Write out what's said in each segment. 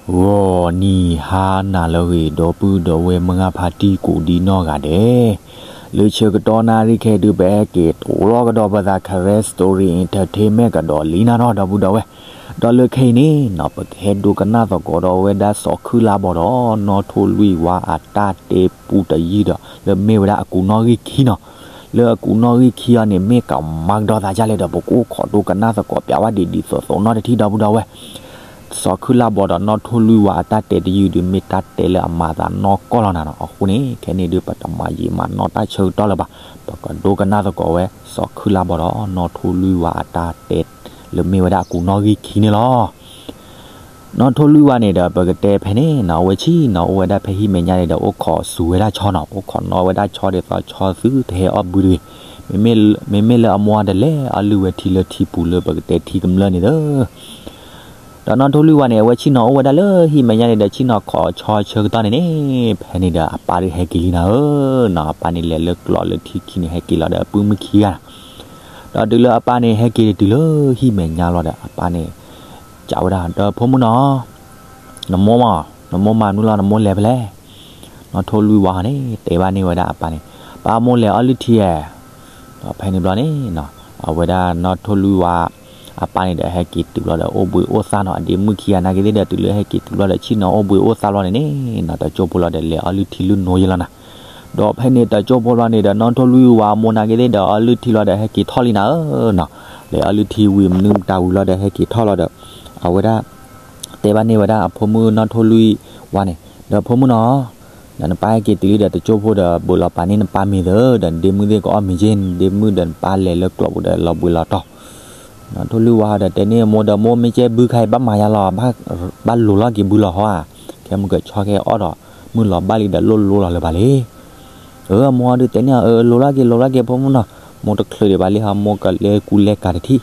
ဂီၤနံၤဟါနၤလၢအဂ့ၤ ဒီပုၢ်ဒီဝဲၢ်မုၢ်ဂၢ်ဖါတံၢ်ကိးဒံနီၢ်ဂၤဒဲး, လၢဆၢကတီၢ်နၣ်ရံၣ်ခဲအံၤဒုး ပဟဲက့ၤတိၤလီၤကဒီးပသး Karen Story Entertainment ကဒီးလံနၤနီၤ ဒီပုၢ်ဒီဝဲၢ်, ဒီးလၢခဲအံၤန့ၣ်နီၤ ပကဟဲဒိကနၣ်သကိးဒီးဝဲဒၣ်စီၤခုၣ်လါဘီဒီး နီၢ်ထိၣ်လွံၢ်ဝါအတၢ်တဲပူတယုၢ်ဒီး လၢမ့ၢ်ဝဲဒၣ်အကူးနီၣ်ဂံၢ်ခံနီၤ, လၢအကူးနီၣ်ဂံၢ်ခံအံၤန့ၣ် မ့ၢ်ကမၤကဒီးသးဒ်လဲၣ်ဒီး ပကအိၣ်ခိးဒိကနၣ်သကိးပျးဝဲဒ်ဒ်သိးသိးနီတထံၣ် ဒီပုၢ်ဒီဝဲၢ် စီၤခုၣ်လါဘီဒီးနီၢ်ထိၣ်လွံၢ်ဝါအတၢ်တဲတယုၢ်ဒုး မ့ၢ်တၢ်တဲလၢအမၤသးနီၢ်ကီၢ်လီၤနၤနီၤ. အဃိန့ၣ် ခဲန့ၣ်ဒုး ပတမၤယံာ်မၤနီၢ်တၢ်ဆၢကတီၢ်လၢၤဘၣ်, ပကဒိကနၣ်သကိးဝဲ စီၤခုၣ်လါဘီဒီး နီၢ်ထိၣ်လွံၢ်ဝါအတၢ်တဲ လၢမ့ၢ်ဝဲဒၣ်အကူးနီၣ်ဂံၢ်ခံန့ၣ်လီၤ. နီၢ်ထိၣ်လွံၢ်ဝါန့ၣ်ဒီး ပကတဲဖဲန့ၣ်နီၤ အဝဲဆ့ၣ်နီၤ အိၣ်ဝဲဒၣ်ဖဲဟံၣ်မဲာ်ညါန့ၣ်ဒီး အိၣ်ခိးစူၤဝဲဒၣ်ဆီနီၤ, အိၣ်ခိးနီၣ်ဝဲဒၣ်ဆီဒ်သိးဆီသုတဟဲအီၣ်ဘုတဂ့ၤ, မ့မ့ၢ်လၢအမိၢ်ဒီးလဲၤအီၣ်လုၢ်ဝဲထံလၢထံပူၤလၢပကတဲထံကမျၢၢ်န့ၣ်လီၤ. ဒီးနီၢ်ထိၣ်လွံၢ်ဝါန့ၣ် အဝဲဆ့ၣ်နီၤအိၣ်ဝဲဒၣ်လၢဟံၣ်မဲာ်ညါန့ၣ်ဒီး ဆ့ၣ်နီၤခိးဆီဆၢကတီၢ်န့ၣ်န့ၣ် ဖဲန့ၣ်ဒီးအပၢ်ဒုးဟဲက့ၤလံနၤဧၢနီၤ, အပၢ်န့ၣ်လဲၤလၢကျိးလၢထံခံန့ၣ် ဟဲက့ၤလီၤဒီးအပုၢ်မုၣ်ခံဂၤနီၤ, ဒီးတုၤလၢအပၢ်န့ၣ်ဟဲက့ၤတုၤလၢဟံၣ်မဲာ်ညါလီၤဒီး အပၢ်န့ၣ် စံးဝဲဒၣ် ဒီးဖိမုၣ်နီၤ နမိၢ်မး, နမိၢ်မၤမနုၤလီၤ နမိၢ်လဲၤဖဲလဲၣ်. နီၢ်ထိၣ်လွံၢ်ဝါန့ၣ် တဲဘၣ်န့ၢ်ဝဲဒၣ်အပၢ်န့ၣ်, ပၢ်မိၢ်လဲၤအီၣ်လုၢ်ထံဧါ. ဒီးဖဲန့ၣ်ဘျီန့ၣ်နီၤ အဝဲဒၣ်နီၢ်ထိၣ်လွံၢ်ဝါ အပၢ်န့ၣ်ဒီးဟဲက့ၤတုၤဘျီဒီး အိၣ်ဘှံးအိၣ်သါနီၤ, အဒ့မုၣ်ခံဂၤနာ်က့သ့ၣ်ဒီး တုၤလၢဟဲက့ၤတုၤဘျီဒီး ဆ့ၣ်နီၤအိၣ်ဘှံးအိၣ်သါဘျီန့ၣ်န့ၣ်နီၤ တကၠိဖိလီၤဒီး လဲၤအီၣ်လုၢ်ထံလုၢ်နိယဲလီၤနၤ. ဒီးဖဲန့ၣ်တကၠိဖိလီၤန့ၣ်ဒီး နီၢ်ထိၣ်လွံၢ်ဝါအမိၢ်နာ်က့သ့ၣ်ဒီး အီၣ်လုၢ်ထံလီၤဒီး ဟဲက့ၤထီၣ်လံနၤဧၢနီၤ, လဲၤအီၣ်လုၢ်ထံဝံၤ မနုၤမတၤဝံၤလီၤဒီး ဟဲက့ၤထီၣ်လီၤဒီး အဝဲဒၣ် တဲဘၣ်န့ၢ်ဝဲဒၣ်အဖိမုၣ်နီၢ်ထိၣ်လွံၢ်ဝါန့ၣ်, ဒီးဖိမုၣ်နီၤ, ဒီးနပၢ်ဟဲက့ၤတုၤလံဒီး တကၠိဖိဒီး ဘုးလီၤပာ်န့ၢ်နပၢ်မ့ၤသၢ, ဒီးနဒ့မုၣ်သ့ၣ်ကအီၣ်မ့ၤက့, နဒ့မုၣ်ဒီးနပၢ်လဲၤလၢကျိးပူၤဒီး လီၤဘှံးလီၤတီၢ်. နီၢ်ထိၣ်လွံၢ်ဝါဒီးတဲန့ၢ်အမိၢ်ဒီး မိၢ်မ့ၢ်ကဲဘုခါအံၤ ဘၣ်မၤယါလီၤ, ဘၣ်လိၤလီၤက့ၤဘုလီၤဟီဧါ, ခဲမုၢ်ကဆီခဲအီၣ်ဒီး မုၢ်လီၤဘၣ်လံဒီး လိၣ်လိလီၤလၢၤဘၣ်လံ. အမိၢ်ဒုးတဲန့ၢ်အီၤ အၢ လိၤလီၤက့ၤ လိၤလီၤက့ၤ ဖိမုၣ်နီၤ, မိၢ်တချုးဒံးဘၣ်လံဟီ, မိၢ်ကလဲၤကူလဲၤကၤတထံၣ်.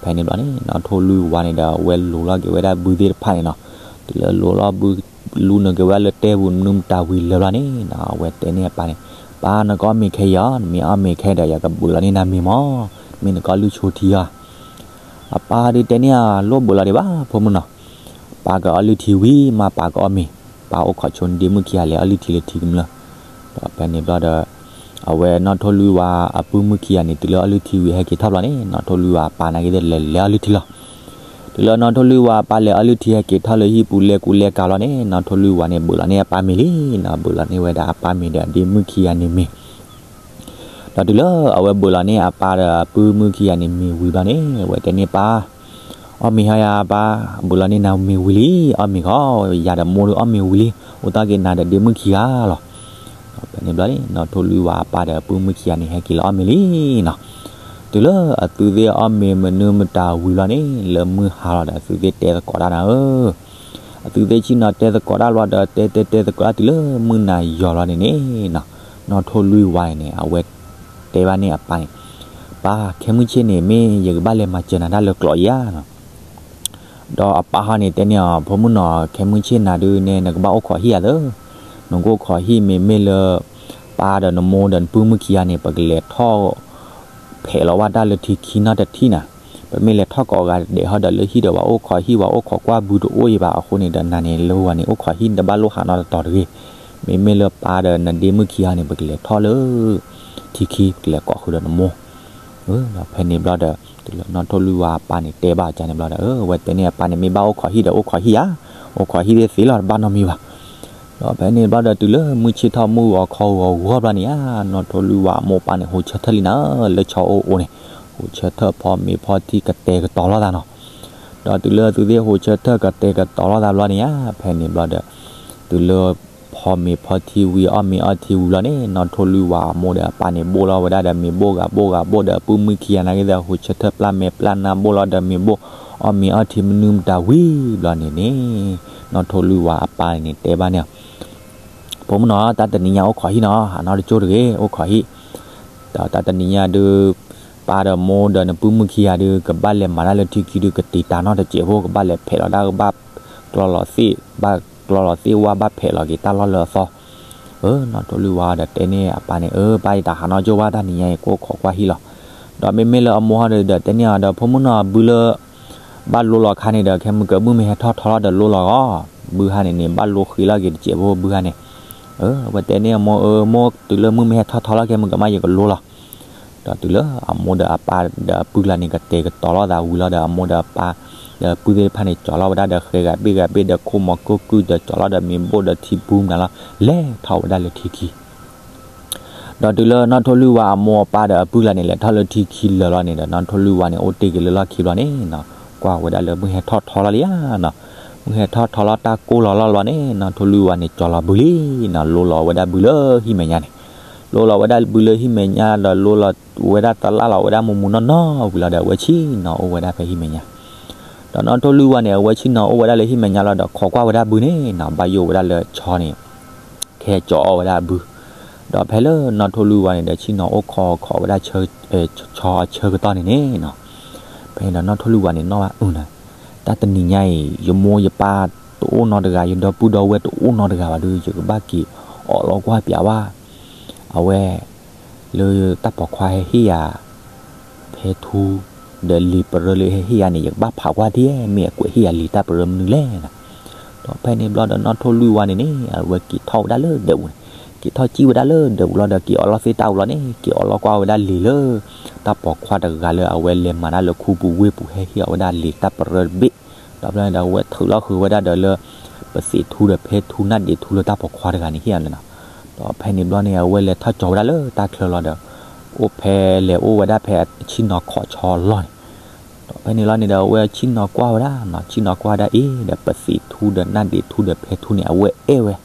ဖဲန့ၣ်ဘျီန့ၣ် နီၢ်ထိၣ်လွံၢ်ဝါန့ၣ်ဒီး အဝဲလိၤလီၤက့ၤဝဲဒၣ်ဘုသ့ၣ်တဖၣ်န့ၣ်နီၤ, တုၤလၢလိၤလီၤဘု လူနုာ်က့ၤဝဲဒၣ်လၢတဲပူၤ မနုၤမတၤဝံၤလၢာ်ဘျီန့ၣ်နီၤ, အဝဲတဲန့ၢ်အပၢ်န့ၣ်, ပၢ်နကအီၣ်မ့ၤခဲအံၤဧါ, နမ့ၢ်အီၣ်မ့ၤခဲဒီး ယကဘုးလီၤန့ၢ်နၤမ့ၤမး, မ့ၢ်နကအီၣ်လုၢ်ဆိထံဧါ. အပၢ်ဒုးတဲန့ၢ်အီၤ လိၣ်ဘုးလီၤဒံးဘၣ် ဖိမုၣ်နီၤ, ပၢ်ကအီၣ်လုၢ်ထံဝံၤမး ပၢ်ကအီၣ်မ့ၤ, ပၢ်အိၣ်ခိးဆိနဒ့မုၣ်ခံဂၤလဲၤအီၣ်လုၢ်ထံလၢထံကမျၢၢ်. ဒီးဖဲန့ၣ်ဘျီဒီး အဝဲနီၢ်ထိၣ်လွံၢ်ဝါအပုၢ်မုၣ်ခံဂၤန့ၣ် တုၤလၢအီၣ်လုၢ်ထံဝံၤဟဲက့ၤထီၣ်ဘျီန့ၣ် နီၢ်ထိၣ်လွံၢ်ဝါအပၢ်နာ်က့သ့ၣ်လဲၤလဲၤအီၣ်လုၢ်ထံလီၤ. တုၤလၢနီၢ်ထိၣ်လွံၢ်ဝါအပၢ်လဲၤအီၣ်လုၢ်ထံဟဲက့ၤထီၣ်လၢဟံၣ်ပူၤလဲၤကူလဲၤကၤလီၤန့ၣ် နီၢ်ထိၣ်လွံၢ်ဝါန့ၣ် ဘုးလီၤန့ၢ်အပၢ်မ့ၤလံနီၤ, ဘုးလီၤန့ၢ်ဝဲဒၣ်အပၢ်မ့ၤဒီးအဒ့မုၣ်ခံဂၤန့ၣ်မ့ၤ ဒီးတုၤလၢအဝဲဘုးလီၤန့ၢ်အပၢ်ဒီးအပုၢ်မုၣ်ခံဂၤန့ၣ်မ့ၤဝံၤဘျီန့ၣ် အဝဲတဲန့ၢ်ပၢ်, အီၣ်မ့ၤဟီယၤပၢ်, ဘုးလီၤန့ၢ်နၤမ့ၤဝံၤလံ, အီၣ်မ့ၤဃီ, ယၤဒီးမိၢ်ဒုးအီၣ်မ့ၤဝံၤလံ, အိၣ်တ့ၢ်က့ၤနၤဒီးဒ့မုၣ်ခံဂၤလီၤ. ဖဲန့ၣ်ဘျီန့ၣ် နီၢ်ထိၣ်လွံၢ်ဝါအပၢ်ဒီးအပုၢ်မုၣ်ခံဂၤန့ၣ် ဟဲက့ၤလီၤအီၣ်မ့ၤလံနီၤ. တုၤလၢအသုသ့ၣ်အီၣ်မ့ၤမနုၤမတၤဝံၤဘျီန့ၣ် လၢမုၢ်ဟါလီၤဒီး အသုသ့ၣ်တဲသကိးတၢ်နၤဧၢ အသုသ့ၣ်ဆ့ၣ်နီၤတဲသကိးတၢ်ဘျီဒီး တဲတဲတဲသကိးတၢ်တုၤလၢမုၢ်နၤယီၤလီၤန့ၣ်န့ၣ်နီၤ, နီၢ်ထိၣ်လွံၢ်ဝါန့ၣ်န့ၣ် အဝဲတဲဘၣ်န့ၢ်အပၢ်န့ၣ်, ပၢ်, ခဲမုၢ်ဆ့ၣ်န့ၣ် မ့ၢ်ယကဘၣ်လဲၤမၤစၢၤနၤတၢ်လၢကျိးဧါနီၤ. ဒီးအပၢ်ဟီန့ၣ်တဲန့ၢ်အီၤ ဖိမုၣ်နီၤ, ခဲမုၢ်ဆ့ၣ်နၤဒုးန့ၣ် နကဘၣ်အိၣ်ခိးဟံၣ်ဧါသၢ, နကအိၣ်ခိးဟံၣ်မ့မ့ၢ်လၢ ပၢ်ဒီးနမိၢ်ဒီးနပုၢ်မုၣ်ခံဂၤန့ၣ် ပကလဲၤထီၣ် ဖဲးလီၤဘၣ်တၢ်လၢထံခံနီတထံၣ်နၤ, ပမ့ၢ်လဲၤထီၣ်ကိးဂၤဒဲးဟီဒီး လၢဟံၣ်ဒီးပှၤအိၣ်ခိးဟံၣ် ပှၤအိၣ်ခိးကွၢ်ဘုတအိၣ်အံၤဘၣ်အဃိန့ၣ်ဒီး နၤန့ၣ်လၢဝၤန့ၣ် အိၣ်ခိးဟံၣ်န့ၣ် တဘၣ်လိၣ်ဟးနီတတီၤတဂ့ၤ, မ့မ့ၢ်လၢပၢ်ဒီးနဒ့မုၣ်ခံဂၤန့ၣ် ပကလဲၤထီၣ်လၢ ထံခံ ပကလဲၤကိးဃုာ်ဒီးနမိၢ် ဒီးဖဲန့ၣ်ဘျီဒီး တုၤလၢနီၢ်ထိၣ်လွံၢ်ဝါအပၢ်န့ၣ် တဲဘၣ်အီၤန့ၣ်ဘျီဒီး အဝဲတဲန့ၢ်အပၢ်န့ၣ် မ့ၢ်ဘၣ်အိၣ်ခိးဟံၣ်ဒီး အိၣ်ခိးဟံၣ်ဧါ, အိၣ်ခိးဟံၣ်သ့သ့လီၤ တဘၣ်နီတမံၤဘၣ်. ဒီးဖဲန့ၣ်ဘျီဒီး တုၤလၢမုၢ်ဆ့ၣ်ထီၣ်မုၢ်ဂီၤခီဂီၤဂီၤဘျီန့ၣ်ဧါ, နီၢ်ထိၣ်လွံၢ်ဝါအမိၢ်အပၢ်န့ၣ် ဟူးဆၢထၢၣ်လံနၤဧၢ, လၢဆီအိၣ်အိၣ်န့ၣ် ဟူးဆၢထၢၣ်ဖီမ့ၤဖီထံကတဲာ်ကတီၤလိာ်သးနီၤ. ဒီးတုၤလၢအသုသ့ၣ်ဟူးဆၢထၢၣ်ကတဲာ်ကတီၤလိာ်သးဘျီန့ၣ်ဧါ, ဖဲန့ၣ်ဘျီဒီး တုၤလၢ ဖီမ့ၤဖီထံဝံၤ အီၣ်မ့ၤအီထံဝံၤလီၤန့ၣ် နီၢ်ထိၣ်လွံၢ်ဝါအမိၢ်ဒီးအပၢ်န့ၣ် ဘိၣ်လီၤဝဲဒၣ်ဒီးမ့ၤဘိၣ်ဂၤဘိၣ်ဂၤဘိၣ်ဒီး အပုၢ်မုၣ်ခံဂၤနာ်က့ဒီး ဟူးဆၢထၢၣ်ပျၢ်မဲာ်ပျၢ်နါဘိၣ်လီၤဒီးမ့ၤဘိၣ် အီၣ်မ့ၤအီထံမနုၤမတၤဝံၤဘျီန့ၣ်န့ၣ် နီၢ်ထိၣ်လွံၢ်ဝါအပၢ်န့ၣ်တဲဘၣ်န့ၣ် ဖိမုၣ်နီၤ တၢ်တနံၤညါအိၣ်ခိးဟံၣ်နီၤ ဟးနီတကၠိၢ်တဂ့ၤ အိၣ်ခိးဟံၣ် ဒီးတၢ်တနံၤညါဒုး ပၢ်ဒီးမိၢ်ဒီးနပုၢ်မုၣ်ခံဂၤဒုး ကဘၣ်လဲၤမၤတၢ်လၢထံခံဒုး ကတံာ်တာ်နီတစဲးဖိ ကဘၣ်လဲၤဖဲးလီၤတၢ် ကဘၣ်ကျီလီၤသ့ၣ် ဘၣ်ကျီလီၤသ့ၣ်ဝါ ဘၣ်ဖဲးလီၤက့ၤတၢ်လီၢ်လၢအသီ နီၢ်ထိၣ်လွံၢ်ဝါဒီးတဲန့ၢ်အပၢ်န့ၣ် အၢ ပၢ်ယတၢ်ဟးနီတကၠိၢ်ဘၣ် တၢ်နံၤညါအံၤ ကအိၣ်ခိးကွၢ်ဟံၣ်လီၤ. ဒီးမ့မ့ၢ်လၢအမိၢ်ဟီဒီးတဲန့ၢ်အီၤဒီး ဖိမုၣ်နီၤ ဘုလၢ ဘၣ်လိလီၤခါန့ၣ်ဒီး ခဲမုၢ်ကမုၢ်မ့ၢ်ဟဲထီၣ်ထီလီၤဒီးလိလီၤဂီၢ် ဘုဟါန့ၣ်န့ၣ် ဘၣ်လိဃ့လီၤက့ၤတစဲးဖိဘုဟါန့ၣ်, အဝဲတဲန့ၢ်အမိၢ် အၢ မိၢ် တုၤလၢမုၢ်မ့ၢ်ဟဲထီၣ်ထီလီၤကဲ မုၢ်ကမၣ်ယကလိလီၤ. ဒီးတုၤလၢအမိၢ်ဒီးအပၢ်ဒီးအပုၢ်လၢန့ၣ် ကတဲာ်ကတီၤလိာ်သးဝံၤလီၤဒီး အမိၢ်ဒီးအပၢ်ဒီးအပုၢ်သ့ၣ်တဖၣ်န့ၣ် ကၠီၤလီၤဝဲဒၣ်ဒီးဃဲၤဂၤဘ့ၣ်ဂၤဘ့ၣ်ဒီးခိၣ်မီၤကိၢ်ကုၢ်ဒီး ကၠီၤလီၤဒီးမ့ၤဘိၣ်ဒီးထံပူမနုၤလီၤ လဲၤထီၣ်ဝဲဒၣ်လၢထံခံ ဒီးတုၤလၢနီၢ်ထိၣ်လွံၢ်ဝါအမိၢ်အပၢ်ဒီးအပုၢ်လၢန့ၣ် လဲၤထီၣ်လၢထံခံလၢာ်လီၤန့ၣ်ဒီး နီၢ်ထိၣ်လွံၢ်ဝါန့ၣ် အိၣ်တ့ၢ်က့ၤလၢလီၢ်ခံဘျီန့ၣ်နီၤ, ကွၢ်ဝဲဒၣ်လၢမုၢ်ဟဲထီၣ်ထီလီၤလံဧါနီၤ, မုၢ်ဟဲထီၣ်ထီလီၤတၢ်ကိၢ်လီၤလီၢ်လီၤန့ၣ် နီၢ်ထိၣ်လွံၢ်ဝါန့ၣ် ကၠီၤလီၤဘုလံနီၤ, လိလီၤဝဲဒၣ်ဘုလၢဟံၣ်မဲာ်ညါန့ၣ်, လိလီၤဝဲဒၣ်ဘုလၢဟံၣ်မဲာ်ညါဒီး လိလီၤဝဲဒၣ်သလၣ်လီၤဝဲဒၣ်မူမူနီၢ်နီၢ်ဝံၤလီၤဒီး အဝဲဆ့ၣ်နီၤအိၣ်ဝဲဒၣ်ဖဲဟံၣ်မဲာ်ညါ ဒီးနီၢ်ထိၣ်လွံၢ်ဝါန့ၣ် အဝဲဆ့ၣ်နီၤအိၣ်ဝဲဒၣ်လၢဟံၣ်မဲာ်ညါလီၤဒီး ခိးကွၢ်ဝဲဒၣ်ဘုန့ၣ်နီၤ, ဘၣ်ယိၣ်ဝဲဒၣ်လၢဆီန့ၣ် ကဟဲကၠီၤအီၣ်ဝဲဒၣ်ဘု, ဒီးဖဲလၢနီၢ်ထိၣ်လွံၢ်ဝါန့ၣ်ဒီး ဆ့ၣ်နီၤအိၣ်ခိးခိးဝဲဒၣ် ဆီအဆၢကတီၢ်န့ၣ်န့ၣ်နီၤ, ဖဲန့ၣ်ဒီးနီၢ်ထိၣ်လွံၢ်ဝါန့ၣ်နီၣ်ဘၣ်အုၣ်နၤ, တၢ်တနံၤညါအံၤ ယမိၢ်ယပၢ်တအိၣ်နီတဂၤ, ယဒီပုၢ်ဒီဝဲၢ်တအိၣ်နီတဂၤဘၣ်ဒီး ယကဘၣ်က့ၤအီၣ်လီၤကွၢ်ပျးဝဲ အဝဲ လၢတၢ်ပိာ်ခွါဟဲဟ့ၣ်ယၤ ဖဲထူ ဒီးလံာ်ပရၢလၢဟဲဟ့ၣ်ယၤန့ၣ် ယကဘၣ်ဖးကွၢ်ထံၣ် မ့ၢ်အကွဲးဟ့ၣ်ယၤလံာ်တၢ်ပရၢမနုၤလဲၣ်နီၤ. ဒီးဖဲန့ၣ်ဘျီဒီးနီၢ်ထိၣ်လွံၢ်ဝါန့ၣ်န့ၣ် အဝဲက့ၤထီၣ်ဝဲဒၣ်လၢဒၢးပူၤန့ၣ်, က့ၤထီၣ်ကံၣ်ဝဲဒၣ်လၢဒၢးပူၤလီၤဒီး က့ၤအီၣ်လီၤသ့ၣ်တၢ်ပူၤလီၤန့ၣ် က့ၤအီၣ်လီၤကွၢ်ဝဲဒၣ်လံာ်လၢ တၢ်ပိာ်ခွါတဂၤလၢအဝဲလဲၤမၤတၢ်လၢခူပူၤဝ့ၢ်ပူၤ ဟဲဟ့ၣ်အီၤဝဲဒၣ်လံာ်တၢ်ပရၢတဘ့ၣ်, ဒီးဖဲန့ၣ်ဒီး အဝဲထုးလီၤဃုာ်ဝဲဒၣ်ဒီးလၢ ပသံးထူဒီးဖဲထူနၢ်ဒံးထူလၢတၢ်ပိာ်ခွါတဂၤန့ၣ်ဟ့ၣ်အီၤန့ၣ်နီၤ. ဒီးဖဲန့ၣ်ဘျီန့ၣ် အဝဲလဲၤထီၣ်ကၠီၤဝဲဒၣ်လၢတၢ်ချၢလီၤဒီး အိၣ်ဖဲလဲၤအိၣ်ဝဲဒၣ်ဖဲအဆ့ၣ်နီၤခိးဆီလီၢ်န့ၣ်, ဒီးဖဲန့ၣ်လီၤန့ၣ်ဒီး အဝဲဆ့ၣ်နီၤကွၢ်ဝဲဒၣ်နီၤ, ဆ့ၣ်နီၤကွၢ်ဝဲဒၣ်အံၤဒီး ပသံးထူဒီးနၢ်ဒံးထူဒီးဖဲထူန့ၣ် အဝဲအဲၣ်ဝဲ,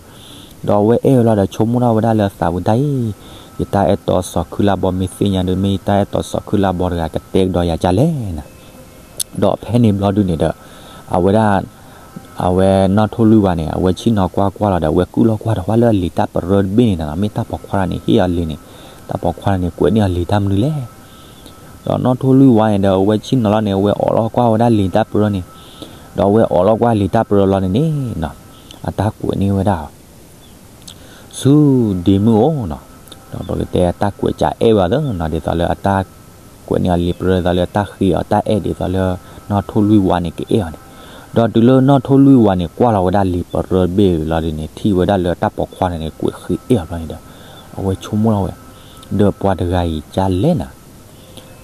ဒီးအဝဲအဲၣ်ဝဲလီၤဒီး ဆိကမိၣ်ထီၣ်ဝဲဒၣ်လၢသးပူၤတၢ်အံၤ, ယတၢ်အဲၣ်တီစီၤခုလါဘီမ့ၢ်သ့ၣ်ညါဒီး မ့ၢ်ယတၢ်အဲၣ်တီစီၤခုလါဘီတဂၤကတဲကဒီးယၤဒ်လဲၣ်နီၤ. ဒီးဖဲန့ၣ်ဘျီဒုန့ၣ်ဒီး အဝဲဒၣ် အဝဲနီၢ်ထိၣ်လွံၢ်ဝါန့ၣ် အဝဲဆ့ၣ်နီၤကွၢ်ကွၢ်လီၤဒီး အဝဲကုၢ်လီၤကွၢ်တဝၢ်လၢအလံာ်တၢ်ပရၢတဘ့ၣ်န့ၣ်နီၤ, မ့ၢ်တၢ်ပိာ်ခွါတဂၤန့ၣ် ဟ့ၣ်အီၤလံာ်န့ၣ်, တၢ်ပိာ်ခွါတဂၤန့ၣ် ကွဲးန့ၢ်အီၤလံာ်တၢ်မနုၤလဲၣ်. ဒီးနီၢ်ထိၣ်လွံၢ်ဝါန့ၣ်ဒီး အဝဲဆ့ၣ်နီၤလီၤန့ၣ် အဝဲအီၣ်လီၤကွၢ်ဝဲဒၣ်လံာ်တၢ်ပရၢန့ၣ်, ဒီးအဝဲအီၣ်လီၤကွၢ်လံာ်တၢ်ပရၢလီၤန့ၣ်န့ၣ်နီၤ, အတၢ်ကွဲးန့ၢ်ဝဲဒၣ် ဆူဒ့မုၣ်အိၣ်နီၤ, ဒီးပကတဲအတၢ်ကွဲးကးအဲၣ်ဝဲအီၤသ့နီၤ, ဒ်သိးလၢအတၢ်ကွဲးန့ၢ်အီၤလံာ်ပရၢ ဒ်သိးလၢအတၢ်ဃ့အီၤတၢ်အဲၣ် ဒ်သိးလၢနီၢ်ထိၣ်လွံၢ်ဝါန့ၣ် ကအဲၣ်အီၤန့ၣ်, ဒီးတုၤလၢနီၢ်ထိၣ်လွံၢ်ဝါန့ၣ် ကွၢ်လီၤဝဲဒၣ်လံာ်ပရၢတဘ့ၣ်လီၤဒုန့ၣ် ထံၣ်ဝဲဒၣ်လၢတၢ်ပိာ်ခွါန့ၣ်န့ၣ် ကွဲးဃ့အဲၣ်အီၤဘျီန့ၣ်ဒီး အဝဲဆိကမိၣ်လီၤဝဲ, ဒီးပှၤတဂၤအံၤကလဲၣ်နၤ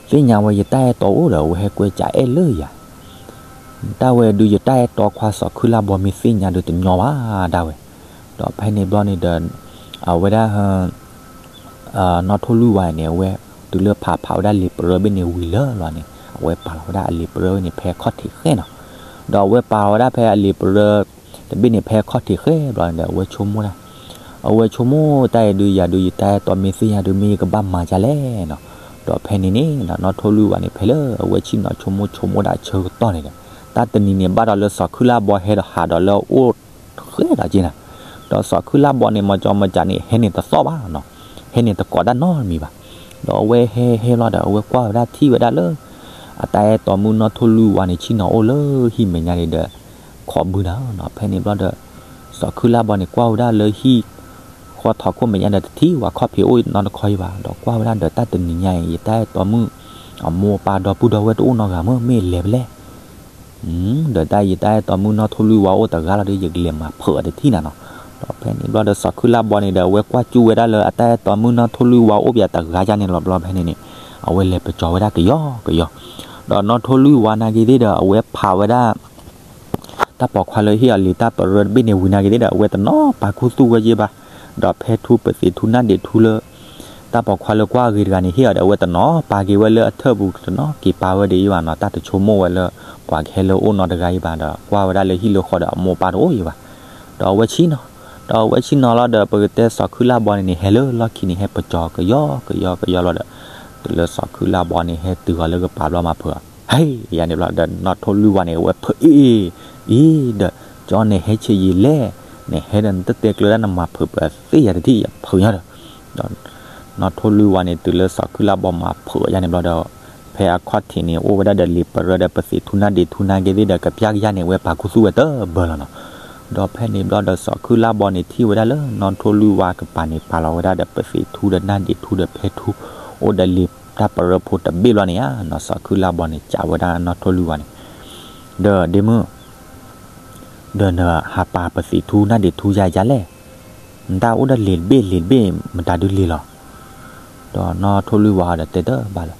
သ့ၣ်ညါဝဲယတၢ်အဲၣ်တီအိၣ်ဒီး အဝဲဟဲကွဲးကးအဲၣ်လၢယၤ, တၢ်ဝဲဒုးယတၢ်အဲၣ်တီခွါစီၤခုလါဘီမ့ၢ်သ့ၣ်ညါဒုးတညီဘၣ်ဒၣ်ဝဲ, ဒီးဖဲန့ၣ်ဘျီန့ၣ်ဒီး အဝဲဒၣ် နီၢ်ထိၣ်လွံၢ်ဝါန့ၣ် အဝဲတုၤလၢဖးဖးဝဲဒၣ်လံာ်ပရၢဘ့ၣ်န့ၣ်ဝံၤလၢာ်လီၤန့ၣ် အဝဲပာ်လီၤဝဲဒၣ်အလံာ်ပရၢဝဲန့ၣ် ဖဲခီၣ်ထံးဃဲနီၤ, ဒီးအဝဲပာ်လီၤဝဲဒၣ်ဖဲအလံာ်ပရၢ တဘ့ၣ်န့ၣ် ဖဲခီၣ်ထံးဃဲဘျီန့ၣ်ဒီး အဝဲဆိကမိၣ်ဒၣ်, အဝဲဆိကမိၣ်တၢ်အံၤဒုး ယၤဒုး ယတၢ်အဲၣ်တီမ့ၢ်သ့ၣ်ညါဒုး မ့ၢ်ယကဘၣ်မၤဒ်လဲၣ်နီၤ, ဒီးဖဲန့ၣ်န့ၣ် နီၢ်ထိၣ်လွံၢ်ဝါန့ၣ် ဖဲလၢအဝဲဆ့ၣ်နီၤဆိကမိၣ်ဆိကမိၣ်ဒၣ်အဆၢကတီၢ်န့ၣ်ဒီး တၢ်တနံၤန့ၣ် ဘၣ်ဒီးလၢစီၤခုလါဘီဟဲဒီးဟးဒီးလၢအအိၣ်ဃဲဒီးက့နၤ, ဒီးစီၤခုလါဘီန့ၣ် မၤကၠီမၤကးန့ၣ် ဟဲန့ၣ်တသီၣ်ဘၣ်နီၤ, ဟဲန့ၣ်တကိးတၢ်နီတမံၤဘၣ်, ဒီးအဝဲဟဲဟဲလီၤဒီး အဝဲကွၢ်ဝဲဒၣ်ထံၣ်ဝဲဒၣ်လၢ အတၢ်အဲၣ်တီမုၣ်နီၢ်ထိၣ်လွံၢ်ဝါန့ၣ် ဆ့ၣ်နီၤအိၣ်လၢဟံၣ်မဲာ်ညါန့ၣ်ဒီး ခိးဘုနၤနီၤ, ဖဲန့ၣ်ဘျီဒီး စီၤခုလါဘီန့ၣ် ကွၢ်ဝဲဒၣ်လၢဟံၣ် ဃီထီခိၣ်မဲာ်ညါဒီး တထံၣ်ဝဲခီၣ်ဖံးအိၣ်နီတခီအံၤဘၣ်, ဒီးကွၢ်ဝဲဒၣ်ဒီး တၢ်တနံၤညါအံၤ ယတၢ်အဲၣ်တီမုၣ် အမိၢ်အပၢ်ဒီပုၢ်ဒီဝဲၢ်တအိၣ်နီတဂၤမ့ၢ် မ့ၢ်လဲၤဖဲလဲၣ် ဒီးတၢ်ယတၢ်အဲၣ်တီမုၣ်နီၢ်ထိၣ်လွံၢ်ဝါအိၣ်တဂၤလီၤဒီး ယကလဲၤမၤဖုးအီၤတထံၣ်နၤနီၤ, ဒီးဖဲန့ၣ်ဘျီဒီး စီၤခုလါဘီန့ၣ်ဒီး အဝဲကွၢ်ကၠူၣ်ဝဲဒၣ်လၢအတၢ်အဲၣ်တီမုၣ်နီၢ်ထိၣ်လွံၢ်ဝါအိၣ်ပၠးတဂၤဒ်န့ၣ်လီၤဘျီ ဖဲန့ၣ်န့ၣ် အဝဲလဲၤပကၠီၤဝဲဒၣ်ကယီကယီ, ဒီးနီၢ်ထိၣ်လွံၢ်ဝါနာ်က့ၤသ့ၣ်ဒီး အဝဲဖးဝဲဒၣ် တၢ်ပိာ်ခွါလၢဟ့ၣ်အီၤလံာ်တၢ်ပရၢတဘ့ၣ်န့ၣ်ဝံၤနာ်က့ၤသ့ၣ်ဒီး အဝဲတနီၤပာ်ခူသူၣ်ဝဲယ့ၢ်ဘၣ်, ဒီးဖဲထူပသံးထူနၢ်ဒံးထူလၢ တၢ်ပိာ်ခွါလၢကွၢ်ဂ့ၤတဂၤန့ၣ် ဟ့ၣ်အီၤဒီး အဝဲတနီၤပာ်က့ၤဝဲလၢအထၢၣ်ပူၤ တနီၤက့ၤပာ်ဝဲဒ်အံၤဘၣ်နီၤ, တၢ်တဆိကမိၣ်ဝဲလၢ ပှၤကဟဲလၢအအိၣ်နီတဂၤအံၤဘၣ်ဒီး ကွၢ်ဝဲဒၣ်လၢဟံၣ်လၢဃီဒီး အမိၢ်အပၢ်တအိၣ်အံၤဘၣ်, ဒီးအဝဲဆ့ၣ်နီၤ, ဒီးအဝဲဆ့ၣ်နီၤလီၤဒီး ပကတဲစီၤခုလါဘီန့ၣ်န့ၣ် ဟဲလၢလီၢ်ခံန့ၣ် ဟဲပကၠီၤကယီကယီကယီလီၤဒီး တုၤလၢစီၤခုလါဘီန့ၣ် ဟဲတုၤဃီၤလၢကပၤဘျီမၤဖုးအီၤ ဟဲယၤန့ၣ်ဘျီဒီး နီၢ်ထိၣ်လွံၢ်ဝါန့ၣ် အဝဲဖုးအံၤ အံၤဒီး ကၠီန့ၣ်ဟဲဆံးယံာ်လဲၣ်, နဟဲဒီးနတတဲကျၢၤဒၣ် နမၤဖုးပသ့ၣ်ယၤတထံၣ် ယဖုးညီဒီး, ဒီး နီၢ်ထိၣ်လွံၢ်ဝါန့ၣ် တုၤလၢစီၤခုလါဘီမၤဖုးယၤန့ၣ်ဘျီဒီး ဖဲအခီၣ်ထံးန့ၣ် အိၣ်ဝဲဒၣ်ဒီးလံာ်ပရၢဒီးပသံးထူနၢ်ဒံးထူနာ်က့ၤသ့ၣ်ဒီး ကပျၢ်ကယၢ်န့ၣ် အဝဲပာ်ခူသူၣ်ဝဲတဘၢလီၤနီၤ, ဒီးဖဲန့ၣ်ဘျီဒီးစီၤခုလါဘီန့ၣ် ထံၣ်ဝဲဒၣ်လၢနီၢ်ထိၣ်လွံၢ်ဝါကပၤန့ၣ် ပာ်လီၤဝဲဒၣ်ဒီးပသံးထူဒီးနၢ်ဒံးထူဒီးဖဲထူ အိၣ်ဒီးလံာ်တၢ်ပရၢဖိတဘ့ၣ်ဘျီန့ၣ်ဧါနီၤ, စီၤခုလါဘီန့ၣ် ကးဝဲဒၣ်နီၢ်ထိၣ်လွံၢ်ဝါန့ၣ်, ဒီးဒ့မုၣ် ဒီးနဟးပာ်ပသံးထူနၢ်ဒံးထူယါယါလဲၣ်, နတၢ်အိၣ်ဒီးလံာ်တဘ့ၣ်လံာ်တဘ့ၣ် မတၤဒုလံာ်လီၤ. ဒီးနီၢ်ထိၣ်လွံၢ်ဝါဒီးတဲတဘၣ်လၢၤ,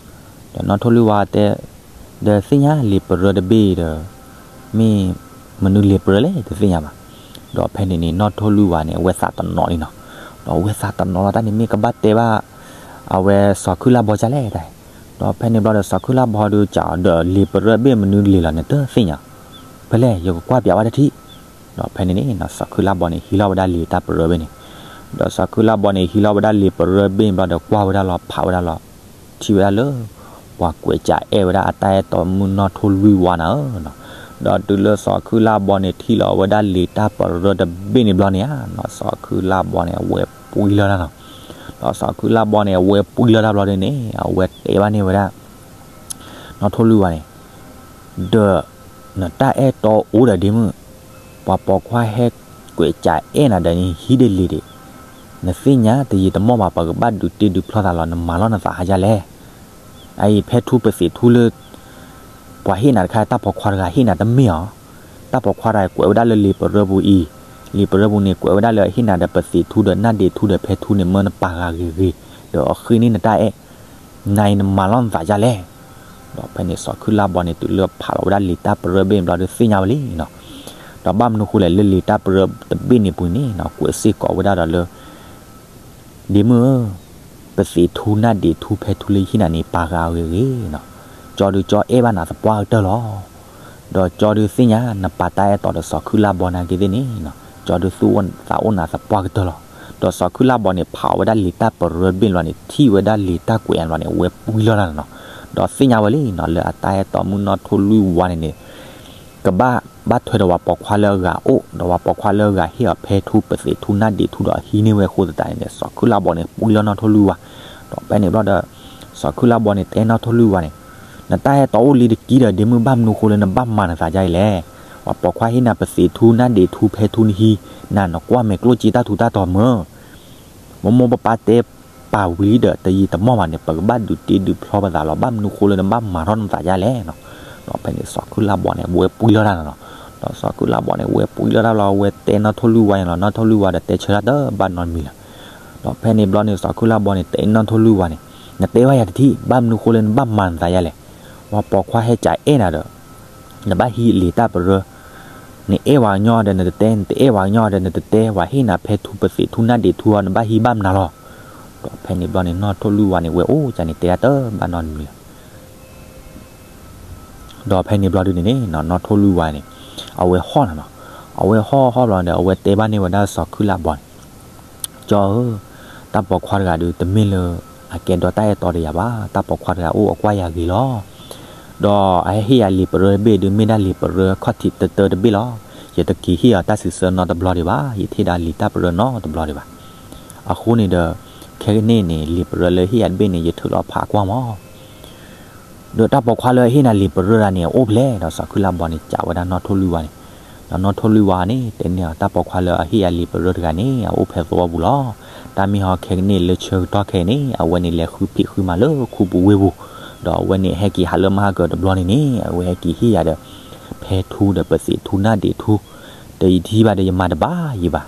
ဒီးနီၢ်ထိၣ်လွံၢ်ဝါတဲ, ဒီးသ့ၣ်ညါလံာ်ပရၢတဘ့ၣ်ဒီး မ့ၢ်မနုၤလံာ်ပရၢလဲၣ် တသ့ၣ်ညါဘၣ်. ဒီးဖဲန့ၣ်န့ၣ် နီၢ်ထိၣ်လွံၢ်ဝါန့ၣ် အဝဲသးတနီၤလံနီၤ, ဒီးအဝဲသးတနီၤလီၤတၢ်န့ၣ် မ့ၢ်ကဘၣ်တဲဘၣ် အဝဲစီၤခုၣ်လၢ်ဘီကလဲၣ်တၢ်, ဒီးဖဲန့ၣ်ဘျီဒီး စီၤခုၣ်လၢ်ဘီဒီး ကဒီးလံာ်ပရၢဘ့ၣ်မနုၤလံာ်လီၤန့ၣ် တသ့ၣ်ညါ, ဖဲလဲၣ် ယကကွၢ်ပၠးဝဲတထံၣ်. ဒီးဖဲန့ၣ်န့ၣ် စီၤခုၣ်လၢ်ဘီန့ၣ် ဟံးလီၤဝဲဒၣ်လံာ်တၢ်ပရၢဘ့ၣ်န့ၣ်, ဒီးစီၤခုၣ်လၢ်ဘီန့ၣ် ဟံးလီၤဝဲဒၣ်လံာ်ပရၢဘ့ၣ်ဘျီဒီး ကွၢ်ဝဲဒၣ်လီၤ ဖးဝဲဒၣ်လီၤ, ထံၣ်ဝဲဒၣ်လၢ ပှၤကွဲးစးအဲၣ်ဝဲဒၣ်အတၢ်အဲၣ်တီမုၣ်နီၢ်ထိၣ်လွံၢ်ဝါနၤဧၢနီၤ. ဒီးတုၤလၢစီၤခုၣ်လၢ်ဘီန့ၣ် ထံၣ်လီၤဝဲဒၣ်လံာ်တၢ်ပရၢတဘ့ၣ်န့ၣ်ဘျီန့ၣ်ဧါနီၤ, စီၤခုၣ်လၢ်ဘီန့ၣ် အဝဲပှံၢ်လီၤတၢ်နီၤ. ဒီးစီၤခုၣ်လၢ်ဘီန့ၣ် အဝဲပှံၢ်လီၤတၢ်ဘျီဒ်န့ၣ် အဝဲတဲဘၣ်န့ၢ်ဝဲဒၣ် နီၢ်ထိၣ်လွံၢ်ဝါန့ၣ်, ဒီးနတၢ်အဲၣ်တီအိၣ်ဒီးဒ့မုၣ်, ပှၤပိာ်ခွါဟဲကွဲးစးအဲၣ်နၤဒီးနဟံးဒ်လံာ်ဒံး, နသ့ၣ်ညါတယံာ်တမီၢ်ဘၣ် ပကဘၣ်ဒုးတ့ဒုးဖျီသးလီၤ နမၤလီၤနသးဟါယါလဲၣ်. အအံၤဖဲထူပသံးထူလၢ ပှၤဟ့ၣ်နၤတခါ တၢ်ပိာ်ခွါတဂၤဟ့ၣ်နၤတမ့ၢ်ဧါ. တၢ်ပိာ်ခွါတဂၤကွဲးဝဲဒၣ်လၢလံာ်ပရၢပူၤအံၤ, လံာ်ပရၢပူၤန့ၣ် ကွဲးဝဲဒၣ်လၢအဟ့ၣ်နၤဒီးပသံးထူဒီးနၢ်ဒံးထူဒီးဖဲထူန့ၣ် မၢနပာ်ဂၤဂ့ၤဂ့ၤ, ဒီးအဃ့န့ၢ်နတၢ်အဲၣ်, နအံၤနမၤလီၤနသးယါလဲၣ်. ဒီးဖဲန့ၣ်စီၤခုၣ်လၢ်ဘီန့ၣ် တုၤလၢဖးလီၤဝဲဒၣ်လံာ်တၢ်ပရၢဘ့ၣ်ဘျီဒီးသ့ၣ်ညါဝဲလံနီၤ. ဒီးဘၣ်မနုၤဃိလဲၣ် လၢလံာ်တၢ်ပရၢတဘ့ၣ်န့ၣ်ပူၤန့ၣ်နီၤ ကွဲးစ့ၢ်ကီးဝဲဒၣ်ဒီးလၢ ဒ့မုၣ်ဧၢ, ပသံးထူနၢ်ဒံးထူဖဲထူလၢယဟံးနၤန့ၣ် ပာ်ဃာ်အဂ့ၤဂ့ၤနီၤ. ကၠီဒုးကၠီအဲၣ်ဘၣ်နၤသပှၢ်ကတၢၢ်လီၤ. ဒီးကၠီဒုးသ့ၣ်ညါ နပာ်တၢ်အဲၣ်တီဒီးစီၤခုၣ်လၢ်ဘီနာ်က့သ့ၣ်န့ၣ်, ကၠီဒုးသူၣ်အိၣ်သးအိၣ်နၤသပှၢ်ကတၢၢ်လီၤ. ဒီးစီၤခုၣ်လၢ်ဘီန့ၣ် ဖးဝဲဒၣ်လံာ်တၢ်ပရၢဘ့ၣ်လီၤန့ၣ် ထံၣ်ဝဲဒၣ်လံာ်တၢ်ကွဲးအလီၤန့ၣ် အဝဲပှံၢ်လီၤတၢ်နီၤ. ဒီးသ့ၣ်ညါဝဲလံနီၤ လၢအတၢ်အဲၣ်တီမုၣ်နီၢ်ထိၣ်လွံၢ်ဝါန့ၣ်န့ၣ် ကဘၣ်ဘၣ်ထွဲဒီးပှၤပိာ်ခွါလၢအဂၤအိၣ် ဒီးပှၤပိာ်ခွါလၢအဂၤဟ့ၣ်အီၤဖဲထူပသံးထူနၢ်ဒံးထူဒီးအဟံးန့ၢ်ဝဲအဃိသတးန့ၣ် စီၤခုၣ်လၢ်ဘီန့ၣ် ပှံၢ်လီၤနီၢ်ထိၣ်လွံၢ်ဝါ. ဒီးဖဲန့ၣ်ဘျီဒီး စီၤခုၣ်လၢ်ဘီန့ၣ် တဲနီၢ်ထိၣ်လွံၢ်ဝါန့ၣ်, နတၢ်အဲၣ်တီအိၣ်လံတက့ၢ်ဒီး ဒ့မုၣ်ဘၣ်မနုၤဃိလၢနဘၣ်မၤနသးဒ်အံၤလဲၣ်. ပှၤပိာ်ခွါဟ့ၣ်နၤပသံးထူနၢ်ဒံးထူဖဲထူနဟံးနၤ နကွၢ်မဲာ်ကျိၣ်စ့တၢ်ထူးတၢ်တီၤမၢ မိၢ်မိၢ်ပၢ်ပၢ်တဲပာ်ဝံၤလံဒီး တယံာ်တမီၢ်ဘၣ်န့ၣ် ပကဘၣ်ဒုးတ့ဒုးဖျီပသးလီၤ. ဘၣ်မနုၤဃိလၢနဘၣ်မၤထီၣ်နသးဒ်လဲၣ်နီၤ. ဒီးဖဲန့ၣ်စီၤခုၣ်လၢ်ဘီန့ၣ် အဝဲပှံၢ်လီၤတၢ်နီၤ. ဒီးစီၤခုၣ်လၢ်ဘီန့ၣ် အဝဲပှံၢ်လီၤတၢ်လီၤ အဝဲတဲနီၢ်ထိၣ်လွံၢ်ဝါန့ၣ်လီၤ. နီၢ်ထိၣ်လွံၢ်ဝါဒီးတဲဆၢတၢ်တဘၣ်နီတမံၤလၢၤ. ဒီးဖဲန့ၣ်ဘျီန့ၣ် စီၤခုၣ်လၢ်ဘီန့ၣ် တဲနီၢ်ထိၣ်လွံၢ်ဝါန့ၣ်, နတဲဘၣ်ယၤတထံၣ် ဘၣ်မနုၤဃိလၢနဘၣ်မၤနသးဒ်လဲၣ်. ပှၤပိာ်ခွါဟဲကးအဲၣ်နၤဒီး နဘၣ်ဟံးလံာ်တၢ်ပရၢ, နအဲၣ်ဝဲကညီဒီးနတတဲ, နတအဲၣ်ဝဲကညီဒီးနတတဲ, ပှၤဟ့ၣ်နၤဖဲထူပသံးထူနၢ်ဒံးထူအီၤ နဘၣ်ဟံးဘၣ်မနုၤလီၤ. ဒီးဖဲန့ၣ်ဘျီန့ၣ် နီၢ်ထိၣ်လွံၢ်ဝါန့ၣ် ဝဲအိၣ်ကန့ၣ်တဲတၢ်တဘၣ်နီတမံၤလၢၤ. ဒီးဖဲန့ၣ်ဘျီဒုန့ၣ်န့ၣ် နီၢ်ထိၣ်လွံၢ်ဝါန့ၣ် အဝဲဟီၣ်နီၤနီၤ, အဝဲဟီၣ်ဟီၣ်ဘျီဒီး အဝဲတဲဘၣ်န့ၢ်ဝဲဒၣ်စီၤခုၣ်လၢ်ဘီန့ၣ် ကၠီဧၢ, တၢ်ပိာ်ခွါတဂၤဒုး တမ့ၢ်လၢအကဲဒီးတၢ်အဲၣ်တီဒီးယၤဘၣ်, တၢ်ပိာ်ခွါတဂၤအိၣ်အကွၢ်ယၤဂ့ၤလီၤ. ဒီးအဟဲဟ့ၣ်ယၤလံာ်ပရၢတဘ့ၣ်ဒုး မ့ၢ်ဒၣ်လံာ်ပရၢခီၣ်ထံးတၢတၢတဘ့ၣ်လီၤ. ယတက့ၤဟ့ၣ်အီၤတၢ်စံးဆၢနီတဘျီဒံးဘၣ်, ယတဟ့ၣ်ဒၣ်လံာ်တၢ်ပရၢနီတဘျီဒံးဘၣ်. အဃိန့ၣ်ဒီး ခဲကနံၣ်န့ၣ် လံာ်ပရၢလၢဟ့ၣ်ယၤတဘ့ၣ်န့ၣ် ယထုးလီၤဖးကွၢ်မး ဒီးတၢ်ပိာ်ခွါလၢအဟ့ၣ်နၤလံာ်ပရၢတဂၤန့ၣ် အအိၣ်ဖဲလဲၣ်. ဒီးစီၤခုၣ်လၢ်ဘီန့ၣ် ကးဝဲဒၣ်နီၢ်ထိၣ်လွံၢ်ဝါန့ၣ်, ဒီးနီၢ်ထိၣ်လွံၢ်ဝါန့ၣ် တဲန့ၢ်အီၤ တၢ်ပိာ်ခွါလၢအဟ့ၣ်ယၤလံာ်ပရၢတဂၤန့ၣ် အအိၣ်ဖဲသဝီပူၤလီၤ. တၢ်မ့ၢ်ဟီခဲကနံၣ်လၢဆၢကတီၢ်ခဲအံၤန့ၣ် အဝဲန့ၣ်လဲၤဃုဖံးဃုမၤလၢခူပူၤဝ့ၢ်ပူၤ, ဒီးအဝဲန့ၣ်ဟဲက့ၤဟးလၢမဟါကတဘျီန့ၣ်န့ၣ် အဝဲဟဲက့ၤဟ့ၣ်ယၤဒီး ဖဲထူဒီးပသံးထူနၢ်ဒံးထူ, ဒီးယထံၣ်ဘၣ်ဒီးယမၤတဘၣ်ယံၤဘၣ်,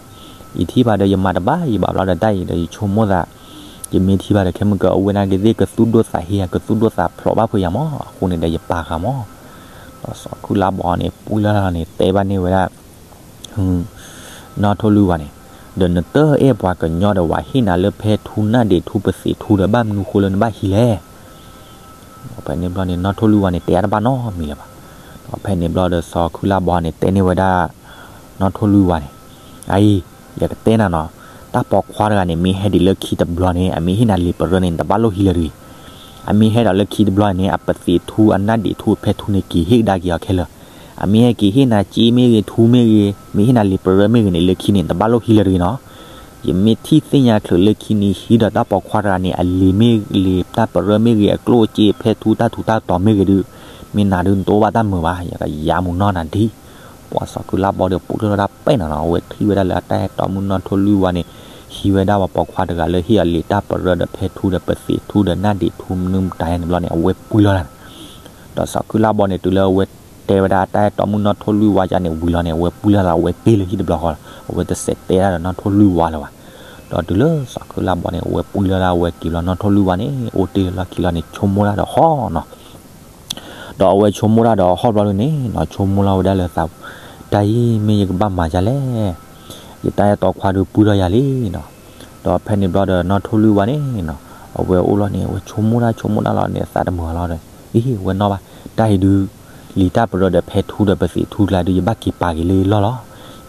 ယထံၣ်ဘၣ်ဒီးယမၤတဘၣ်ယံၤဘၣ်ဘျီဒီး တၢ်အံၤဒီးယဆိကမိၣ်သး ယမ့ၢ်ထံၣ်ဘၣ်ဒီး ခဲမုၢ်ကၢအဝဲနာ်က့သ့ၣ် ကသူၣ်ဒိၣ်သးဟ့ယၤ ကသူၣ်ဒိၣ်သးဖျိးဘၣ်ဖုးယၤမး, အဃိန့ၣ်ဒီးယပာ်ဃာ်မး. ဒီးစီၤခုၣ်လၢ်ဘီန့ၣ် ပှံၢ်လီၤတၢ်လီၤန့ၣ် တဲဘၣ်န့ၢ်ဝဲဒၣ် နီၢ်ထိၣ်လွံၢ်ဝါန့ၣ်, ဒီးနတအဲၣ်ပှၤကညီဒီး ပှၤဟ့ၣ်နၤလၢဖဲထူနၢ်ဒံးထူပသံးထူဒီး ဘၣ်မနုၤဃိလၢနဘၣ်ဟံးလဲၣ်. ဖဲန့ၣ်ဘျီန့ၣ် နီၢ်ထိၣ်လွံၢ်ဝါန့ၣ် တဲအါတဘၣ်နီတမံၤလၢၤဘၣ်. ဒီးဖဲန့ၣ်ဘျီဒီး စီၤခုၣ်လၢ်ဘီန့ၣ် တဲန့ၢ်ဝဲဒၣ် နီၢ်ထိၣ်လွံၢ်ဝါန့ၣ်, အအံၤ ယကတဲနၤနီၤ, တၢ်ပိာ်ခွါတဂၤန့ၣ် မ့ၢ်ဟဲဒံးလၢခံတဘျီန့ၣ် အမ့ၢ်ဟ့ၣ်နၤလံာ်ပရၢန့ၣ် နတဘၣ်လိၣ်ဟံးလၢၤတဂ့ၤ. အမ့ၢ်ဟဲဒီးလၢခံတဘျီန့ၣ် အပသံးထူအနၢ်ဒံးထူအဖဲထူန့ၣ် က့ၤဟ့ၣ်ကဒါက့ၤအီၤခဲလၢာ်. အမ့ၢ်ဟဲက့ၤဟ့ၣ်နၤစ့မ့ၢ်ဂ့ၤ ထူမ့ၢ်ဂ့ၤ မ့ၢ်ဟ့ၣ်နၤလံာ်ပရၢမ့ၢ်ဂ့ၤန့ၣ် လၢခံန့ၣ် နတဘၣ်လိၣ်ဟံးလၢၤတဂ့ၤနီၤ. ယမ့ၢ်ထံၣ်သ့ၣ်ညါချုးလၢခံန့ၣ် ဟံးဒီးတၢ်ပိာ်ခွါတဂၤန့ၣ် အလံာ်မ့ၢ်လံာ်တၢ်ပရၢမ့ၢ်ဂ့ၤ အကျိၣ်အစ့ဖဲထူတၢ်ထူးတၢ်တီၤမ့ၢ်ဂ့ၤဒုး မ့ၢ်နၤဒုး နတအိၣ်ဘၣ်တၢ်မုာ်ဘၣ်, ယကယၤမူနီၢ်နၤဒံး. ပှၤစီၤခုၣ်လၢ်ဘီဒီး ပူၤထီၣ်တၢ်ပဲာ်နီၤနီၤ, အဝဲထံၣ်ဝဲဒၣ်လၢအတၢ်အဲၣ်တီမုၣ်နီၢ်ထိၣ်လွံၢ်ဝါန့ၣ် ဟံးဝဲဒၣ်ပှၤပိာ်ခွါတဂၤလၢဟ့ၣ်အီၤလံာ်တၢ်ပရၢဒီးဖဲထူဒီးပသံးထူဒီးနၢ်ဒံးထူမနုၤမတၤယါန့ၣ်ဘျီန့ၣ် အဝဲပှံၢ်လီၤတၢ်န့ၣ်. ဒီးစီၤခုၣ်လၢ်ဘီန့ၣ် တုၤလၢအဝဲ တဲဝဲဒၣ်တၢ်အဲၣ်တီမုၣ်နီၢ်ထိၣ်လွံၢ်ဝါန့ၣ်ဝံၤလီၤန့ၣ် အဝဲပှံၢ်လီၤလၢအဝဲက့ၤလၢဟံၣ်တဘျီဃီလီၤ. အဝဲတစဲးတဲဒၣ်ဒီးနီၢ်ထိၣ်လွံၢ်ဝါလၢၤဘၣ်. ဒီးတုၤလၢစီၤခုလၢ်ဘီန့ၣ် အဝဲပှံၢ်လီၤလၢအဝဲက့ၤဘျီ နီၢ်ထိၣ်လွံၢ်ဝါန့ၣ် အိၣ်တ့ၢ်လၢလီၢ်ခံလီၤန့ၣ် ဆိကမိၣ်တၢ်ဒီးဟီၣ်နီၤ. ဒီးအဝဲဆိကမိၣ်တၢ်ဒီးဟီၣ်ဘျီဒုန့ၣ်နီၤ ဆိကမိၣ်လီၤဝဲဒၣ်လၢသး တၢ်အံၤမ့ၢ်ယကဘၣ်မၤဒ်လဲၣ်, ယတၢ်အဲၣ်တီခွါဒုပှံၢ်ထီၣ်ယၤလံနီၤ. ဒီးဖဲန့ၣ်ဘျီဒီးနီၢ်ထိၣ်လွံၢ်ဝါန့ၣ်နီၤ အဝဲအိၣ်လီၤန့ၣ် အဝဲဆိကမိၣ်တၢ်ဆိကမိၣ်တၢ်လီၤန့ၣ် အသးတမုာ်လီၤဒီး အ့ ဝဲနီၢ်ဘၣ် တၢ်အံၤဒု လံာ်တၢ်ပရၢဒီးဖဲထူဒီးပသံးထူကျါဒု ယဘၣ်က့ၤပာ်က့ၤလၢယလီၢ်လီၤ.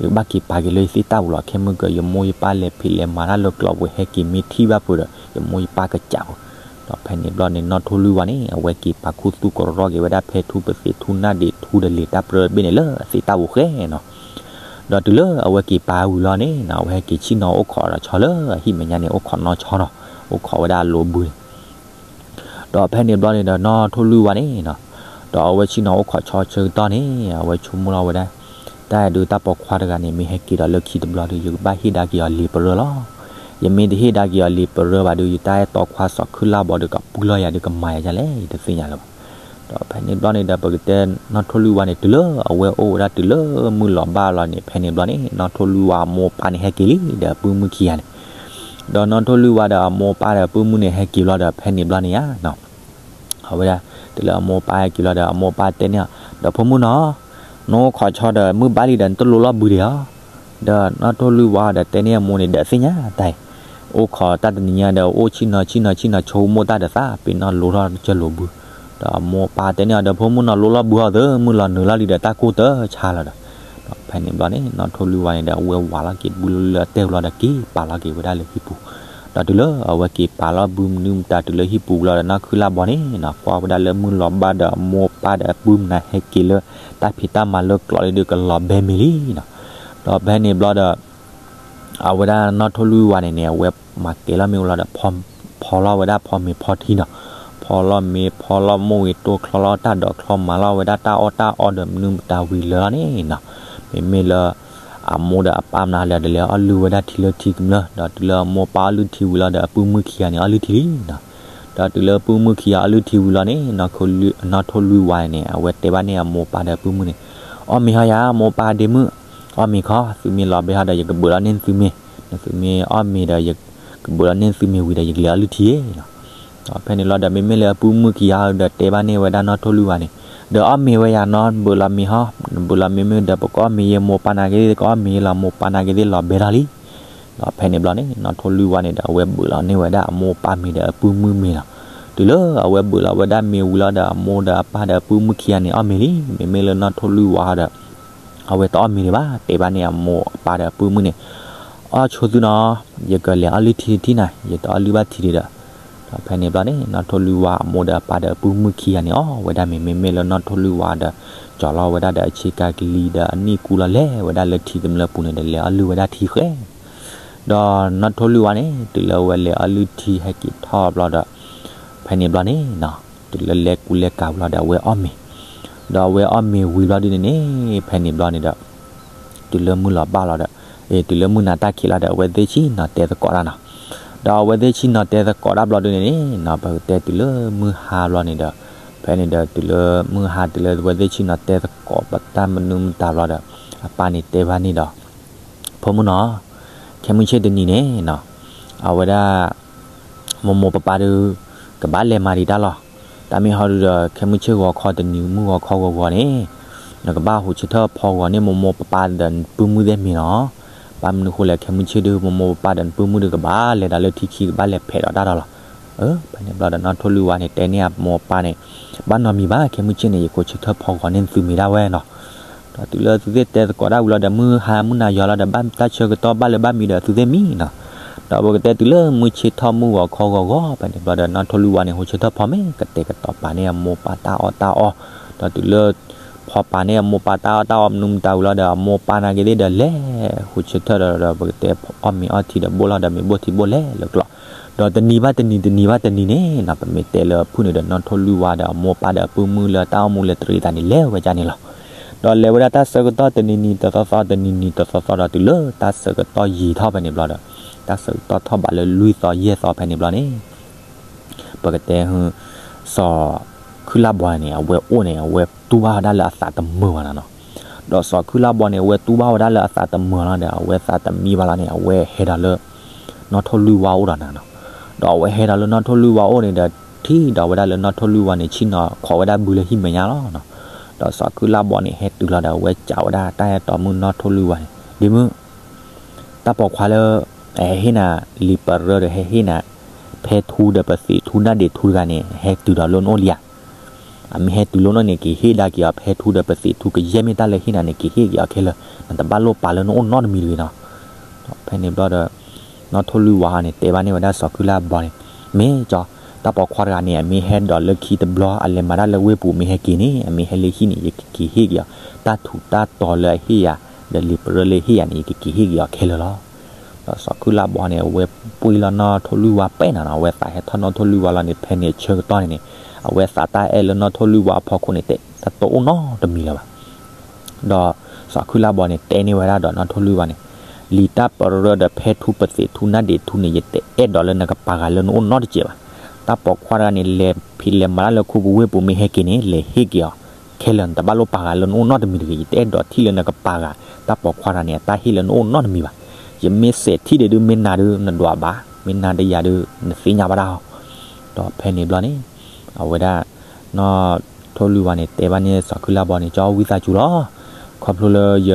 ယကဘၣ်က့ၤပာ်က့ၤလၢယသ့ၣ်တၢ်ပူၤလီၤ. ခဲမုၢ်က ယမိၢ်ယပၢ်လဲၤဖံးလဲၤမၤတၢ်လၢကျိးပူၤ ဟဲက့ၤမ့ၢ်ထံၣ်ဘၣ်ဖုးဒီး ယမိၢ်ယပၢ်ကစးပူၤ. ဒီးဖဲန့ၣ်ဘျီန့ၣ် နီၢ်ထိၣ်လွံၢ်ဝါန့ၣ် အဝဲက့ၤပာ်ခူသူၣ်ကရီက့ၤဝဲဒၣ်ဖဲထူပသံးထူနၢ်ဒံးထူဒီးလံာ်တၢ်ပရၢတဘ့ၣ်န့ၣ်လၢအသ့ၣ်တၢ်ပူၤဃဲနီၤ. ဒီးတုၤလၢအဝဲက့ၤပာ်ဝံၤလီၤန့ၣ်နီၤ အဝဲဟဲက့ၤဆ့ၣ်နီၤအိၣ်ခိးဒီးဆီလၢအဟံၣ်မဲာ်ညါန့ၣ် အိၣ်ခိးနီၢ်ဆီနီၤ, အိၣ်ခိးဝဲဒၣ်အလိၤဘုန့ၣ် ဒီးဖဲန့ၣ်ဘျီန့ၣ်ဒီးနီၢ်ထိၣ်လွံၢ်ဝါန့ၣ်နီၤ ဒီးအဝဲဆ့ၣ်နီၤအိၣ်ခိးဆီဆၢကတီၢ်န့ၣ် အဝဲဆိကမိၣ်လီၤဝဲဒၣ် တၢ်အံၤဒုတၢ်ပိာ်ခွါတဂၤန့ၣ် မ့ၢ်ဟဲက့ၤဒီးလၢခံတဘျီဒီး ယကဘၣ်ဟ့ၣ်ဒၣ်က့ၤအီၤလံာ်ပရၢလီၤ. ယမ့ၢ်တဟ့ၣ်ဒၣ်က့ၤအီၤလံာ်ပရၢဘၣ်ဒီး ယတၢ်အဲၣ်တီခွါစီၤခုလၢ်ဘီဒီးကပှံၢ်လီၤယၤဒီးကမၤယၤဒ်လဲၣ် ယတသ့ၣ်ညါလၢၤဘၣ်. ဒီးဖဲန့ၣ်ဘျီန့ၣ်ဒီး ပကတဲနီၢ်ထိၣ်လွံၢ်ဝါန့ၣ် တုၤလၢအဝဲအိၣ်ဝဲဒၣ်တုၤလၢမုၢ်လီၤဘၣ်လီၤန့ၣ် ဖဲန့ၣ်ဘျီန့ၣ် နီၢ်ထိၣ်လွံၢ်ဝါအမိၢ်အပၢ်န့ၣ်ဟဲက့ၤလံ ဒီးအပုၢ်မုၣ်ခံဂၤန့ၣ် ဒီးနီၢ်ထိၣ်လွံၢ်ဝါဒီးအမိၢ်အပၢ်ဒီးအပုၢ်မုၣ်န့ၣ် ဟဲက့ၤဘျီဒီး ဖဲန့ၣ်ဘျီန့ၣ်ဧါ အဝဲဒၣ် တုၤလၢအမိၢ်အပၢ်ဟဲက့ၤလီၤဒီး အမိၢ်အပၢ်တဲန့ၢ်အီၤ ဒီးဖိမုၣ်နီၤ, နအိၣ်ခိးဆီဒီးမုၢ်ဘၣ်လံဒီး နတလိလီၤဘုဒံးဧါ. ဒီးနီၢ်ထိၣ်လွံၢ်ဝါဒီးတဲန့ၢ်အမိၢ်န့ၣ်ဒီး သ့ၣ်ညါတၢ်အံၤ အိၣ်ခိးတၢ်တနံၤညါဒီး အိၣ်ဆ့ၣ်နီၤဆ့ၣ်နီၤဆ့ၣ်နီၤ ဆိကမိၣ်တၢ်ဒီးသး ပ့ၤနီၣ်လိထီၣ်ကၢၢ်လိာ်ဘု. ဒီးအမိၢ်အပၢ်တဲန့ၢ်အီၤဒီး ဖိမုၣ်နီၤ လိလီၤဘုအီၤသ့ မုၢ်လီၤနုာ်လီၤလံဒီး တၢ်ကိၢ်တၢ်ဆါလီၤဒီး ဒီးဖဲန့ၣ်ဘျီန့ၣ် နီၢ်ထိၣ်လွံၢ်ဝါန့ၣ်ဒီး အဝဲဝးလီၤက့ၤဘုလၢအတဲာ်လီၤဒီး က့ၤပာ်လီၤက့ၤဝဲဒၣ်လၢဟံၣ်ပူၤ. ဒီးတုၤလၢအဝဲက့ၤပာ်လီၤဘုမနုၤမတၤတုၤလၢဟံၣ်ပူၤလီၤဒီး နီၢ်ခုလၢ်ဘီန့ၣ်နီၤ ကွၢ်ဝဲဒၣ်လၢမုၢ်လီၤဘၣ်ဒီး အမိၢ်အပၢ်ဒီးအပုၢ်မနၤဟဲက့ၤလၢ တၢ်ဖံးတၢ်မၤလၢကျိးလံဒီး ကလီၤဘဲမ့ၤလံနီၤ. ဒီးဖဲန့ၣ်ဘျီဒီး အဝဲဒၣ်နီၢ်ထိၣ်လွံၢ်ဝါန့ၣ်န့ၣ် အဝဲမၤကဲၤလီၤမ့ၣ်အူလီၤဒီး ဖီလီၤဝဲဒၣ်ဖီမ့ၤဖီထံနီၤ. ဖီလီၤမ့ၤဖီလီၤမိၢ်ဝံၤ တိၢ်ချီလီၤတၢ်ဒီးချီ မၤလီၤဝဲဒၣ်တၢ်အီၣ်တၢ်အီဒီးမနုၤမတၤဝံၤလၢာ်လီၤန့ၣ်နီၤ. မ့မ့ၢ်လၢ အမိၢ်ဒီးအပၢ်မနၤလဲၤဒီးလဲၤအီၣ်လုၢ်ဝဲဒၣ်ထံလၢထံကမျၢၢ် ဒီးတုၤလၢအမိၢ်အပၢ်အီၣ်လုၢ်ထံဝံၤလီၤဒီး အပုၢ်မုၣ်ခံဂၤန့ၣ် အီၣ်လုၢ်ထံလံနီၤ. ဒီးတုၤလၢအပုၢ်မုၣ်ခံဂၤအီၣ်လုၢ်ထံဝံၤလီၤန့ၣ် နီၢ်ထိၣ်လွံၢ်ဝါန့ၣ် အဝဲတဲဘၣ်န့ၢ်အမိၢ်အပၢ်ဒီးအပုၢ်မုၣ်န့ၣ်, အီၣ်မ့ၤဟီယၤ မိၢ်ပၢ်ဒ့မုၣ်, အီၣ်မ့ၤခီ သုမ့ၢ်လီၤဘဲဟီဒီး ယကဘုးလီၤန့ၢ်သုမ့ၤ, နသုမ့ၢ်အီၣ်မ့ၤဒီး ယကဘုးလီၤန့ၢ်သုမ့ၤဝံၤဒီး ယကလဲၤအီၣ်လုၢ်ထံနီၤ. ဒီးဖဲန့ၣ်လီၤဒီး မ့မ့ၢ်လၢအပုၢ်မုၣ်ခံဂၤဒီးတဲဘၣ်န့ၢ်ဝဲဒၣ်နီၢ်ထိၣ်လွံၢ်ဝါန့ၣ်, ဒီးအီၣ်မ့ၤဝဲယၤနီၤ ဘုးလီၤမ့ၤဟီ, နဘုးလီၤမ့ၤမ့ၢ်ဒီး ပကအီၣ်မ့ၤယဲ မိၢ်ပၢ်နာ်က့သ့ၣ် ကအီၣ်မ့ၤယဲလီၤ မိၢ်ပၢ်နာ်က့သ့ၣ်လီၤဘဲထီၣ်လံ. ဒီးဖဲန့ၣ်ဘျီန့ၣ် နီၢ်ထိၣ်လွံၢ်ဝါန့ၣ်ဒီး အဝဲဘုးလီၤန့ၢ်ဝဲဒၣ်အမိၢ်အပၢ်မ့ၤဒီးအပုၢ်မုၣ်မ့ၤလီၤ. တုၤလၢအဝဲဘုးလီၤဝဲဒၣ်မ့ၤဝံၤလီၤဒီး အမိၢ်ဒီးအပၢ်ဒီးအပုၢ်မုၣ်ခံဂၤန့ၣ် အီၣ်မ့ၤလံ. မ့မ့ၢ်လၢနီၢ်ထိၣ်လွံၢ်ဝါဒီး အဝဲတအီၣ်မ့ၤဒံးဘၣ်, တဲဘၣ်န့ၢ်အမိၢ်အပၢ်ဒီးအပုၢ်မုၣ်န့ၣ်, အီၣ်ဆိသုနီၤ, ယကလဲၤအီၣ်လုၢ်ထံတထံၣ်နၤ, ယတအီၣ်လုၢ်ဘၣ်ထံဒံးဒီး. ဒီးဖဲန့ၣ်ဘျီန့ၣ် နီၢ်ထိၣ်လွံၢ်ဝါအမိၢ်ဒီးအပၢ်ဒီးအပုၢ်မုၣ်ခံဂၤန့ၣ် အီၣ်ဝဲဒၣ်မ့ၤ မ့မ့ၢ်လၢနီၢ်ထိၣ်လွံၢ်ဝါဒီး ကၠီၤလီၤဝဲဒၣ်ဒီးအဆ့ကၤကလံၤဒီးအနံၣ်ကူလီၤ လဲၤဝဲဒၣ်လၢထံကမျၢၢ်ပူၤန့ၣ်ဒီး လဲၤအီၣ်လုၢ်ဝဲဒၣ်ထံဃဲ ဒီးနီၢ်ထိၣ်လွံၢ်ဝါန့ၣ် တုၤလၢအဝဲလဲၤအီၣ်လုၢ်ထံဟဲက့ၤထီၣ်ဘျီဒီး ဖဲန့ၣ်ဘျီန့ၣ်နီၤ, တုၤလၢလဲၤကူလဲၤကၤဝံၤလီၤဒီး အဝဲအီၣ်မ့ၤ, ဒီးအဝဲအီၣ်မ့ၤဝံၤဘျီဒုန့ၣ်န့ၣ် ဖဲန့ၣ်ဘျီန့ၣ်ဒီး တုၤလၢမုၢ်လီၤဘၣ်လီၤဒီး တုၤလၢမုၢ်နၤတၢ်ခံးလီၤဒီး အဝဲသ့ၣ်ဆ့ၣ်နီၤတဲသကိးတၢ်နီၤ. ဒီးအဝဲသ့ၣ်ဆ့ၣ်နီၤတဲသကိးတၢ်ဘျီဒုန့ၣ်န့ၣ်နီၤ, ပကတဲတုၤလၢမုၢ်ဟါဘျီန့ၣ်ဒီး ဖဲန့ၣ်ဒီး တုၤလၢမုၢ်ဟါတုၤလၢအဝဲသ့ၣ်ဆ့ၣ်နီၤတဲသကိးပတၢ်မနုၤမတၤဘျီဒီး အပၢ်န့ၣ်တဲဘၣ်န့ၣ်ဒီး ဖိမုၣ်နီၤ, ခဲမုၢ်ဆ့ၣ်တနံၤန့ၣ်နီၤ, အဝဲဒၣ် မိၢ်မိၢ်ပၢ်ပၢ်ဒုး ကဘၣ်လဲၤမၤဒံးတၢ်လီၤ. တၢ်မ့ၢ်ဟီဒုဒီး ခဲမုၢ်ဆ့ၣ်ဂီၤခီတနံၤမုၢ်ဂီၤခီဂီၤဂီၤန့ၣ် နကဘၣ်ဟူးဆၢထၢၣ်ဖီဂီၤန့ၢ်မိၢ်မိၢ်ပၢ်ပၢ်ဒီးနပုၢ်မုၣ်သ့ၣ်မ့ၤလီၤ. ဘၣ်မနုၤဃိလဲၣ် ခဲမုၢ်ဆ့ၣ်ဒုး မိၢ်မိၢ်ပၢ်ပၢ်ဒီးနပုၢ်မုၣ်ဒုး ကဘၣ်လဲၤဒီးလၢထံခံ ကဘၣ်လဲၤဖဲးဒီးတၢ်ဒီးလီၤ. ဖဲန့ၣ်ဘျီဒီး နီၢ်ထိၣ်လွံၢ်ဝါန့ၣ် တဲန့ၢ်အမိၢ်အပၢ်န့ၣ်, ဘၣ်နီတမံၤဘၣ် ခဲမုၢ်ဆ့ၣ်န့ၣ် ယကဟူးဆၢထၢၣ်ဖီဂီၤန့ၢ်သုမ့ၤဒၣ်ဝဲနီၤ. ဒီးတုၤလၢသုသ့ၣ်တဲသကိးတၢ်ဝံၤလီၤဒီး မုၢ်ဟါမုၢ်နၤယီၤလီၤဒီး ဘၣ်တၢ်ဆၢကတီၢ်ဘၣ်လၢၤဘၣ်မံဒီးသုသ့ၣ်မံနီၤ. ဒီးပကတဲတုၤလၢမုၢ်ဆ့ၣ်ထီၣ်မုၢ်ဂီၤခီဂီၤဂီၤ ဖဲန့ၣ်ဘျီဒီး နီၢ်ထိၣ်လွံၢ်ဝါန့ၣ် ဟူးဆၢထၢၣ်ဖီမ့ၤ ကတဲာ်ကတီၤပာ်န့ၢ်အမိၢ်ပၢ်တၢ်အီၣ်တၢ်အီ, ဒီးတုၤလၢ ဖီပာ်န့ၢ်အမိၢ်ပၢ်တၢ်အီၣ်တၢ်အီမနုၤမတၤဝံၤလီၤဒီး အမိၢ်ပၢ်နာ်က့သ့ၣ်ဒီးလဲၤ ဟူးဆၢထၢၣ်ဒီး ပကတဲအီၣ်မ့ၤအီထံဒီးဘိၣ်လီၤဒီးမ့ၤဘိၣ်ထံဘိၣ်လဲၤလၢကျိး, ဒီးတနံၤဘၣ်တနံၤတနံၤဘၣ်တနံၤန့ၣ်နီၤ ပမ့ၢ်တဲလၢအဖုၣ်န့ၣ်ဒီး နီၢ်ထိၣ်လွံၢ်ဝါဒီးအမိၢ်ပၢ်ဒီးအပုၢ်မုၣ်လၢတၢ်အိၣ်မူလဲၤတရံးသးန့ၣ် လဲၤဝဲဒၣ်န့ၣ်လီၤ. ဒီးလဲၤဝဲဒၣ်တၢ်ဆၢကတီၢ်တနံၤနံၤတသီသီ တနံၤနံၤတသီသီဒီး တုၤလၢတၢ်ဆၢကတီၢ်ယံာ်ထီၣ်ဖဲန့ၣ်ဘျီဒီး တၢ်ဆၢကတီၢ်ထီၣ်ဘးလၢလွံၢ်သီယဲၢ်သီဖဲန့ၣ်ဘျီန့ၣ် ပကတဲ စီၤ ခုလါဘီန့ၣ် အဝဲအိၣ်န့ၣ် အဝဲတူၢ်ဘၣ်ဝဲဒၣ်လၢအသးတမုာ်ဘၣ်နီၤနီၤ. ဒီးစီၤခုလါဘီန့ၣ် အဝဲတူၢ်ဘၣ်ဝဲဒၣ်လၢအသးတမုာ်လီၤဒီး အဝဲသးတမံဘၣ်လီၤန့ၣ် အဝဲဟဲဒီးလၢ နီၣ်ထိၣ်လွံၢ်ဝါအိၣ်ဒီးနၤနီၤ. ဒီးအဝဲဟဲဒီးလၢနီၣ်ထိၣ်လွံၢ်ဝါအိၣ်န့ၣ်ဒီး ထံၣ်ဒီးဝဲဒၣ်လၢနီၣ်ထိၣ်လွံၢ်ဝါန့ၣ် ဆ့ၣ်နီၤခိးဝဲဒၣ်ဘုလၢဟံၣ်မဲာ်ညါလီၤနီၤ. ဒီးစီၤခုလါဘီန့ၣ် ဟဲတုၤလီၤဒီး အဝဲစံးဝဲဒၣ်တၢ်အဲၣ်တီမုၣ်နီၣ်ထိၣ်လွံၢ်ဝါန့ၣ် ဒ့မုၣ် တၢ်ပိာ်ခွါလၢ ဟဲဟ့ၣ်နၤ လံာ်ပရၢဒီး ဟဲဟ့ၣ်နၤ ဖဲထူဒီးပသံးထူ နၣ်ဒံးထူတဂၤန့ၣ် ဟဲတုၤဒီးလၢနအိၣ်လံဧါ. အမ့ၢ်ဟဲတုၤလၢနအိၣ်န့ၣ် က့ၤဟ့ၣ်ဒါက့ၤအီၤ ဖဲထူဒီးပသံးထူ ကယဲၢ်မ့ၢ်တၢ်လၢဟ့ၣ်နၤန့ၣ် က့ၤဟ့ၣ်က့ၤအီၤခဲလၢာ်, နတဘၣ်လိၣ်ပာ်လၢနအိၣ်နီတမံၤတဂ့ၤနီၤ. ဖဲန့ၣ်ဘျီဒီး နီၣ်ထိၣ်လွံၢ်ဝါန့ၣ် တဲဘၣ်န့ၢ်ဝဲဒၣ်စီၤခုလါဘီန့ၣ်, မ့ၢ်ကၠီ, တၢ်ပိာ်ခွါတဂၤန့ၣ် အမ့ၢ်ဟဲဒီးလၢခံတဘျီ အလဲၤမၤတၢ်လၢဝ့ၢ်ပူၤ မ့ၢ်ဟဲက့ၤန့ၣ် အမ့ၢ်ဟဲလၢဟံၣ်န့ၣ် ယကက့ၤဟ့ၣ်က့ၤအီၤ တၢ်ထူးတၢ်တီၤလၢအဟ့ၣ်ယၤ, ဒီးလံာ်ပရၢလၢဟ့ၣ်ယၤန့ၣ် ယကက့ၤဟ့ၣ်က့ၤအီၤခဲလၢာ်လီၤ. ဒီးစီၤခုလါဘီန့ၣ် အဝဲပှ့ၤလီၤနီၣ်ထိၣ်လွံၢ်ဝါပဲာ်နၤနီၤ, အဝဲသးဟဲထီၣ်နီၣ်ထိၣ်လွံၢ်ဝါလီၤန့ၣ် ဖဲန့ၣ်အဆၢကတီၢ်န့ၣ်န့ၣ် အဝဲသးတၢ်အဲၣ်လၢနီၣ်ထိၣ်လွံၢ်ဝါအဖီခိၣ်န့ၣ် တအိၣ်နီတမံၤလၢၤဘၣ်. ဒီးစီၤခုလါဘီန့ၣ် တဲန့ၢ်ဝဲဒၣ်ဒီးနီၣ်ထိၣ်လွံၢ်ဝါန့ၣ်, လံာ်တၢ်ပရၢဒီးဖဲထူပသံးထူ နၣ်ဒံးထူန့ၣ် ယတအဲၣ်ဒိးလၢနကပာ်ဂၤလၢနအိၣ်နီတစဲးဘၣ်. တၢ်ပိာ်ခွါတဂၤန့ၣ် လဲၤဖံးလဲၤမၤတၢ်လၢခူပူၤဝ့ၢ်ပူၤ မ့ၢ်ဟဲက့ၤန့ၣ် လဲၤဟ့ၣ်က့ၤအီၤခဲလၢာ်, နတဘၣ်လိၣ်ပာ်ဂၤလၢနအိၣ်နီတမံၤတဂ့ၤ. ယတအဲၣ်ဒိးထံၣ်လၢနကပာ်ဂၤ တၢ်ပိာ်ခွါတဂၤန့ၣ် အတၢ်ဟ့ၣ်လၢနအိၣ်နီတမံၤဘၣ်. ယမ့ၢ်စဲးထံၣ်ဒီးဒုး မ့ၢ်နၤဒုး နဒွးဘၣ်, မ့ၢ်နၤဒီးယၤဒုး နသ့ၣ်ညါဘၣ်တၢ်အီၤ. ဒီးဖဲန့ၣ်ဘျီန့ၣ် အဝဲဒၣ် နီၣ်ထိၣ်လွံၢ်ဝါန့ၣ် တဲဘၣ်န့ၣ်စီၤခုလါဘီန့ၣ်, ကၠီ ဝံသးစူၤလီၤ. ခီဖျိလၢယ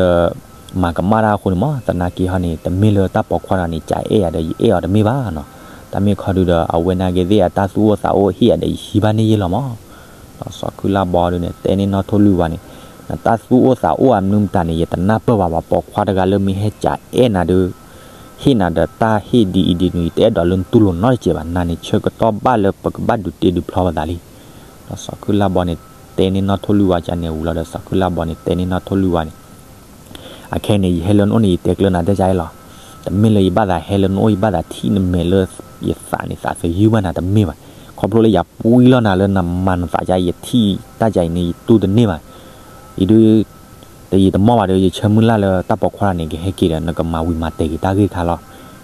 မၤကမၣ်တၢ်အဃိန့ၣ်မး, သနာ်က့ဟီန့ၣ် တမ့ၢ်လၢတၢ်ပိာ်ခွါတဂၤန့ၣ် ကအဲၣ်ယၤဒီးယအဲၣ်အီၤတမ့ၢ်ဘၣ်နီၤ. တၢ်မ့ၢ်ခီဒုဒီး အဝဲနာ်က့သ့ၣ်အတၢ်သူၣ်အိၣ်သးအိၣ်ဟ့ၣ်ယၤဒီးယဟံးဘၣ်န့ၢ်ယဲလီၤမး. ဒီးစီၤခုလါဘီဒုန့ၣ် တဲန့ၢ်နီၣ်ထိၣ်လွံၢ်ဝါန့ၣ်, နတၢ်သူၣ်အိၣ်သးအိၣ်အမနုၤမတၤန့ၣ် ယတနၢ်ပၢၢ်ဘၣ်ဘၣ်. ပိာ်ခွါတဂၤလၢမ့ၢ်ဟဲကအဲၣ်နၤဒု ဟ့ၣ်နၤဒီးတၢ်ဟ့ၣ်ဒ်အံၤဒ်နုၤ ယတအဲၣ်ဒိးလၢနတူၢ်လိာ်နီတစဲးဘၣ်. နၤန့ၣ်ဆၢကတီၢ်ဘၣ်လၢပကဘၣ်ဒုးတ့ဒုးဖျီပသးလံ. ဒီးစီၤခုလါဘီန့ၣ် တဲန့ၢ်နီၣ်ထိၣ်လွံၢ်ဝါကန့ၣ်ဝံၤလီၤဒီး စီၤခုလါဘီန့ၣ် တဲန့ၢ်နီၣ်ထိၣ်လွံၢ်ဝါန့ၣ်, အခဲန့ၣ် ယဟဲလၢနအိၣ်န့ၣ် ယတဲကျၢၤနၤတၢ်ကါအံၤလီၤ. တမ့ၢ်လၢယဘၣ်သးဟဲလၢနအိၣ် ယဘၣ်သးထံၣ်နမဲာ်လၢယသးန့ၣ် သးသယုၢ်ဘၣ်နၤတမ့ၢ်ဘၣ်. ခီဖျိလၢယပှံလီၤနၤလၢနမၤနသးကါအံၤ ယထံၣ်တၢ်ကါအံၤန့ၣ် ယတူၢ်တန့ၢ်ဘၣ်. အံၤဒု တယံာ်တမီၢ်ဘၣ်ဒီး ယဆၢမုၢ်လၢ်လၢတၢ်ပိာ်ခွါတဂၤန့ၣ် ကဟဲက့ၤဒီး နကမၤဝံၤမၤတဲာ်က့ၤတၢ်ဂ့ၢ်တခါလီၤ.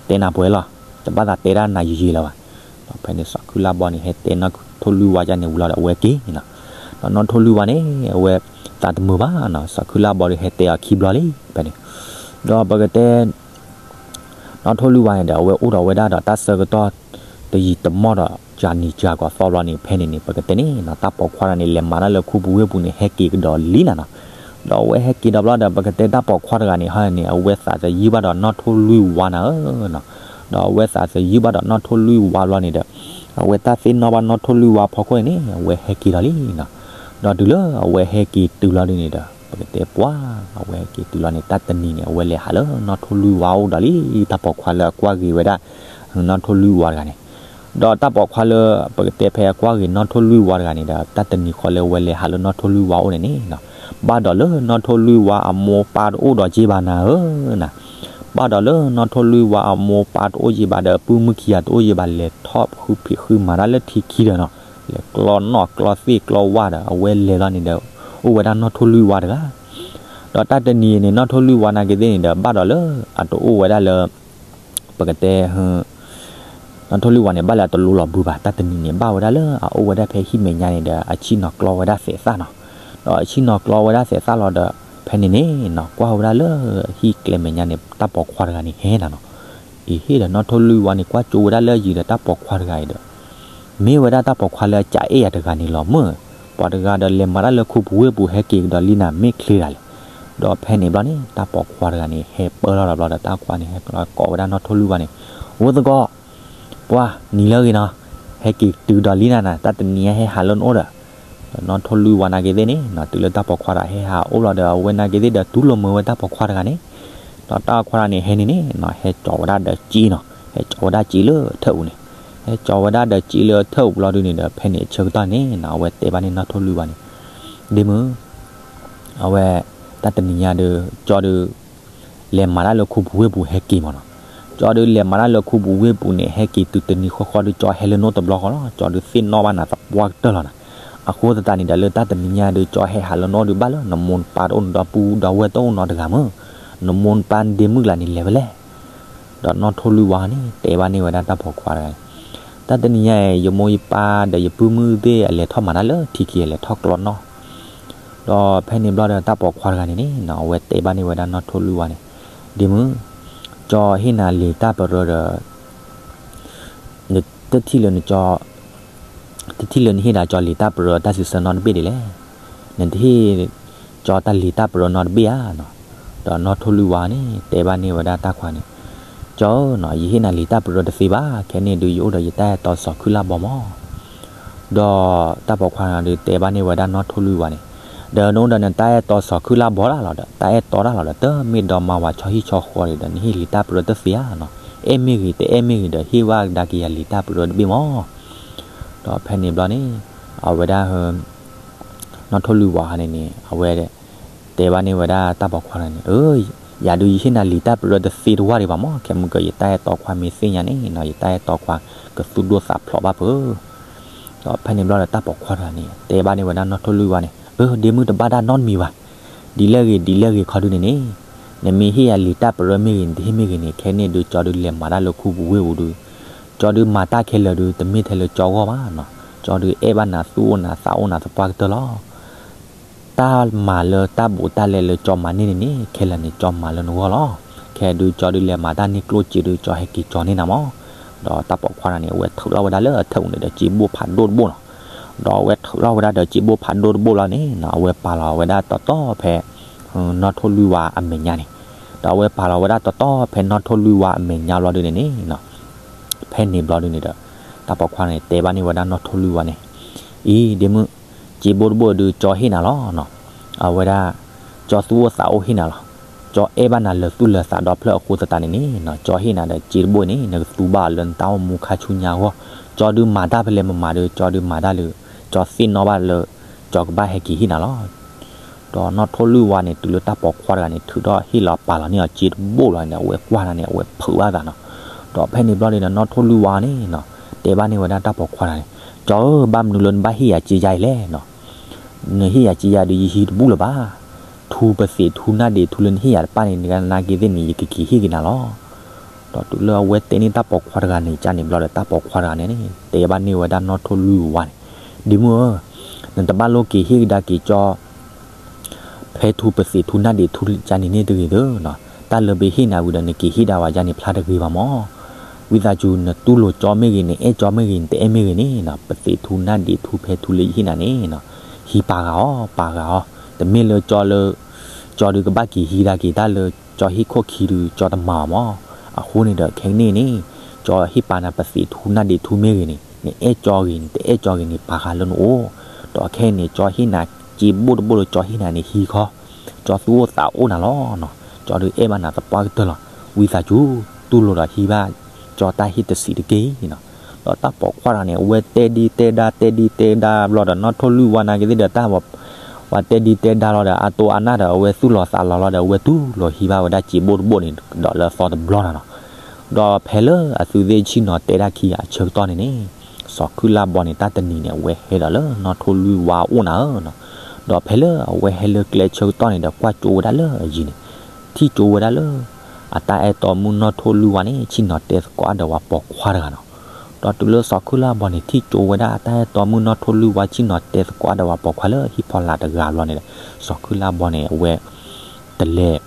တဲနၤပှဲၤလီၤ. တဘၣ်သးတဲဒၣ်နၤယံာ်ယံာ်လၢၤဘၣ်. ဒီးဖဲန့ၣ်စီၤခုလါဘီန့ၣ် ဟဲတဲနီၣ်ထိၣ်လွံၢ်ဝါကန့ၣ်ဝံၤလီၤဒီး အဝဲက့ၤန့ၣ်နီၤ. ဒီးနီၣ်ထိၣ်လွံၢ်ဝါန့ၣ် အဝဲသးတမုာ်ဘၣ်နီၤ. စီၤခုလါဘီဒီး ဟဲတဲအီၤခံဘျီလံ ဖဲန့ၣ်. ဒီးပကတဲ နီၣ်ထိၣ်လွံၢ်ဝါန့ၣ်ဒီး အဝဲအိၣ်ဒီးဝဲဒၣ်ဒီးတၢ်ဆၢကတီၢ် တယံာ်တမီၢ်ဒီး ကနံၤကၤကီၤသီဘျီန့ၣ် ဖဲန့ၣ်န့ၣ် ပကတဲန့ၣ်နီၤ တၢ်ပိာ်ခွါတဂၤန့ၣ် လဲၤမၤတၢ်လၢခူပူၤဝ့ၢ်ပူၤန့ၣ် ဟဲက့ၤကဒီးလံနၤနီၤ. ဒီးအဝဲဟဲက့ၤဒီးဘျီဒီး ပကတဲတၢ်ပိာ်ခွါတဂၤန့ၣ် ဟီန့ၣ် အဝဲသးသယုၢ်ဘၣ်ဒီးနီၣ်ထိၣ်လွံၢ်ဝါနၤဧၢနီၤ. ဒီးအဝဲသးသယုၢ်ဘၣ်ဒီးနီၣ်ထိၣ်လွံၢ်ဝါဘျီန့ၣ်ဒီး အဝဲတၢ်သ့ၣ်နီၣ်ဘၣ်နီၣ်ထိၣ်လွံၢ်ဝါဖီခိၣ်န့ၣ်န့ၣ် အဝဲဟဲက့ၤဒီးလံနီၤ. ဒီးတုၤလၢအဝဲဟဲက့ၤတုၤလီၤဒုန့ၣ်ဒီး ပကတဲပှၤ အဝဲဟဲက့ၤတုၤလီၤန့ၣ် တၢ်တနံၤန့ၣ် အဝဲလဲၤဟးလၢနီၣ်ထိၣ်လွံၢ်ဝါအိၣ်ဒီးလံ တၢ်ပိာ်ခွါလၢအကွၢ်ဂ့ၤဝဲဒၣ် နီၣ်ထိၣ်လွံၢ်ဝါတဂၤန့ၣ်. ဒီးတၢ်ပိာ်ခွါလၢ ပကတဲဖဲအကွၢ်ဂ့ၤနီၣ်ထိၣ်လွံၢ်ဝါတဂၤန့ၣ်ဒီး တၢ်တနံၤဃီလၢအဝဲလဲၤဟးလၢနီၣ်ထိၣ်လွံၢ်ဝါအိၣ်န့ၣ်န့ၣ် ဘၣ်ဒီးလၢနီၣ်ထိၣ်လွံၢ်ဝါအမိၢ်ပၢ်တအိၣ်ဒီးက့ဘၣ်နၤဧၢနီၤ. ဘၣ်ဒီးလၢနီၣ်ထိၣ်လွံၢ်ဝါအမိၢ်ပၢ်တအိၣ်က့ဘၣ်ဒီး ပုၢ်မုၣ်ခံဂၤတအိၣ်က့ဘၣ် လဲၤထီၣ်ဃုဖံးဃုမၤတၢ်လၢထံခံဒီးနီၤ လဲၤကျီနီၣ်ကျီသ့ၣ်ကျီဝၣ်ဒီး အဝဲလဲၤလီၤန့ၣ်ဒီး အိၣ်ဝဲဒၣ်နီၣ်ထိၣ်လွံၢ်ဝါတဂၤ. ဒီးတၢ်တနံၤန့ၣ် နီၣ်ထိၣ်လွံၢ်ဝါနာ်က့သ့ၣ်န့ၣ်ဒီး ဘၣ်ဒီးလၢအတအိၣ်ဝဲဒၣ်လၢ ပကတဲ နီၣ်ထိၣ်လွံၢ်ဝါန့ၣ် ဘၣ်လၢအတလိၤလီၤဘုဘၣ် တၢ်တနံၤန့ၣ် ဘၣ်ဝဲဒၣ်လၢအအိၣ်ဝဲဒၣ်ဖဲဟံၣ်မဲာ်ညါန့ၣ်ဒီး အဆ့ၣ်နီၤကျီဝဲဒၣ်သဲးသၣ်နီၤ. ဒီးအဆ့ၣ်နီၤကျီဝဲဒၣ်သဲးသၣ်လီၤဒီး ဖဲန့ၣ်န့ၣ်နီၤ ကွၢ်ဝဲဒၣ်လၢဟံၣ်ကျဲမဲာ်ညါန့ၣ် တၢ်ပိာ်ခွါတဂၤန့ၣ်ဟဲနၤနီၤ. အံၤဟ့ၣ်ဒီးနီၣ်ထိၣ်လွံၢ်ဝါန့ၣ် ကွၢ်ကၠိဝဲဒၣ်လၢအယံၤဒီးတၢ်ပိာ်ခွါတဂၤအံၤဒီး မ့ၢ်ဝဲဒၣ်တၢ်ပိာ်ခွါလၢအကအဲၣ်ယၤတဂၤန့ၣ်လီၤမၢ်. ပှၤတဂၤဒီးလဲၤမၤတၢ်လၢခူပူၤဝ့ၢ်ပူၤ ဟဲက့ၤကဒီးလံနၤ မ့ၢ်ချ့တၢ်လဲၣ်. ဒီးဖဲန့ၣ်ဘျီန့ၣ် တၢ်ပိာ်ခွါတဂၤန့ၣ် ဟဲပၢလီၤဒီးဘျီဒီး တၢ်ခွါန့ၣ် ဟဲကိးဝဲဒၣ်နီၣ်ထိၣ်လွံၢ်ဝါန့ၣ်, အိၣ်သကိး ပှၤနံၤလၢအဂ့ၤနီၤ, ဟဲက့ၤတုၤဒီးလံနၤနၤ, တၢ်တနံၤညါဟဲဟးလၢနအိၣ်ဒီး နီၣ်ထိၣ်လွံၢ်ဝါနာ်က့သ့ၣ်န့ၣ်နီၤ တုၤလၢတၢ်ပိာ်ခွါတဂၤဟဲဟးအိၣ်လီၤဒီး အဝဲနာ်က့သ့ၣ်ဒီး တူၢ်လိာ်မုာ်ဝဲတၢ်ပိာ်ခွါတဂၤန့ၣ်, ဒီးတၢ်ခွါတဂၤန့ၣ် ဟဲန့ၣ်န့ၣ်နီၤ ဟဲကၠီဝဲဒၣ်ဒီးစ့နီၤ, ဟဲကၠီဝဲဒၣ်စ့လၢထၢၣ်ပူၤန့ၣ်, ဟဲကၠီဝဲဒၣ်ဒီးစ့လၢထၢၣ်ပူၤလီၤဒုန့ၣ်ဒီး ဖဲန့ၣ်အဆၢကတီၢ်န့ၣ်နီၤ အဝဲတဲဘၣ်န့ၣ်နီၣ်ထိၣ်လွံၢ်ဝါန့ၣ်, ဒ့မုၣ် အဝဲ တၢ်တနံၤညါဒီး ကၠီဒီး လဲၤမၤတၢ်လၢခူပူၤဝ့ၢ်ပူၤဟဲက့ၤမးနီၤ, ကၠီဒီးလဲၤမၤတၢ်လၢခူပူၤဝ့ၢ်ပူၤန့ၣ် ဟဲက့ၤတုၤတနံၤဃီဃီဒီး ကၠီဟဲလၢနအိၣ်တဘျီဃီလီၤ, ကၠီဒီးသ့ၣ်နီၣ်ဘၣ်နၤသပှၢ်ကတၢၢ်လီၤနၤ, အဃိသတးန့ၣ်ဒီး လၢတၢ်တနံၤညါဒီး ကၠီဟဲဟးလၢနအိၣ်ဒီးဘၣ်လၢ နမိၢ်နပၢ်တအိၣ်နဒီပုၢ်ဒီဝဲၢ်တအိၣ်နီတဂၤမၢ်, နမိၢ်နပၢ်နဒ့မုၣ်ကျါန့ၣ်လဲၤဝဲလဲၣ်. ဒီးနီၣ်ထိၣ်လွံၢ်ဝါန့ၣ် တဲဘၣ်န့ၢ်ဝဲဒၣ်တၢ်ပိာ်ခွါတဂၤန့ၣ်, တၢ်တနံၤညါအံၤ ယမိၢ်ယပၢ်ဒီးယပုၢ်မုၣ်သ့ၣ်အလဲၤထီၣ်မၤတၢ်လၢထံခံ အလဲၤထီၣ်ကျီနီၣ်, ဒီးဖဲန့ၣ်ဘျီဒီးတၢ်ပိာ်ခွါတဂၤန့ၣ်န့ၣ်နီၤ အဝဲတဲဘၣ်န့ၢ်ဝဲဒၣ်နီၢ်ထိၣ်လွံၢ်ဝါန့ၣ်, ဒ့မုၣ်, ကၠီဟ့ၣ်နၤလံာ်တၢ်ပရၢဒီး နတထံၣ်လၢနကၠီ တထံၣ်လၢနဟ့ၣ်ဒၣ်ကၠီလံာ်တၢ်ပရၢတၢ်စံးဆၢနီတဘ့ၣ်ဒ်လဲၣ်. နတဟ့ၣ်ကၠီတၢ်လံာ်တၢ်ပရၢနီတဘ့ၣ်ဧါနီၤ. ဒီးနီၢ်ထိၣ်လွံၢ်ဝါန့ၣ် တဲဘၣ်န့ၢ်ဝဲဒၣ်တၢ်ပိာ်ခွါန့ၣ်, ကၠီဧၢနီၤ, ယဟ့ၣ်နၤလံာ်တၢ်ပရၢတသ့ဘၣ်. ခဲန့ၣ်ဒုး ယအိၣ်ဒီးယတၢ်အဲၣ်တီစီၤခုၣ်လၢ်ဘီမး. ဒီးတၢ်ပိာ်ခွါန့ၣ်ဒုး တဲဘၣ်န့ၢ်ဝဲဒၣ်နီၢ်ထိၣ်လွံၢ်ဝါန့ၣ်, ဒီးနအိၣ်ဒီးနတၢ်အဲၣ်တီစီၤခုၣ်လၢ်ဘီတၢ်လီၤဒီး တၢ်အဲၣ်တီတၢ်လီၤဒီး တမ့ၢ်ဒီးမၤဝၤဆီဟံၣ်ဆီဃီဒီး နဟ့ၣ်လံာ်တၢ်ပရၢတသ့ဧါနီၤ. အဲၣ်မ့ၢ်ဂ့ၤ တအဲၣ်မ့ၢ်ဂ့ၤဒီး ဟ့ၣ်ဘၣ်ကဒါက့ၤယၤလံာ်တၢ်ပရၢတဘ့ၣ်မး. ဒီးဖဲန့ၣ်ဘျီန့ၣ် အဝဲဒၣ် နီၢ်ထိၣ်လွံၢ်ဝါန့ၣ်န့ၣ် အဝဲ တဲဘၣ်န့ၢ်ဝဲဒၣ်တၢ်ပိာ်ခွါတဂၤန့ၣ်, ယၤဒုးယဟ့ၣ်နၤလံာ်တၢ်ပရၢတသ့တဝၢ်ဒံးဘၣ်မး. ခဲမုၢ်ကၢ ယတၢ်အဲၣ်တီခွါမ့ၢ်သ့ၣ်ညါန့ၣ်နီၤ ယတၢ်အဲၣ်တီခွါကသူၣ်ဒိၣ်သးဖျိးဘၣ်ဖုး. ဒီးဖဲန့ၣ်ဘျီဒီးတၢ်ပိာ်ခွါတဂၤန့ၣ် တဲဘၣ်န့ၢ်ဝဲဒၣ်နီၢ်ထိၣ်လွံၢ်ဝါန့ၣ်, အၢ ဒ့မုၣ် တဘၣ်တၢ်နီတမံၤဘၣ်. ဒ်လဲၣ်ဂ့ၤ ဒ်လဲၣ်ဂ့ၤခီဒုန့ၣ်န့ၣ်, နမ့ၢ်ဟ့ၣ်ယၤလံာ်တၢ်ပရၢမ့ၢ်ဂ့ၤ နတဟ့ၣ်မ့ၢ်ဂ့ၤန့ၣ် ခဲန့ၣ်ဒုး ကၠီဒုးလဲၤမၤတၢ်လၢခူပူၤဝ့ၢ်ပူၤဒုး, ကၠီဒုးမၤတၢ်ခဲလၢာ်ဒုး တမ့ၢ်ထဲလၢကၠီဂီၢ်ဘၣ်နီၤ. ကၠီဒုးအဲၣ်ဘၣ်နၤ သူၣ်အိၣ်နၤ သးအိၣ်နၤသပှၢ်ကတၢၢ်လီၤ. တၢ်မၤလၢတၢ်ဘူးတၢ်လဲလၢကၠီမၤန့ၢ်န့ၣ်န့ၣ် ခဲလၢာ်န့ၣ် ကၠီမၤလၢနဂီၢ်လီၤ. ခဲဒုး ကၠီဒုးလဲၤမၤတၢ်န့ၢ်ကျိၣ်စ့ဒုး ကၠီဟဲက့ၤကၠီန့ၢ်နၤမး. ဒီးတၢ်ပိာ်ခွါတဂၤန့ၣ် အဝဲထုးထီၣ်ဝဲဒၣ်လၢအထၢၣ်ပူၤန့ၣ်ဒီး စ့ဘိၣ်ဖးဒိၣ်တဘိနီၤ. ဒီးအဝဲထုးထီၣ်ဝဲဒၣ်ဒီးစ့ဘိၣ်ဖးဒိၣ်တဘိလီၤန့ၣ်နီၤ အဝဲပာ်လီၤဝဲဒၣ်တီတီဖဲ နီၢ်ထိၣ်လွံၢ်ဝါအမဲာ်ညါန့ၣ်, ဒီးအဝဲပာ်လီၤဝဲဒၣ်တီတီဖဲနီၢ်ထိၣ်လွံၢ်ဝါအမဲာ်ညါဘျီဒုန့ၣ်န့ၣ်နီၤ. ဖဲန့ၣ်ဘျီဒုန့ၣ်ဒီး တၢ်ပိာ်ခွါန့ၣ် တဲဘၣ်န့ၢ်ဝဲဒၣ်နီၢ်ထိၣ်လွံၢ်ဝါန့ၣ်, အံၤ ဒ့မုၣ်, စ့ဘိၣ်တဘိဒုး ကၠီဟ့ၣ်နၤလီၤနီၤ. အဝဲဒၣ် ကၠီသူၣ်အိၣ်သးအိၣ်ဟ့ၣ်နၤလီၤ. ကၠီအဲၣ်ဘၣ်နၤလၢာ်သူၣ်လၢာ်သးဒီဖျၢၣ်အဃိသတးန့ၣ်န့ၣ်နီၤ ကၠီဟ့ၣ်နၤဒီးစ့တဘိန့ၣ် နကသူဘၣ်အီၤလၢနတၢ်အိၣ်မူခါဆူညါအဂီၢ်. ကၠီဒုးမၤတၢ်ဖဲလဲၣ်မမၤဒုး ကၠီဒုးမၤတၢ်လၢ ကၠီသ့ၣ်နီၣ်ဘၣ်လၢ ကၠီကဘၣ်ဟဲက့ၤဟ့ၣ်နၤလီၤ. ဒီးနီၢ်ထိၣ်လွံၢ်ဝါန့ၣ် တုၤလၢတၢ်ပိာ်ခွါတဂၤန့ၣ် ထုးထီၣ်ဟ့ၣ်လီၤပာ်လီၤန့ၢ်အီၤစ့တဘိလီၤန့ၣ် အဝဲကွၢ်တၢ်န့ၣ် အဝဲဖုးဘၣ်သးနီၤ. ဒီးဖဲန့ၣ်ဘျီန့ၣ်ဒီး နီၢ်ထိၣ်လွံၢ်ဝါန့ၣ်နီၤ တဲဘၣ်န့ၢ်ဝဲဒၣ်တၢ်ပိာ်ခွါတဂၤန့ၣ်, ကၠီဧၢ ဘၣ်မနုၤလၢနဘၣ်ဟ့ၣ်ယၤစ့ယါအံၤလဲၣ်နီၤ. နဟ့ၣ်ယၤစ့ယါဒုး ယဟံးတဘူၣ်လၢၤဘၣ်. ထူပသ့ၣ်ထူနၢ်ဒံးထူလၢနဟ့ၣ်ယၤတဖၣ်န့ၣ် နကနာ်က့သ့ၣ်န့ၣ် ယကက့ၤဟ့ၣ်က့ၤနၤလီၤ. ဒီးတုၤလၢအဝဲတဲန့ၢ်တၢ်ပိာ်ခွါတဂၤန့ၣ် ကန့ၣ်ဘျီဒီး တၢ်ပိာ်ခွါတဂၤန့ၣ် တဲဘၣ်န့ၢ်ဝဲဒၣ်နီၢ်ထိၣ်လွံၢ်ဝါန့ၣ်, ဒ့မုၣ်ဧၢ, နတဘၣ်လိၣ်က့ၤဟ့ၣ်ကဒါက့ၤကၠီ ဖဲထူပသ့ၣ်ထူနၢ်ဒံးထူကန့ၣ်န့ၣ်တဂ့ၤသၢနီၤ. တၢ်လၢပဟ့ၣ်နၤဝံၤဒီး နက့ၤဟ့ၣ်ဒၣ်ဝဲယါန့ၣ် ဖျါတဂ့ၤဘၣ်မး. ဝံသးစူၤ နတူၢ်လိာ်ကၠီမ့ၢ်ဂ့ၤ နအဲၣ်ကၠီမ့ၢ်ဂ့ၤ နတအဲၣ်မ့ၢ်ဂ့ၤန့ၣ်နီၤ ပသ့ၣ်ထူနၢ်ဒံးထူဖဲထူလၢယဟ့ၣ်နၤန့ၣ်နီၤ ဟံးပာ်ဂၤအီၤ ပာ်ဂၤအီၤ. တမ့ၢ်လၢကၠီလၢ ကၠီဒုးကဘၣ်က့ၤဟံးဒၣ်က့ၤတၢ်လၢ ကၠီဟ့ၣ်ခိၣ်ခံဒုး ကၠီတမၤအီၤမး. အဃိန့ၣ်ဒီး ခဲကနံၣ်န့ၣ် ကၠီဟ့ၣ်ပာ်နၤပသ့ၣ်ထူနၢ်ဒံးထူမ့ၢ်ဂ့ၤန့ၣ် နအဲၣ်ကၠီဂ့ၤ နတအဲၣ်ကၠီဂ့ၤန့ၣ် ပာ်ဃာ်လၢနအိၣ်. ဒီးခဲအံၤန့ၣ် ကၠီဟ့ၣ်နၤစ့ဘိၣ်တဘိၣ်လၢကၠီဟ့ၣ်နၤန့ၣ် ဟံးခီ ကၠီသူၣ်အိၣ်သးအိၣ်နၤလီၤနီၤ. ကၠီဒုးအဲၣ်ဘၣ်နၤသပှၢ်ကတၢၢ်လီၤ. ဝံသးစူၤ တူၢ်လိာ်ဒီးဟံးဘၣ်ကၠီတၢ်ဟ့ၣ်တဆံးတက့ၢ်နီၤ. ဒီးတၢ်ပိာ်ခွါတဂၤန့ၣ် အဝဲတဲဒံတဲဒါ တဲဒံတဲဒါဘျီဒီး နီၢ်ထိၣ်လွံၢ်ဝါနာ်က့သ့ၣ်ဒီး တၢ် ပှၤတဲဒံတဲဒါလီၤဒီး အတိၢ်အနၢ်ဒီး အဝဲသူၣ်လီၤသးလီၤလီၤဒီး အဝဲတူၢ်လိာ်ဟံးဘၣ်ဝဲဒၣ်စ့ဘိၣ်တဘိၣ်န့ၣ် ဒီးလၢအသီတဘျီနီၤနီၤ. ဒီးဖဲလၢအသုးသ့ၣ်ဆ့ၣ်နီၤတဲဒၣ်ခံဂၤအဆၢကတီၢ်န့ၣ်န့ၣ် စီၤခုလါဘီန့ၣ် တၢ်တနံၤန့ၣ် အဝဲဟဲဒီးလၢနီၢ်ထိၣ်လွံၢ်ဝါအိၣ်နၤဧၢနီၤ. ဒီးဖဲလၢအဝဲဟဲလၢကျဲဆၢကတီၢ်န့ၣ်ဒီး ကွၢ်ကၠိဝဲဒၣ်လၢအယံၤန့ၣ် ထံၣ်ကၠိဝဲဒၣ်လၢ အတၢ်အဲၣ်တီမုၣ်နီၢ်ထိၣ်လွံၢ်ဝါန့ၣ် ဆ့ၣ်နီၤတဲသကိးဒီးဝဲပိာ်ခွါတဂၤနီၤ. ဒီးတုၤလၢစီၤခုလါဘီန့ၣ် ထံၣ်ကၠိဝဲဒၣ်အတၢ်အဲၣ်တီမုၣ်နီၢ်ထိၣ်လွံၢ်ဝါ ဆ့ၣ်နီၤတဲသကိးဒီးဝဲပိာ်ခွါလၢဟံၣ်ဖီလာ်တဂၤဘျီန့ၣ်ဒီး စီၤခုလါဘီန့ၣ် အဝဲ တလဲၤ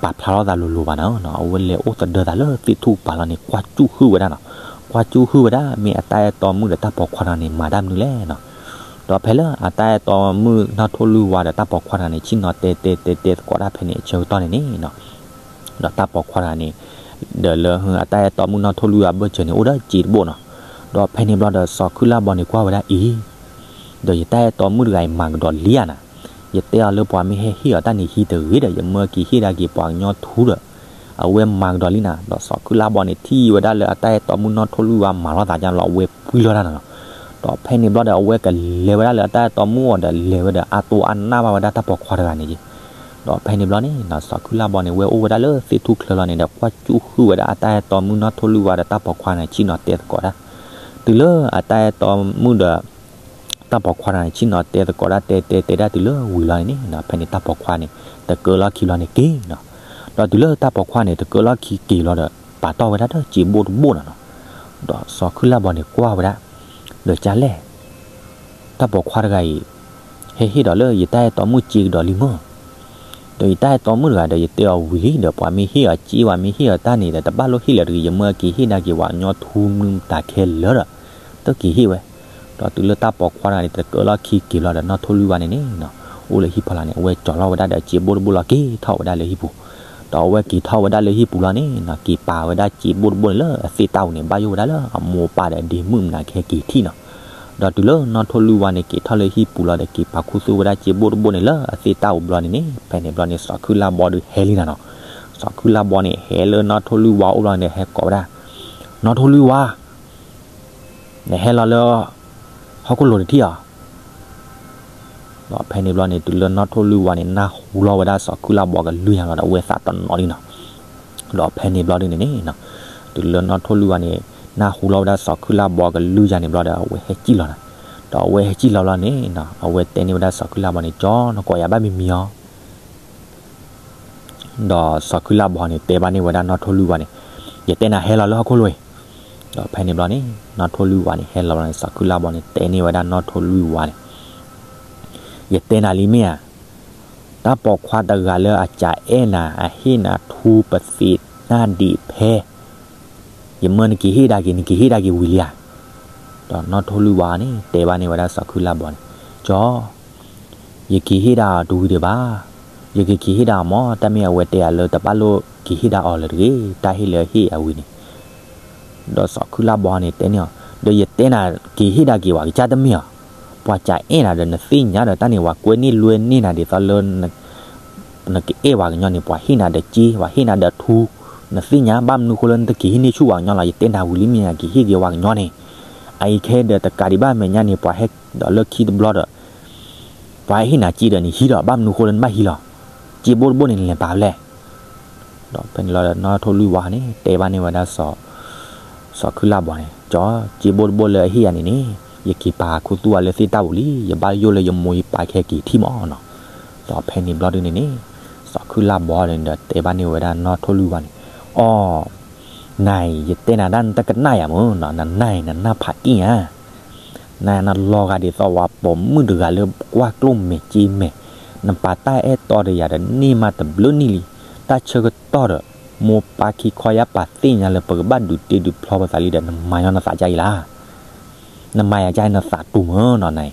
ပာ်ဖျါထီၣ်သးလိၤလိၤဘၣ်နီၤ. အဝဲလဲၤအိၣ်သဒၢသးလၢသ့ၣ်ထူၣ်ကပၤလီၤန့ၣ် ကွၢ်ကၠူၣ်ဟုၣ်ဝဲဒၣ်နီၤ. ကွၢ်ကၠူၣ်ဟုၣ်ဝဲဒၣ် မ့ၢ်အတၢ်အဲၣ်တီမုၣ်ဒီးတၢ်ပိာ်ခွါတဂၤန့ၣ် မၤတၢ်မနုၤလဲၣ်နီၤ. ဒီးဖဲလၢအတၢ်အဲၣ်တီမုၣ်နီၢ်ထိၣ်လွံၢ်ဝါဒီးတၢ်ပိာ်ခွါတဂၤန့ၣ် ဆ့ၣ်နီၤတဲတဲတဲတဲသကိးတၢ်ဖဲန့ၣ်အဆၢကတီၢ်န့ၣ်န့ၣ်နီၤ ဒီးတၢ်ပိာ်ခွါတဂၤန့ၣ် ဒီးလၢအတၢ်အဲၣ်တီမုၣ်နီၢ်ထိၣ်လွံၢ်ဝါအဘၢၣ်စၢၤန့ၣ် အိၣ်ဒီးစ့တဘိၣ်နီၤ. ဒီးဖဲန့ၣ်ဘျီဒီးစီၤခုလါဘီန့ၣ်ကွၢ်ဝဲဒၣ်အံၤ ဒီးယတၢ်အဲၣ်တီမုၣ်တဂၤအံၤမၤကဒီးလံဧါနၤ. ယတဲအီၤလၢပှၤမ့ၢ်ဟဲဟ့ၣ်အီၤတၢ်န့ၣ်ဟံးတဂ့ၤဒီး ယမၢက့ၤဟ့ၣ်ဒၣ်က့ၤပှၤကညီထူဒီး အဝဲမၤကဒီးလံနၤ. ဒီးစီၤခုလါဘီန့ၣ်ထံၣ်ဝဲဒၣ်လၢအတၢ်အဲၣ်တီမုၣ်နီၢ်ထိၣ်လွံၢ်ဝါမၤလိာ်သးဒ်န့ၣ်လီၤ အဝဲပှံၢ်လီၤတၢ်နၤလီၤ. ဒီးဖဲန့ၣ်ဘျီဒီးအဝဲကလဲၤဝဲဒၣ်လၢအတၢ်အဲၣ်တီမုၣ်အအိၣ်ဒီးလဲၤဝဲဒီးအတိၢ်အနၢ်ဘၣ်ဝဲဒၣ်တၢ်ပိာ်ခွါတဂၤန့ၣ်က့ၤ ဒီးဖဲန့ၣ်ဘျီန့ၣ် စီၤခုလါဘီန့ၣ် ဝဲအိၣ်ဝဲဒၣ်လၢသ့ၣ်ထူၣ်ချၢလီၤန့ၣ်ဒီး ကွၢ်ကၠူၣ်ဟုၣ်ဝဲဒၣ်အတၢ်အဲၣ်တီမုၣ်နီၢ်ထိၣ်လွံၢ်ဝါဒီးတၢ်ပိာ်ခွါန့ၣ် ဆ့ၣ်နီၤတဲသကိးတၢ်. တုၤလၢအတၢ်အဲၣ်တီမုၣ်ဒီး တၢ်ပိာ်ခွါန့ၣ် ဆ့ၣ်နီၤတဲသကိးတၢ်တဲတဲတဲဒၣ်တုၤလၢဝံၤလီၤန့ၣ်န့ၣ် ဖဲန့ၣ်တၢ်ပိာ်ခွါန့ၣ် တကၢလီၢ်ခံဘျီန့ၣ်က့ၤနီၤ. ဒီးတုၤလၢတၢ်ပိာ်ခွါန့ၣ် တကၢလီၢ်ခံက့ၤလီၤဒီး ပာ်တီၢ်ဝဲဒၣ်ဒီးစ့ဘိၣ်တဘိၣ်နီၤနီၤ. ဒီးစီၤခုလၢ်ဘီန့ၣ်ကွၢ်ဝဲဒၣ်, ဒီးကလဲၣ်, တၢ်ပိာ်ခွါတဂၤအံၤ ဟဲဟ့ၣ်ဒီးလၢယတၢ်အဲၣ်တီမုၣ်စ့ကဒီးလံမ့ၢ်, ဒီးယတၢ်အဲၣ်တီမုၣ်တဂၤဒီး ယတဲအီၤဝံၤလံဒီး ပှၤမ့ၢ်ဟ့ၣ်အီၤစ့ ပှၤမ့ၢ်ဟ့ၣ်အီၤတၢ်န့ၣ်ဒီး တဘၣ်လိၣ်ဟ့ၣ်လၢၤတဂ့ၤ, ယမၢက့ၤဟ့ၣ်နၤက့ၤဝဲညီထူမုၢ်မတၤခဲလၢာ်ဒီး တက့ၤဟ့ၣ်ဝဲ. ဒီးတုၤလၢတၢ်ပိာ်ခွါတဂၤန့ၣ် တကၢလီၢ်ခံက့ၤဘျီဒီး နီၢ်ထိၣ်လွံၢ်ဝါန့ၣ်န့ၣ်နီၤ အိၣ်လၢဟံၣ်ဖီလာ်န့ၣ် အဝဲကၠီၤလီၤဝဲဒၣ်ဒီးစ့ဘိၣ်တဘိၣ်လီၤ က့ၤထီၣ်ဝဲဒၣ်လၢဟံၣ်ပူၤ, ဒီးအဝဲက့ၤထီၣ်ဝဲဒၣ်လၢဟံၣ်ပူၤလီၤန့ၣ်နီၤ က့ၤပာ်ဝဲဒၣ်စ့ဘိၣ်တဘိၣ်န့ၣ်လၢအသ့ၣ်တၢ်ပူၤန့ၣ် ဘၣ်ယိၣ်ဝဲဒၣ်လၢအမိၢ်အပၢ်ဒီးအဒ့မုၣ်မနၤခဲက့ၤထံၣ်နီၤ. ဒီးတုၤလၢနီၢ်ထိၣ်လွံၢ်ဝါန့ၣ် က့ၤထီၣ်လၢဟံၣ်ပူၤလီၤဒီး က့ၤပာ်ခူသူၣ်ဝဲဒၣ်စ့ဘိၣ်တဘိၣ်န့ၣ်လၢအသ့ၣ်တၢ်ပူၤဘျီန့ၣ်န့ၣ် ဖဲန့ၣ်ဘျီန့ၣ် စီၤခုလၢ်ဘီဒုးဟဲလံနၤနီၤ. စီၤခုလၢ်ဘီန့ၣ် ဟဲလၢနီၢ်ထိၣ်လွံၢ်ဝါအိၣ်ဘျီန့ၣ် ဟဲကိးဝဲဒၣ်, နီၢ်ထိၣ်လွံၢ်ဝါ နဟဲလီၤလၢ ဟီၣ်ခိၣ်လိၤတထံၣ်ဧါ. ဒီးဖဲန့ၣ်ဘျီန့ၣ် တုၤလၢနီၢ်ထိၣ်လွံၢ်ဝါန့ၣ် နၢ်ဟူလီၤဝဲဒၣ်စီၤခုလၢ်ဘီကလုၢ်ညါလီၤဒီး အဝဲသးတနီၤလံနီၤ. ဒီးဖဲန့ၣ်ဘျီဒုန့ၣ်န့ၣ် တုၤလၢနီၢ်ထိၣ်လွံၢ်ဝါန့ၣ် နၢ်ဟူလီၤဝဲဒၣ်စီၤခုလၢ်ဘီကလုၢ်ညါန့ၣ်ဘျီဒီး အဝဲဟဲစံၣ်လီၤနၤ. ဒီးအဝဲဟဲစံၣ်လီၤဘျီန့ၣ် အဝဲတဲန့ၢ်ဝဲဒၣ်စီၤခုလၢ်ဘီန့ၣ် ကၠီ နကိးယၤဘၣ်မံၤမံၤဧါ. ဒီးစီၤခုလၢ်ဘီန့ၣ် တဲဘၣ်န့ၢ်ဝဲဒၣ်နီၢ်ထိၣ်လွံၢ်ဝါန့ၣ်, ယတဲနၤဟဲလီၤလၢဟီၣ်ခိၣ်လိၤအံၤ. ဒီးဖဲန့ၣ်ဘျီန့ၣ် နီၢ်ထိၣ်လွံၢ်ဝါန့ၣ် ဟဲလီၤဘျီန့ၣ် စီၤခုလၢ်ဘီန့ၣ် တဲန့ၢ်ဝဲဒၣ်နီၢ်ထိၣ်လွံၢ်ဝါန့ၣ်, ယတဲနၤလံမ့ၢ်ဧါ, တၢ်ပိာ်ခွါတဂၤလၢအစံးအဲၣ်နၤ အဟ့ၣ်နၤထူပသ့းနၢ်ဒံးဖဲ ယမၢနက့ၤဟ့ၣ်ဒၣ်က့ၤ နက့ၤဟ့ၣ်ဒၣ်က့ၤဝံၤလံဧါ. ဒီးနီၢ်ထိၣ်လွံၢ်ဝါန့ၣ် တဲဘၣ်န့ၢ်ဝဲဒၣ်စီၤခုလၢ်ဘီန့ၣ်, ကၠီ ယက့ၤဟ့ၣ်ဒၣ်အီၤတဝံၤဒံးဘၣ်. ယကက့ၤဟ့ၣ်ဒၣ်အီၤမ့ၢ် တၢ်မ့ၢ်အဝဲတဲယၤလၢတဘၣ်လိၣ်က့ၤဟ့ၣ်ဒၣ်အီၤလၢၤတဂ့ၤ, တၢ်ဟ့ၣ်လၢဟ့ၣ်အဝံၤန့ၣ်. ဒီးစီၤခုလၢ်ဘီန့ၣ် တဲန့ၢ်အီၤ, ဒီးယတဲနၤက့ၤဟ့ၣ်ဒၣ်က့ၤဝဲ ကစၢ်တမ့ၢ်ဧါ. ပှၤစံးအဲၣ်နၤဒီး နသ့ၣ်ညါဒီးတၢ်န့ၣ် ပှၤကွဲန့ၢ်လွဲန့ၢ်နၤဒ်သိးလၢ နကအဲၣ်ပှၤကညီန့ၣ် ပှၤဟ့ၣ်နၤဒီးစ့ ပှၤဟ့ၣ်နၤဒီးထူ, နသ့ၣ်ညါ ဘၣ်မနုၤဃိလၢနတက့ၤဟ့ၣ်န့ၢ်ဆူၣ်ပှၤကညီလီၤ. ယတဲနၤဝံၤလံမ့ၢ် က့ၤဟ့ၣ်က့ၤပှၤကညီန့ၣ်, အအံၤခဲဒီးတကးဒံးဘၣ်မဲာ်ညါန့ၣ် ပှၤဟဲဒီးလၢခံတဘျီဒီး ပှၤဟ့ၣ်နၤစ့ဒီးနဟံးဒီး ဘၣ်မနုၤဃိလၢနဘၣ်ဟံးလီၤ. စ့ဘိၣ်တဘိၣ်န့ၣ်နလဲၤပာ်ဖဲလဲၣ်. ဒီးဖဲန့ၣ်လီၤဒီး နီၢ်ထိၣ်လွံၢ်ဝါန့ၣ် တဲဘၣ်န့ၢ်ဝဲဒၣ် စီၤခုလၢ်ဘီန့ၣ်, ကၠီ စ့ဘိၣ်တဘိၣ်လၢအဟ့ၣ်ယၤန့ၣ်န့ၣ် ယက့ၤပာ်ခူသူၣ်အီၤလၢသ့ၣ်တၢ်ပူၤလံ, ယဘၣ်ယိၣ်လၢယမိၢ်ယပၢ်ခဲက့ၤထံၣ်မးနီၤ. ဒီးဖဲန့ၣ်ဘျီဒုန့ၣ်န့ၣ် စီၤခုလၢ်ဘီန့ၣ်ဒီးတဲဘၣ်န့ၢ်ဝဲဒၣ်နီၢ်ထိၣ်လွံၢ်ဝါန့ၣ်, အိ နၤအံၤ ယတဲနၤဒၣ်နတကနၣ်ယၤမ့ၢ်နီၤ, နနၢ်အံၤ နနၢ်ဖးအံၣ်ဧါ. နၤနလီၤဂာ်ဒ်သိးဝဲပိာ်မုၣ်တဂၤလၢကွၢ်ကျိၣ်မဲာ်စ့မဲာ်, နပာ်တၢ်အဲၣ်တီဒီးယၤဒီးန့ၢ်မးတဘျုးနံၣ်လံ, တၢ်ဆၢကတီၢ်ဒီး မိၢ်ပၢ်ခံခီယါပာ်သ့ၣ်ညါလၢပကဘၣ်ဒုးတ့ဒုးဖျီပသးလံဒီး နမၤညီနသးဒ်အံၤလီၤ. နမၤယၤဒ်အံၤ နသးတူၢ်မ့ၢ်နီၤနၤ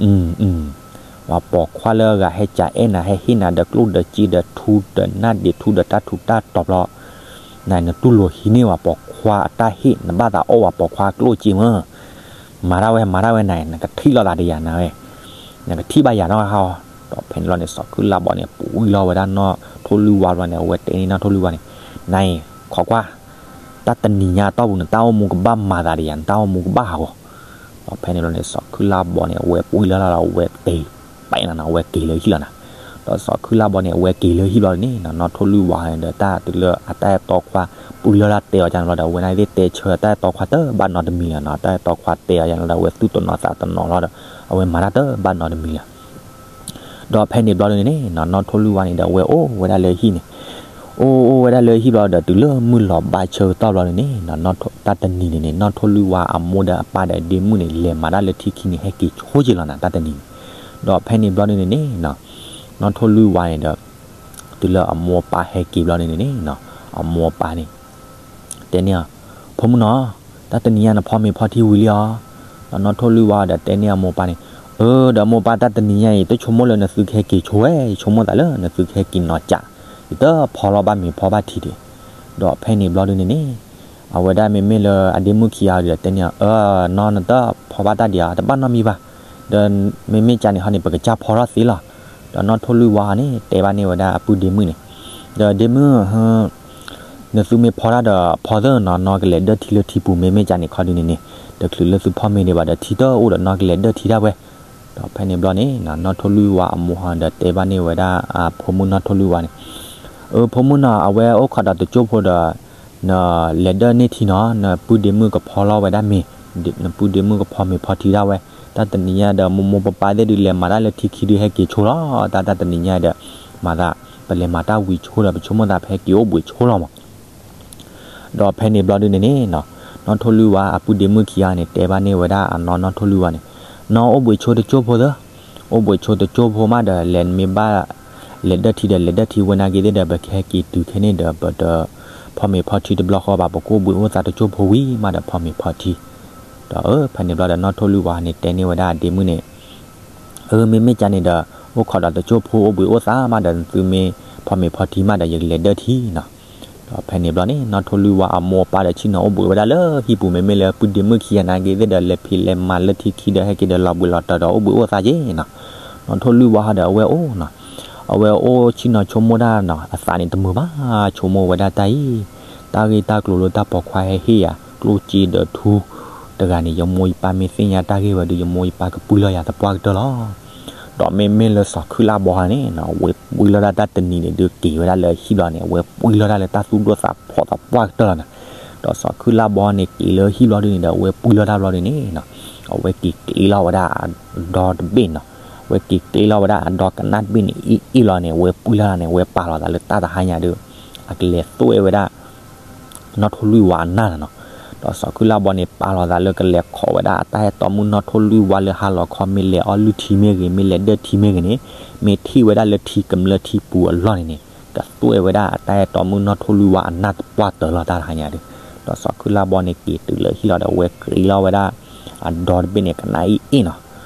အံၤ. ပှၤပိာ်ခွါလၢအဂၤဟဲစံးအဲၣ်နၤ ဟဲဟ့ၣ်နၤဒီးကျိၣ်ဒီးစ့ဒီးထူဒီးနၢ်ဒံးထူဒီးတၢ်ထူးတၢ်တီၤဘျီ, နၤ နတူၢ်လိာ်ဟံးန့ၢ်ပှၤပိာ်ခွါအတၢ်ဟ့ၣ်, နဘၣ်သးအီၣ်ပှၤပိာ်ခွါအကျိၣ်စ့မ့ၢ် မၤတၢ်ဝဲ မၤတၢ်ဝဲနၤ, နကထံၣ်လိာ်သးဒီးယၤနၤဝဲ, နကထံၣ်ဘၣ်ယၤနီၢ်ဟါအီၤ. ဒီးဖဲန့ၣ်ဘျီန့ၣ် စီၤခုလၢ်ဘီန့ၣ် ပှံၢ်လီၤဝဲဒၣ်နီၢ်ထိၣ်လွံၢ်ဝါဘျီန့ၣ် အဝဲတဲန့ၢ်နီၢ်ထိၣ်လွံၢ်ဝါန့ၣ်, နၤအံၤ ခိးကွၢ်, တၢ်တနံၤညါအတီၢ်ပူၤ နတၢ်အိၣ်မူကဘၣ်မၤသးဒီးယၤ, နတၢ်အိၣ်မူကဘၣ်ဟးဂီၤ. ဒီးဖဲန့ၣ်ဘျီန့ၣ် စီၤခုလၢ်ဘီန့ၣ် အဝဲပှံၢ်လီၤလီၤဒီး အဝဲက့ၤ ပာ်နၤနီၤ အဝဲက့ၤလၢဟံၣ်လီၤနၤ. ဒီးစီၤခုလၢ်ဘီန့ၣ် အဝဲက့ၤလၢဟံၣ်ဘျီန့ၣ်နီၤ နီၢ်ထိၣ်လွံၢ်ဝါန့ၣ်ဒီး တၢ်တုၤလၢအတၢ်အဲၣ်တီခွါ ပှံၢ်လီၤလၢတဲအီၤကန့ၣ်ဘျီဒီး အဝဲန့ၣ်သ့ၣ်တဲဆၢတၢ်အဲၣ်တီခွါတဘၣ်နီတမံၤလၢၤနီၤ, တၢ်အဲၣ်တီခွါတဲအီၤကန့ၣ်ဘျီဒီး အဝဲသူၣ်တနီၤသးတနီၤလီၤဒီး အဝဲမၤတၢ်တဘၣ်နီတမံၤလၢၤ. ဒီးဖဲန့ၣ်ဘျီဒုန့ၣ်နီၤ နီၢ်ထိၣ်လွံၢ်ဝါန့ၣ်ဒီး အဝဲအိၣ်ဝဲဒၣ်လၢဟံၣ်န့ၣ်, အိၣ်အိၣ်ဝဲဒၣ်လၢဟံၣ်ဘျီဒီး တုၤလၢမုၢ်လီၤဘၣ်ဆၢကတီၢ်ဘျီဒုန့ၣ်နီၤ တၢ်တနံၤန့ၣ်န့ၣ် နီၢ်ထိၣ်လွံၢ်ဝါအမိၢ်ဒီးအပၢ်ဒီးဒ့မုၣ်န့ၣ် လဲၤမၤတၢ်လၢထံခံန့ၣ် ဟဲက့ၤဆိက့ၤလီၤနၤ တၢ်တနံၤန့ၣ်. ဒီးဖဲန့ၣ်ဘျီဒုန့ၣ်န့ၣ်နီၤ နီၢ်ထိၣ်လွံၢ်ဝါန့ၣ်ဒီး တုၤလၢအမိၢ်အပၢ်ဟဲက့ၤဘျီဒုန့ၣ်န့ၣ်နီၤ အမိၢ်အပၢ်န့ၣ် တဲန့ၢ်အီၤ, ဖိမုၣ်နီၤ, တၢ်တနံၤညါနဖီမ့ၤဖီထံဝံၤလံဧါ. ဒီးနီၢ်ထိၣ်လွံၢ်ဝါဒီးတဲန့ၢ်အမိၢ်အပၢ်န့ၣ်, အၢ ဒီးမိၢ်ပၢ် တၢ်တနံၤညါအံၤ တဆိကမိၣ်လၢနသုကဟဲက့ၤဆိဝဲ, ယဆိကမိၣ်သးလၢနသုကဟဲက့ၤနီၤကး, ယတဖီလီၤဘၣ်မ့ၤဖီဘၣ်ထံဒံး. ဒီးဖဲန့ၣ်ဘျီဒုန့ၣ်န့ၣ် အဝဲဒၣ်မ့မ့ၢ်လၢအဒ့မုၣ်ခံဂၤဒီးတဲန့ၢ်အီၤ, အၢ နီၢ် နတဖီဘၣ်တၢ်ဒံးဧါ, တဘၣ်နီတမံၤဘၣ်. ဒီးမ့မ့ၢ်ကန့ၣ်ဟီန့ၣ် ပကစၢ်ဖီထီၣ်သ့လီၤ. ဒီးနီၢ်ထိၣ်လွံၢ်ဝါန့ၣ် တဲဘၣ်န့ၢ်ဝဲဒၣ်အပုၢ်ဒ့မုၣ်န့ၣ်, ဒီးဒ့မုၣ် နသုမ့ၢ်ဖီတၢ်ဒီးဖီသ့နီၤ, နီၢ်ကလဲၤဒၢၣ်ထံလၢထံပူၤ, မ့မ့ၢ်ကန့ၣ်ခီဒုန့ၣ်န့ၣ် တချုးလၢသုဖီမ့ၤဒံးဘၣ်ဒီး ထံတအိၣ်ဒီးနီၢ်ကလဲၤဒၢၣ်ထံဒၣ်ဝဲ. ဒီးဖဲန့ၣ်ဘျီန့ၣ် နီၢ်ထိၣ်လွံၢ်ဝါအမိၢ်ဟီဒီးတဲဘၣ်န့ၢ်ဝဲဒၣ်အဖိမုၣ်နီၢ်ထိၣ်လွံၢ်ဝါန့ၣ်, အၢ ဖိမုၣ်နီၤ, အဝဲအိၣ်ခိးဒီးတကၠိၢ်ဖိဒီး နလဲၤဒၢၣ်န့ၢ်ထံနီၤ, နပုၢ်ဒ့မုၣ်ကဖီလီၤဝဲဒၣ်မ့ၤ, နပုၢ်ဒ့မုၣ်ကဖီမ့ၤဖီထံဒၣ်ဝဲ. တၢ်တနံၤညါဒီး မိၢ်မိၢ်ပၢ်ပၢ်သ့ၣ်ဒုးလဲၤမၤတၢ်လၢထံခံဒုးဟဲက့ၤဆိလီၤ. တၢ်တၢ်တနံၤညါဒီး မၤသး ပလဲၤမၤတၢ်ဝံၤဆိဒီး ပဆိကမိၣ်သး ပဟဲက့ၤအိၣ်ဘှံးဆိလီၤမး. ဒီးဖဲန့ၣ်ဘျီဒုန့ၣ်န့ၣ်နီၤ, နီၣ်ထိၣ်လွံၢ်ဝါအပုၢ်ဒ့မုၣ်ခံဂၤန့ၣ် တဲဘၣ်န့ၢ်ဝဲဒၣ်အနီၢ်နီၢ်ထိၣ်လွံၢ်ဝါန့ၣ်, နီၢ်အိၣ်ဘှံးဆိတကၠိၢ်ဖိသၢ, အိၣ်ဘှံးဆိတကၠိၢ်ဖိမးဒီး လဲၤမ့ၢ်ဘၣ် လဲၤဒၢၣ်ထံဒီး လဲၤဒၢၣ်ထံဝဲနာ်က့ၤသ့ၣ်ဒီး ပကဟဲက့ၤတုၤခဲန့ၣ်ဒီး ပတဖီမ့ၤဖီထံတဘျီဃီဘၣ်, ပကအိၣ်ဘှံးအိၣ်သါတကၠိၢ်ဖိဝံၤမးဒီး ဖီမ့ၤဖီထံ. ဒီးအၢ ဖဲန့ၣ်ဘျီဒီး နီၣ်ထိၣ်လွံၢ်ဝါန့ၣ် တဲန့ၢ်ဝဲဒၣ်အဒ့မုၣ်န့ၣ်, အၢ မ့မ့ၢ်ကန့ၣ်ဒီး အိၣ်ခိးဒီးတကၠိၢ်ဖိအိၣ်ဘှံးအိၣ်သါမးဒီး သုမ့ၢ်ဖီမ့ၤဖီထံမးဒီး ယကလဲၤဒၢၣ်ထံနီၤ. ဒီးဖဲန့ၣ်ဘျီန့ၣ် နီၣ်ထိၣ်လွံၢ်ဝါအမိၢ်အပၢ်ဒီးဆ့ၣ်နီၤအိၣ်ဘှံးဝဲဒၣ်လၢဟံၣ်ပူၤ မ့မ့ၢ်လၢပုၢ်ဒ့မုၣ်ခံဂၤနာ်က့ၤသ့ၣ်ဒီး လဲၤဖံးလဲၤမၤလၢထံခံဒီး ဟဲက့ၤဒီးလီၤဘှံးလီၤတီၤဒီးအိၣ်ဘှံးအိၣ်သါက့ၤနီၤ. နီၣ်ထိၣ်လွံၢ်ဝါဟီဒီးအဝဲအိၣ်နီၤ, အဝဲအိၣ်ဆ့ၣ်နီၤဆိကမိၣ်တၢ်နီၤ, အသးန့ၣ်တမုာ်ဘၣ်, ဆိကမိၣ်ဝဲဒၣ်တၢ်အံၤ, တၢ်ဂ့ၢ်တၢ်ကျိၤလၢတၢ်ပိာ်ခွါဟဲဟ့ၣ်ယၤ ကျိၣ်စ့ဒီးထူတဂၤန့ၣ် ယမိၢ်ယပၢ်မ့ၢ်သ့ၣ်ညါတၢ်ဂ့ၢ်ဝဲဒီး ယမိၢ်ယပၢ်ကပှံၢ်လီၤယၤသပှၢ်ကတၢၢ်လီၤ. ဒီးမ့မ့ၢ်လၢစီၤခုၣ်လါဘီန့ၣ်နီၤ, အဝဲပှံၢ်လီၤဒၣ်တၢ်တနံၤန့ၣ် ဒုးက့ၤဝဲဒၣ်လၢဟံၣ်ဘျီန့ၣ် အဝဲပှံၢ်လီၤဒၣ်လၢတၢ်သူၣ်ဒိၣ်သးဖျိးသပှၢ်ကတၢၢ်လီၤနီၤ. ဒီးစီၤခုၣ်လါဘီန့ၣ် က့ၤလၢဟံၣ်ဘျီဒုန့ၣ်ဒီး အဝဲပှံၢ်လီၤတၢ်ဘျီဒုန့ၣ်နီၤ, အဝဲက့ၤကျ့လီၤဝဲဒၣ်အဒီတဘ့ၣ်နီၤ. အဝဲက့ၤကျ့လီၤဝဲဒၣ်အဒီကနၣ်တဘ့ၣ်န့ၣ် အ့ၣ်အ့ၣ်လီၤန့ၣ် အဝဲပှံၢ်လီၤန့ၣ် အဝဲပာ်လီၤသးလၢတၢ်တဟါညါဒီး အကလဲၤသွဲၣ်ဝဲဒၣ် နီၣ်ထိၣ်လွံၢ်ဝါအနၢ်နီၤ. ဒီးစီၤခုၣ်လါဘီန့ၣ် ပာ်လီၤသးလၢကလဲၤခိးဝဲဒၣ်အတၢ်အဲၣ်တီမုၣ်နီၣ်ထိၣ်လွံၢ်ဝါလၢဟါလီၤခီ မ့ၢ်လဲၤအီၣ်လုၢ်ထံမ့ၢ်ဂ့ၤ, မ့ၢ်လဲၤဒၢၣ်ထံမ့ၢ်ဂ့ၤန့ၣ်, မ့ၢ်ထံၣ်ဝဲဒၣ်လၢထံကမျၢၢ်ထံပူၤအလီၢ်န့ၣ်န့ၣ် ကသွဲၣ်ဝဲဒၣ်အတၢ်အဲၣ်တီမုၣ်နီၣ်ထိၣ်လွံၢ်ဝါအနၢ်သပှၢ်ကတၢၢ်လီၤတၢ်တဟါညါဒီး. ဒီးစီၤခုၣ်လါဘီန့ၣ် က့ၤတုၤလၢဟံၣ်လီၤဒီး အဝဲကျ့လီၤဝဲဒၣ်အဒီတဘ့ၣ်န့ၣ် ကနၣ်အ့ၣ်အ့ၣ်နီၤ.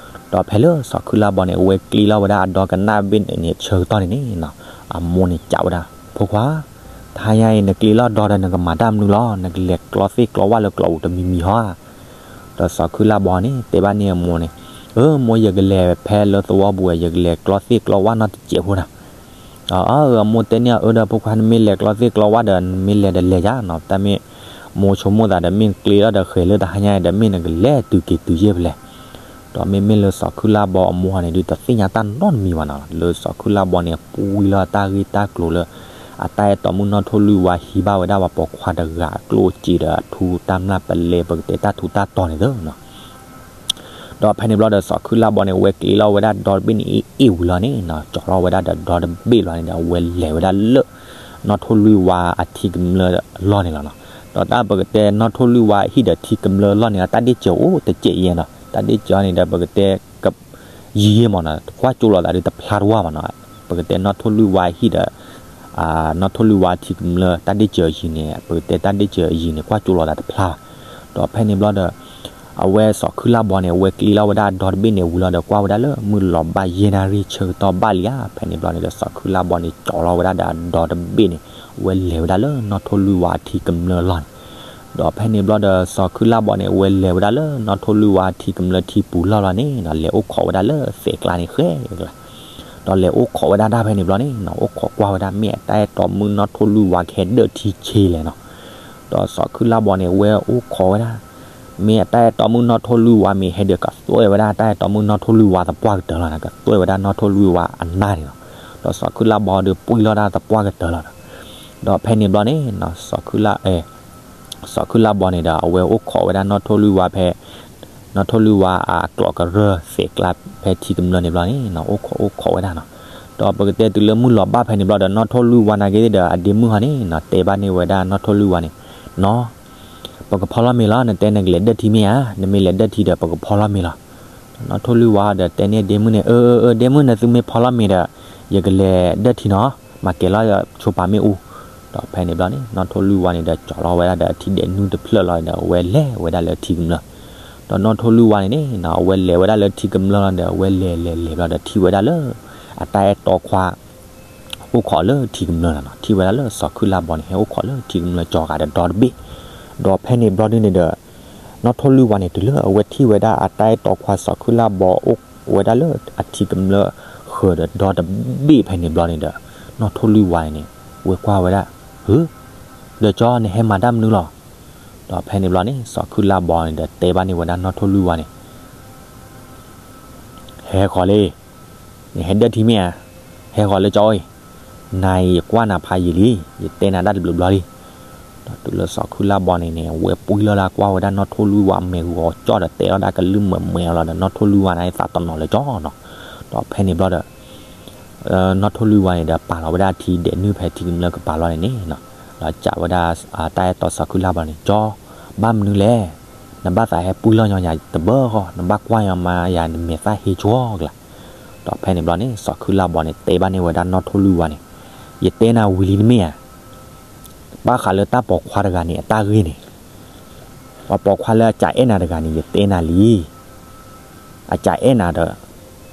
ဒီးဖဲလၢစီၤခုၣ်လါဘီန့ၣ် အဝဲကျ့လီၤဝဲဒၣ်အဒီကနၣ်တဘ့ၣ်န့ၣ် ဆၢကတီၢ်န့ၣ်န့ၣ်နီၤ, အမိၢ်န့ၣ်စံးဝဲဒၣ်, ဖိခွါ, တဟါညါအံၤ နကျ့လီၤဒီဒီး နကမၤတၢ်မနုၤလီၤ, နကလဲၤကျီသ့ၣ်ကျီဝၣ်လၢကျီပူၤတမံၤမံၤဟီဧါ. ဒီးစီၤခုၣ်လါဘီန့ၣ် တဲဘၣ်န့ၢ်အမိၢ်န့ၣ်, အၢ မိၢ် ယကလဲၤဖဲလၢသဝီပူၤဝဲ, ယကလဲၤကျီသ့ၣ်ကျီဝၣ်နီတစဲးဖိနီၤ. အၢ အမိၢ်တဲန့ၢ်အီၤ, အၢ ဒီးဖိခွါ နမ့ၢ်လဲၤကျီသ့ၣ်ကျီဝၣ်ဒီး နမ့ၢ်လဲၤဒီးလဲၤယါနီၤ, တၢ်မ့ၢ်မိၢ်ဆိကမိၣ်သးဒီး မ့ၢ်နကျ့လီၤဒီး ဃဲၤလၢတဟါညါအံၤဒီး မ့ၢ်နကလဲၤတုၤက့ၤတုၤယဲၢ်ဖဲလဲၣ်. ဒီးမ့မ့ၢ်လၢစီၤခုၣ်လါဘီအမိၢ်ဟီန့ၣ်ဒုး တသ့ၣ်ညါတၢ်နီတမံၤဘၣ်နီၤ, လၢစီၤခုၣ်လါဘီန့ၣ် ပှံၢ်လီၤတၢ်ဂ့ၢ်တၢ်ကျိၤလၢ အတၢ်အဲၣ်တီမုၣ်နီၣ်ထိၣ်လွံၢ်ဝါဟံးဘၣ်ဝဲဒၣ်ပှၤပိာ်ခွါတဂၤအကျိၣ်စ့ဒီးအထူတၢ်မျၢ်ပလဲ ပကတဲတၢ်ထူးတၢ်တီၤန့ၣ်သနီၤ. ဒီးဖဲန့ၣ်ဘျီဒီး စီၤခုၣ်လါဘီန့ၣ် အဝဲကျ့လီၤဝဲဒၣ်ဒီတဘ့ၣ်န့ၣ် အ့ၣ်အ့ၣ်ဝံၤလီၤန့ၣ်နီၤ, ကၠီၤလီၤဝဲဒၣ်ဒီးဒီတဘ့ၣ်လီၤန့ၣ်ဒီး အဝဲလဲၤဝဲဒၣ်လၢ နီၣ်ထိၣ်လွံၢ်ဝါအထံကမျၢၢ်အလီၢ်န့ၣ်လီၤနီၤ. ဒီးတၢ်ပကတဲနီၣ်ထိၣ်လွံၢ်ဝါဟံၣ်ဒီးထံကမျၢၢ်အလီၢ်န့ၣ် တၢ်ဒ့ၣ်စၢၤအိၣ်တစဲးအံၤနီၤ, တၢ်ဒ့ၣ်စၢၤန့ၣ်ဒီး ပကတဲ ယံာ်ယံာ်မးနီၤ, ကွၢ်ကၠိလီၤသးဒီးတဖျါတဝၢ်ဘၣ်နီၤ. ပကတဲနီၣ်ထိၣ်လွံၢ်ဝါဟံၣ်ဒီး နီၣ်ထိၣ်လွံၢ်ဝါထံကမျၢၢ် တၢ်ဒ့ၣ်စၢၤအယံၤန့ၣ် ပကတဲတၢ်ဒ့ၣ်စၢၤအယံၤန့ၣ် ကွၢ်ကၠိလီၤသးတဖျါဘၣ်. ဒီးဖဲန့ၣ်ဘျီဒီး အဝဲစီၤခုၣ်လါဘီန့ၣ် အဝဲကျ့လီၤဝဲဒၣ်အဒီတဘ့ၣ်န့ၣ်ဝံၤလီၤဒီး ကွၢ်ဝဲဒၣ်လၢမုၢ်လီၤဘၣ်ယဲၢ်နၣ်ရံၣ်ဆၢကတီၢ်ဘၣ်လံဧါ. ဖဲန့ၣ်ဘျီန့ၣ်ဒီး စီၤခုၣ်လါဘီန့ၣ် ကၠီၤလီၤဝဲဒၣ်ဒီးအဒီတဘ့ၣ်န့ၣ် အဝဲလဲၤဝဲဒၣ်လၢနီၣ်ထိၣ်လွံၢ်ဝါအထံကမျၢၢ်အလီၢ်န့ၣ် ဒီးဖဲန့ၣ်ဘျီဒီး စီၤခုၣ်လါဘီန့ၣ် အဝဲလဲၤဝဲဒၣ်လၢနီၣ်ထိၣ်လွံၢ်ဝါထံကမျၢၢ်ထံပူၤလီၢ်လီၤန့ၣ်နီၤ, လဲၤအိၣ်ခိးဝဲဒၣ်လၢသဲးကျါန့ၣ်ဃဲကျါ, ဒီးလဲၤအိၣ်ခိးဝဲဒၣ်တၢ်ဖဲန့ၣ်ဘျီန့ၣ်နီၤ, အိၣ်ခိးကွၢ်ဝဲဒၣ် မ့ၢ်အတၢ်အဲၣ်တီမုၣ်နီၣ်ထိၣ်လွံၢ်ဝါကဟဲဒၢၣ်ထံဆ့လဲၣ်နီၤ. ဒီးစီၤခုၣ်လါဘီန့ၣ် အဝဲအိၣ်ခိးဝဲဒၣ် မ့ၢ်အတၢ်အဲၣ်တီမုၣ်နီၣ်ထိၣ်လွံၢ်ဝါမ့ၢ်ဟဲဒီး ကသွဲၣ်ဝဲဒၣ်တၢ်အဲၣ်တီမုၣ်နီၣ်ထိၣ်လွံၢ်ဝါသပှၢ်ကတၢၢ်လီၤနီၤ, ကသွဲၣ်ဝဲဒၣ်နီၣ်ထိၣ်လွံၢ်ဝါအနၢ်န့ၣ်လီၤ. ဒီးစီၤခုၣ်လါဘီဒီးပှံၢ်လီၤတၢ်သပှၢ်ကတၢၢ်လီၤနီၤ. ဒီးဖဲန့ၣ်ဘျီန့ၣ်နီၤ စီၤခုၣ်လါ စီၤခုၣ်လါဘီန့ၣ်ဒီး အဝဲအိၣ်ခိးဝဲဒၣ်နီၣ်ထိၣ်လွံၢ်ဝါဖဲ နီၣ်ထိၣ်လွံၢ်ဝါအကျိးကရၢၢ်သဲးကျါဖဲထံကမျၢၢ်န့ၣ်ဘျီန့ၣ်နီၤ, အိၣ်ခိးအိၣ်ခိးဝဲဒၣ်နီၤ. ဒီးပကတဲတုၤလၢမုၢ်လီၤဘၣ်ဖဲန့ၣ်ဘျီဒီး နီၣ်ထိၣ်လွံၢ်ဝါနာ်က့ဒီး အဒ့မုၣ်ဟီန့ၣ်နီၤ တဲဘၣ်န့ၢ်ဝဲဒၣ်နီၣ်ထိၣ်လွံၢ်ဝါန့ၣ်, နီၢ် ပကဖီလီၤမ့ၤလီၤ, နတဲနကလဲၤဒၢၣ်ထံမ့ၢ်ဧါ, နမ့ၢ်လဲၤဒၢၣ်ထံဒီး ပကဖီလီၤမ့ၤလီၤ. နီၣ်ထိၣ်လွံၢ်ဝါဒီးတဲန့ၢ်ဒ့မုၣ်န့ၣ်, အၢ အၢ အၢ ဒ့မုၣ် နသုမ့ၢ်ဖီလီၤမ့ၤဒီး ယကလဲၤဒၢၣ်ထံနီၤ, မၤကဲၤလီၤဆိပာ်မ့ၣ်အူ. ဒီးဖဲန့ၣ်ဘျီန့ၣ် နီၣ်ထိၣ်လွံၢ်ဝါန့ၣ်ဒီး ကၠီၤလီၤဝဲဒၣ်ဒီးအထံဒဲးနုၢ်တဖျၢၣ်လီၤန့ၣ်ဒီး အဝဲလဲၤဝဲဒၣ်လၢထံကမျၢၢ်. ဒီးနီၣ်ထိၣ်လွံၢ်ဝါန့ၣ်န့ၣ်နီၤ အဝဲလဲၤဝဲဒၣ်လၢထံကမျၢၢ်လီၤဒီး အဝဲလဲၤလဲၤလဲၤဘျီဒီးထံၣ်ဝဲဒၣ်လၢ အတၢ်အဲၣ်တီခွါ အိၣ်ခိးလၢထံကမျၢၢ်လီၤနီၤ, ထံၣ်ဝဲဒၣ်လၢစီၤခုၣ်လါဘီန့ၣ် ဟဲအိၣ်ခိးလၢထံကမျၢၢ်ကၠီၤဂၤဒီးဒီတဘ့ၣ်. ဒီးဖဲန့ၣ်ဘျီဒုန့ၣ်ဒီး နီၣ်ထိၣ်လွံၢ်ဝါန့ၣ် တုၤလၢအဝဲထံၣ်ဝဲဒၣ်အတၢ်အဲၣ်တီခွါစီၤခုၣ်လါဘီအိၣ်ဝဲဒၣ်လၢအထံကမျၢၢ်ဃၢၤဒီးဒီတဘ့ၣ်ဖဲန့ၣ်ဘျီန့ၣ်ဒီး နီၣ်ထိၣ်လွံၢ်ဝါန့ၣ်န့ၣ် ဝဲကွၢ်ဝဲဒၣ်, ဟု, ဒီးကၠီ နဟဲမၤတၢ်မနုၤလီၤ. ဒီးဖဲန့ၣ်ဘျီန့ၣ် စီၤခုၣ်လါဘီန့ၣ်ဒီးတဲဘၣ်န့ၢ်ဝဲဒၣ်နီၣ်ထိၣ်လွံၢ်ဝါန့ၣ် ဟဲဃီၤလံ, နဟဲဒၢၣ်ထံမ့ၢ်ဧါ, ဟဲဃီၤလၢကၠီအံၤ, နၤအံၤယကွၢ်နၤဖးယံာ်လံ, ယတဲနၤတၢ်တဘျုးဘျီလံ. ဒီးတုၤလၢစီၤခုၣ်လါဘီန့ၣ်န့ၣ် အဝဲပှံၢ်လီၤလၢကွၢ်ဝဲဒၣ်နီၣ်ထိၣ်လွံၢ်ဝါမဲာ်ဂီၤကၠီဒီးတဲလီၤဒၣ်ကလုၢ်မၢၤမဲာ်အီၤလီၤဒီး နီၣ်ထိၣ်လွံၢ်ဝါန့ၣ်သးတနီၤလၢကၠီနီၤ. ဒီးဖဲန့ၣ်ဘျီဒီး နီၣ်ထိၣ်လွံၢ်ဝါန့ၣ်ဒီးပာ်လီၤဝဲဒၣ်ထံဒဲးနုၢ်ဖဲထံကမျၢၢ်ကပၤလီၤန့ၣ်န့ၣ်နီၤ, ဒီးစံးဝဲဒၣ်တၢ်အဲၣ်တီစီၤခုၣ်လါဘီန့ၣ် ကၠီ, ဘၣ်မနုၤလဲၣ်, နဘၣ်သးဟဲပှံၢ်လီၤညီယၤတဘၢဃီ, နဘၣ်ကွၢ်ညီမးယၤနမဲာ်သၣ်ဟ့ကၠီကလါ. ဒီးဖဲန့ၣ်ဘျီန့ၣ် စီၤခုလါဘီန့ၣ် တဲဘၣ်န့ၢ်ဝဲဒၣ်နီၢ်ထိၣ်လွံၢ်ဝါန့ၣ်, ယတဲနၤဝံၤလံတမ့ၢ်ဧါ, ဘၣ်ဃးလၢတၢ်ပိာ်ခွါတဂၤန့ၣ် အတၢ်ဂ့ၢ်န့ၣ်, ပှၤပိာ်ခွါလၢအကးအဲၣ်နၤတဂၤန့ၣ် ယတဲနၤလံ အကးအဲၣ်နၤဒီး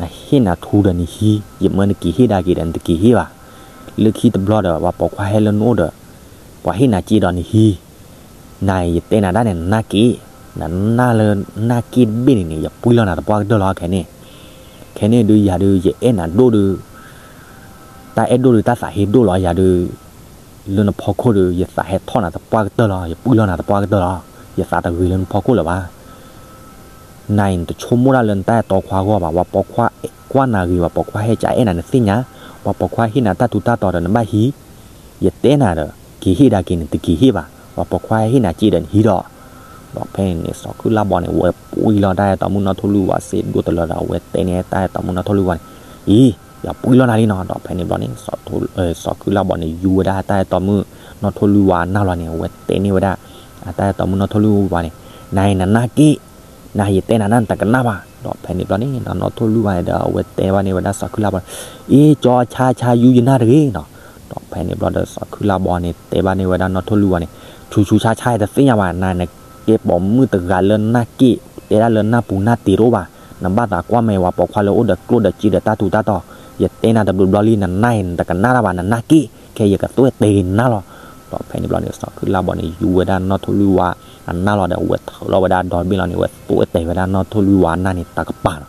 အဟ့ၣ်နၤထူဒီးနဟံး, ယမၢနက့ၤဟ့ၣ်ဒၣ်က့ၤဒီး နတက့ၤဟ့ၣ်ဘၣ်. လၢခံတဘျီဒီး ပှၤပိာ်ခွါဟဲလၢနအိၣ်ဒီး ပှၤဟ့ၣ်နၤစ့ဒီးနဟံး, နၤအံၤယတဲနၤဒၣ်န့ၣ် နနာ်က့ၣ်, နနာ်လၢနနာ်က့ၣ်တဘ့ၣ်န့ၣ်န့ၣ် ယပှံၢ်လီၤနၤသပှၢ်ကတၢၢ်လီၤခဲန့ၣ်. ခဲန့ၣ်ဒုးယၤဒုး ယအဲၣ်နၤဒိၣ်ဒုး တၢ်အဲၣ်ဒိၣ်ဒုး တၢ်သးဟ့ဒိၣ်လီၤယၤဒုး, လၢနဖီခိၣ်ဒီး ယသးဟဲထီၣ်နၤသပှၢ်ကတၢၢ်လီၤ, ယပှံၢ်လီၤနၤသပှၢ်ကတၢၢ်လီၤ, ယသးတဂ့ၤလၢနဖီခိၣ်လၢၤဘၣ်. နၤအံၤနတဆိကမိၣ်ဒၣ်လၢနတၢ်အဲၣ်တီခွါအဂီၢ်ဘၣ်, ပှၤပိာ်ခွါကွၢ်နၤဂ့ၤဘၣ်, ပိာ်ခွါဟဲကးအဲၣ်နၤနသ့ၣ်ညါ, ပှၤပိာ်ခွါဟ့ၣ်နၤတၢ်ထူးတၢ်တီၤဒီးနဘၣ်ဟံး, ယတဲနၤဒီး က့ၤဟ့ၣ်ဒၣ်က့ၤနတက့ၤဟ့ၣ်ဘၣ်, ပှၤပိာ်ခွါဟဲဟ့ၣ်နၤစ့ဒီးနဟံးဒီး ဒီးဖဲန့ၣ်န့ၣ် စီၤခုလါဘီန့ၣ် အဝဲပှံၢ်လီၤတၢ်အဲၣ်တီမုၣ်နီၢ်ထိၣ်လွံၢ်ဝါစ့ဒိၣ်တလၢဒီး အဝဲတဲန့ၢ်တၢ်အဲၣ်တီမုၣ်နီၢ်ထိၣ်လွံၢ်ဝါန့ၣ်, အံၤ ယပှံၢ်လီၤနၤလံနီၤ. ဒီးဖဲန့ၣ်ဘျီန့ၣ် စီၤခုလါဘီန့ၣ် ယူဝဲဒၣ်တၢ်အဲၣ်တီမုၣ်နီၢ်ထိၣ်လွံၢ်ဝါအနၢ်လီၤန့ၣ် အဝဲတဲန့ၢ်ဝဲဒၣ် အတၢ်အဲၣ်တီမုၣ်နီၢ်ထိၣ်လွံၢ်ဝါန့ၣ်, နၤအံၤနနာ်က့ၣ်, နၤယတဲနၤဒၣ်နတကနၣ်ဘၣ်. ဒီးဖဲန့ၣ်ဘျီန့ၣ် နီၢ်ထိၣ်လွံၢ်ဝါန့ၣ်ဒီး အဝဲတဲဘၣ်န့ၢ်ဝဲဒၣ်စီၤခုလါဘီန့ၣ်, အ့ ကၠီဆါဆါ ယူယနၢ်တဂ့ၤနီၤ. ဒီးဖဲန့ၣ်ဘျီဒီး စီၤခုလါဘီန့ၣ် တဲဘၣ်န့ၢ်ဝဲဒၣ်နီၢ်ထိၣ်လွံၢ်ဝါန့ၣ်, ဆူဆူဆါဆါတသ့ၣ်ညါဘၣ်, နၤနကဲပိာ်မုၣ်တဂၤလၢနနာ်က့ၣ်, တဲဒၣ်လၢနၢ်ပူၤနၢ်တ့ၤတအိၣ်ဘၣ်, နဘၣ်သးကွၢ်မဲာ်ဝဲပိာ်ခွါလၢအိၣ်ဒီးကျိၣ်ဒီးစ့ဒီးတၢ်ထူးတၢ်တီၤ, ယတဲနၤတဘျီဘျီလံ, နနာ်အံၤနတကနၣ်တၢ်ဘၣ်, နနာ်က့ၣ်, ခဲယကသွဲၣ်တဲာ်က့ၤနၤလီၤ. ဒီးဖဲန့ၣ်ဘျီန့ၣ် စီၤခုလါဘီန့ၣ် ယူဝဲဒၣ်နီၢ်ထိၣ်လွံၢ်ဝါအနၢ်လီၤဒီး အဝဲထုးလီၤဝဲဒၣ်ဒီဘ့ၣ်လီၤန့ၣ် အဝဲသွဲၣ်တဲာ်ဝဲဒၣ်နီၢ်ထိၣ်လွံၢ်ဝါအနၢ်န့ၣ်တကပၤလီၤ.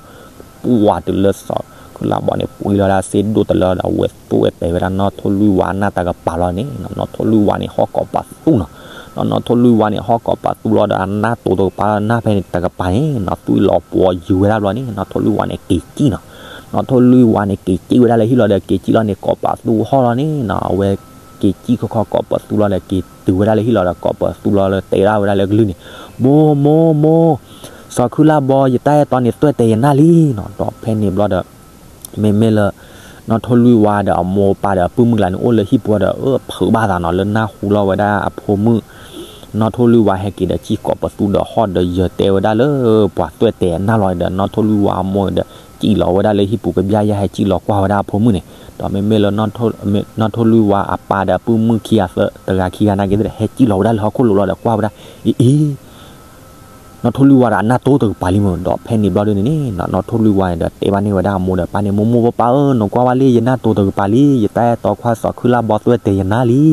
ပှၤတုၤလၢစီၤခုလါဘီန့ၣ် ပှံၢ်လီၤဒၣ်စ့ဒိၣ်တလၢဒီး အဝဲသွဲၣ်တဲာ်ဝဲဒၣ်နီၢ်ထိၣ်လွံၢ်ဝါအနၢ်တကပၤလီၤန့ၣ် နီၢ်ထိၣ်လွံၢ်ဝါန့ၣ် ဟီၣ်ကိးပာ်သူၣ်နီၤ. ဒီးနီၢ်ထိၣ်လွံၢ်ဝါန့ၣ် ဟီၣ်ကိးပာ်သူၣ်လီၤဒီး အနၢ်တိၤတကပၤလီၤ, အနၢ်ဖဲန့ၣ်တကပၤန့ၣ်နီၤ သွံၣ်လီၤပှီၤယုာ်ဝဲဒၣ်ဘျီန့ၣ် နီၢ်ထိၣ်လွံၢ်ဝါန့ၣ် က့ၤစံၣ်နီၤ. နီၢ်ထိၣ်လွံၢ်ဝါန့ၣ် က့ၤစံၣ်ဝဲဒၣ်လၢဟံၣ်လီၤဒီး က့ၤစံၣ်လီၤန့ၣ်ကိးပာ်သူၣ်ဟီၣ်လီၤန့ၣ်နီၤ. အဝဲက့ၤစံၣ်ခီခီကိးပာ်သူၣ်လီၤဒီး က့ၤတုၤဝဲဒၣ်လၢဟံၣ်လီၤဒီး ကိးပာ်သူၣ်လီၤလၢတဲဒၣ်ဝဲဒၣ်လၢကလုၢ်န့ၣ်, မိၢ်မိၢ်မိၢ်, စီၤခုလါဘီ ယတၢ်အဲၣ်တီန့ၣ် သွဲၣ်တဲာ်ယနၢ်လံနီၤ. ဒီးဖဲန့ၣ်ဘျီဒီး မ့မ့ၢ်လၢ နီၢ်ထိၣ်လွံၢ်ဝါဒီးအမိၢ်အပၢ်ဒီးအပုၢ်မုၣ်ကျါန့ၣ် အိၣ်လၢဟံၣ်ပူၤဒီး အၢ ဖုးဘၣ်သးနီၤ လၢနၢ်ဟူလီၤဝဲဒၣ်အဖိမုၣ် နီၢ်ထိၣ်လွံၢ်ဝါဟဲက့ၤဒီး စံၣ်ကိးပာ်သူၣ်ဒီးဟီၣ်ဒီးယၢၤတဲဝဲဒၣ်လၢ ပှၤသွဲၣ်တဲာ်အနၢ်လီၤဒီး နီၢ်ထိၣ်လွံၢ်ဝါအမိၢ်ဒီး စံၣ်လီၤဝဲဒၣ်လၢဟံၣ်ပူၤကဘျၣ်ယဲၢ် ဟဲစံၣ်လီၤကွၢ်ဝဲဒၣ်အဖိမုၣ်န့ၣ်, ဒီးမ့မ့ၢ်လၢ နီၢ်ထိၣ်လွံၢ်ဝါအပၢ်ဒီးအပုၢ်မုၣ်ခံဂၤသၢ တဂၤခံဂၤနာ်က့ၤဒီး ဟဲစံၣ်လီၤဝဲဒၣ်လၢဟီၣ်ခိၣ်လိၤလီၤဒီးကွၢ်ဝဲဒၣ်, အ့အ့ နီၢ်ထိၣ်လွံၢ်ဝါဒီးအနၢ်တိၤတကပၤလံမ့ၢ်, ဒီးဖဲန့ၣ်ဘျီဒ်န့ၣ်န့ၣ် နီၢ်ထိၣ်လွံၢ်ဝါန့ၣ်ဒီး တဲဘၣ်န့ၢ်ဝဲဒၣ်အမိၢ်ဒီးပၢ်န့ၣ်, မိၢ်မိၢ်ပၢ်ပၢ်ဧၢ, နကွၢ်ဝဲလံ ယနၢ်တိၤတကပၤလံ, ယတၢ်အဲၣ်တီခွါစီၤခုလါဘီသွဲၣ်တဲာ်ယနၢ်လံ.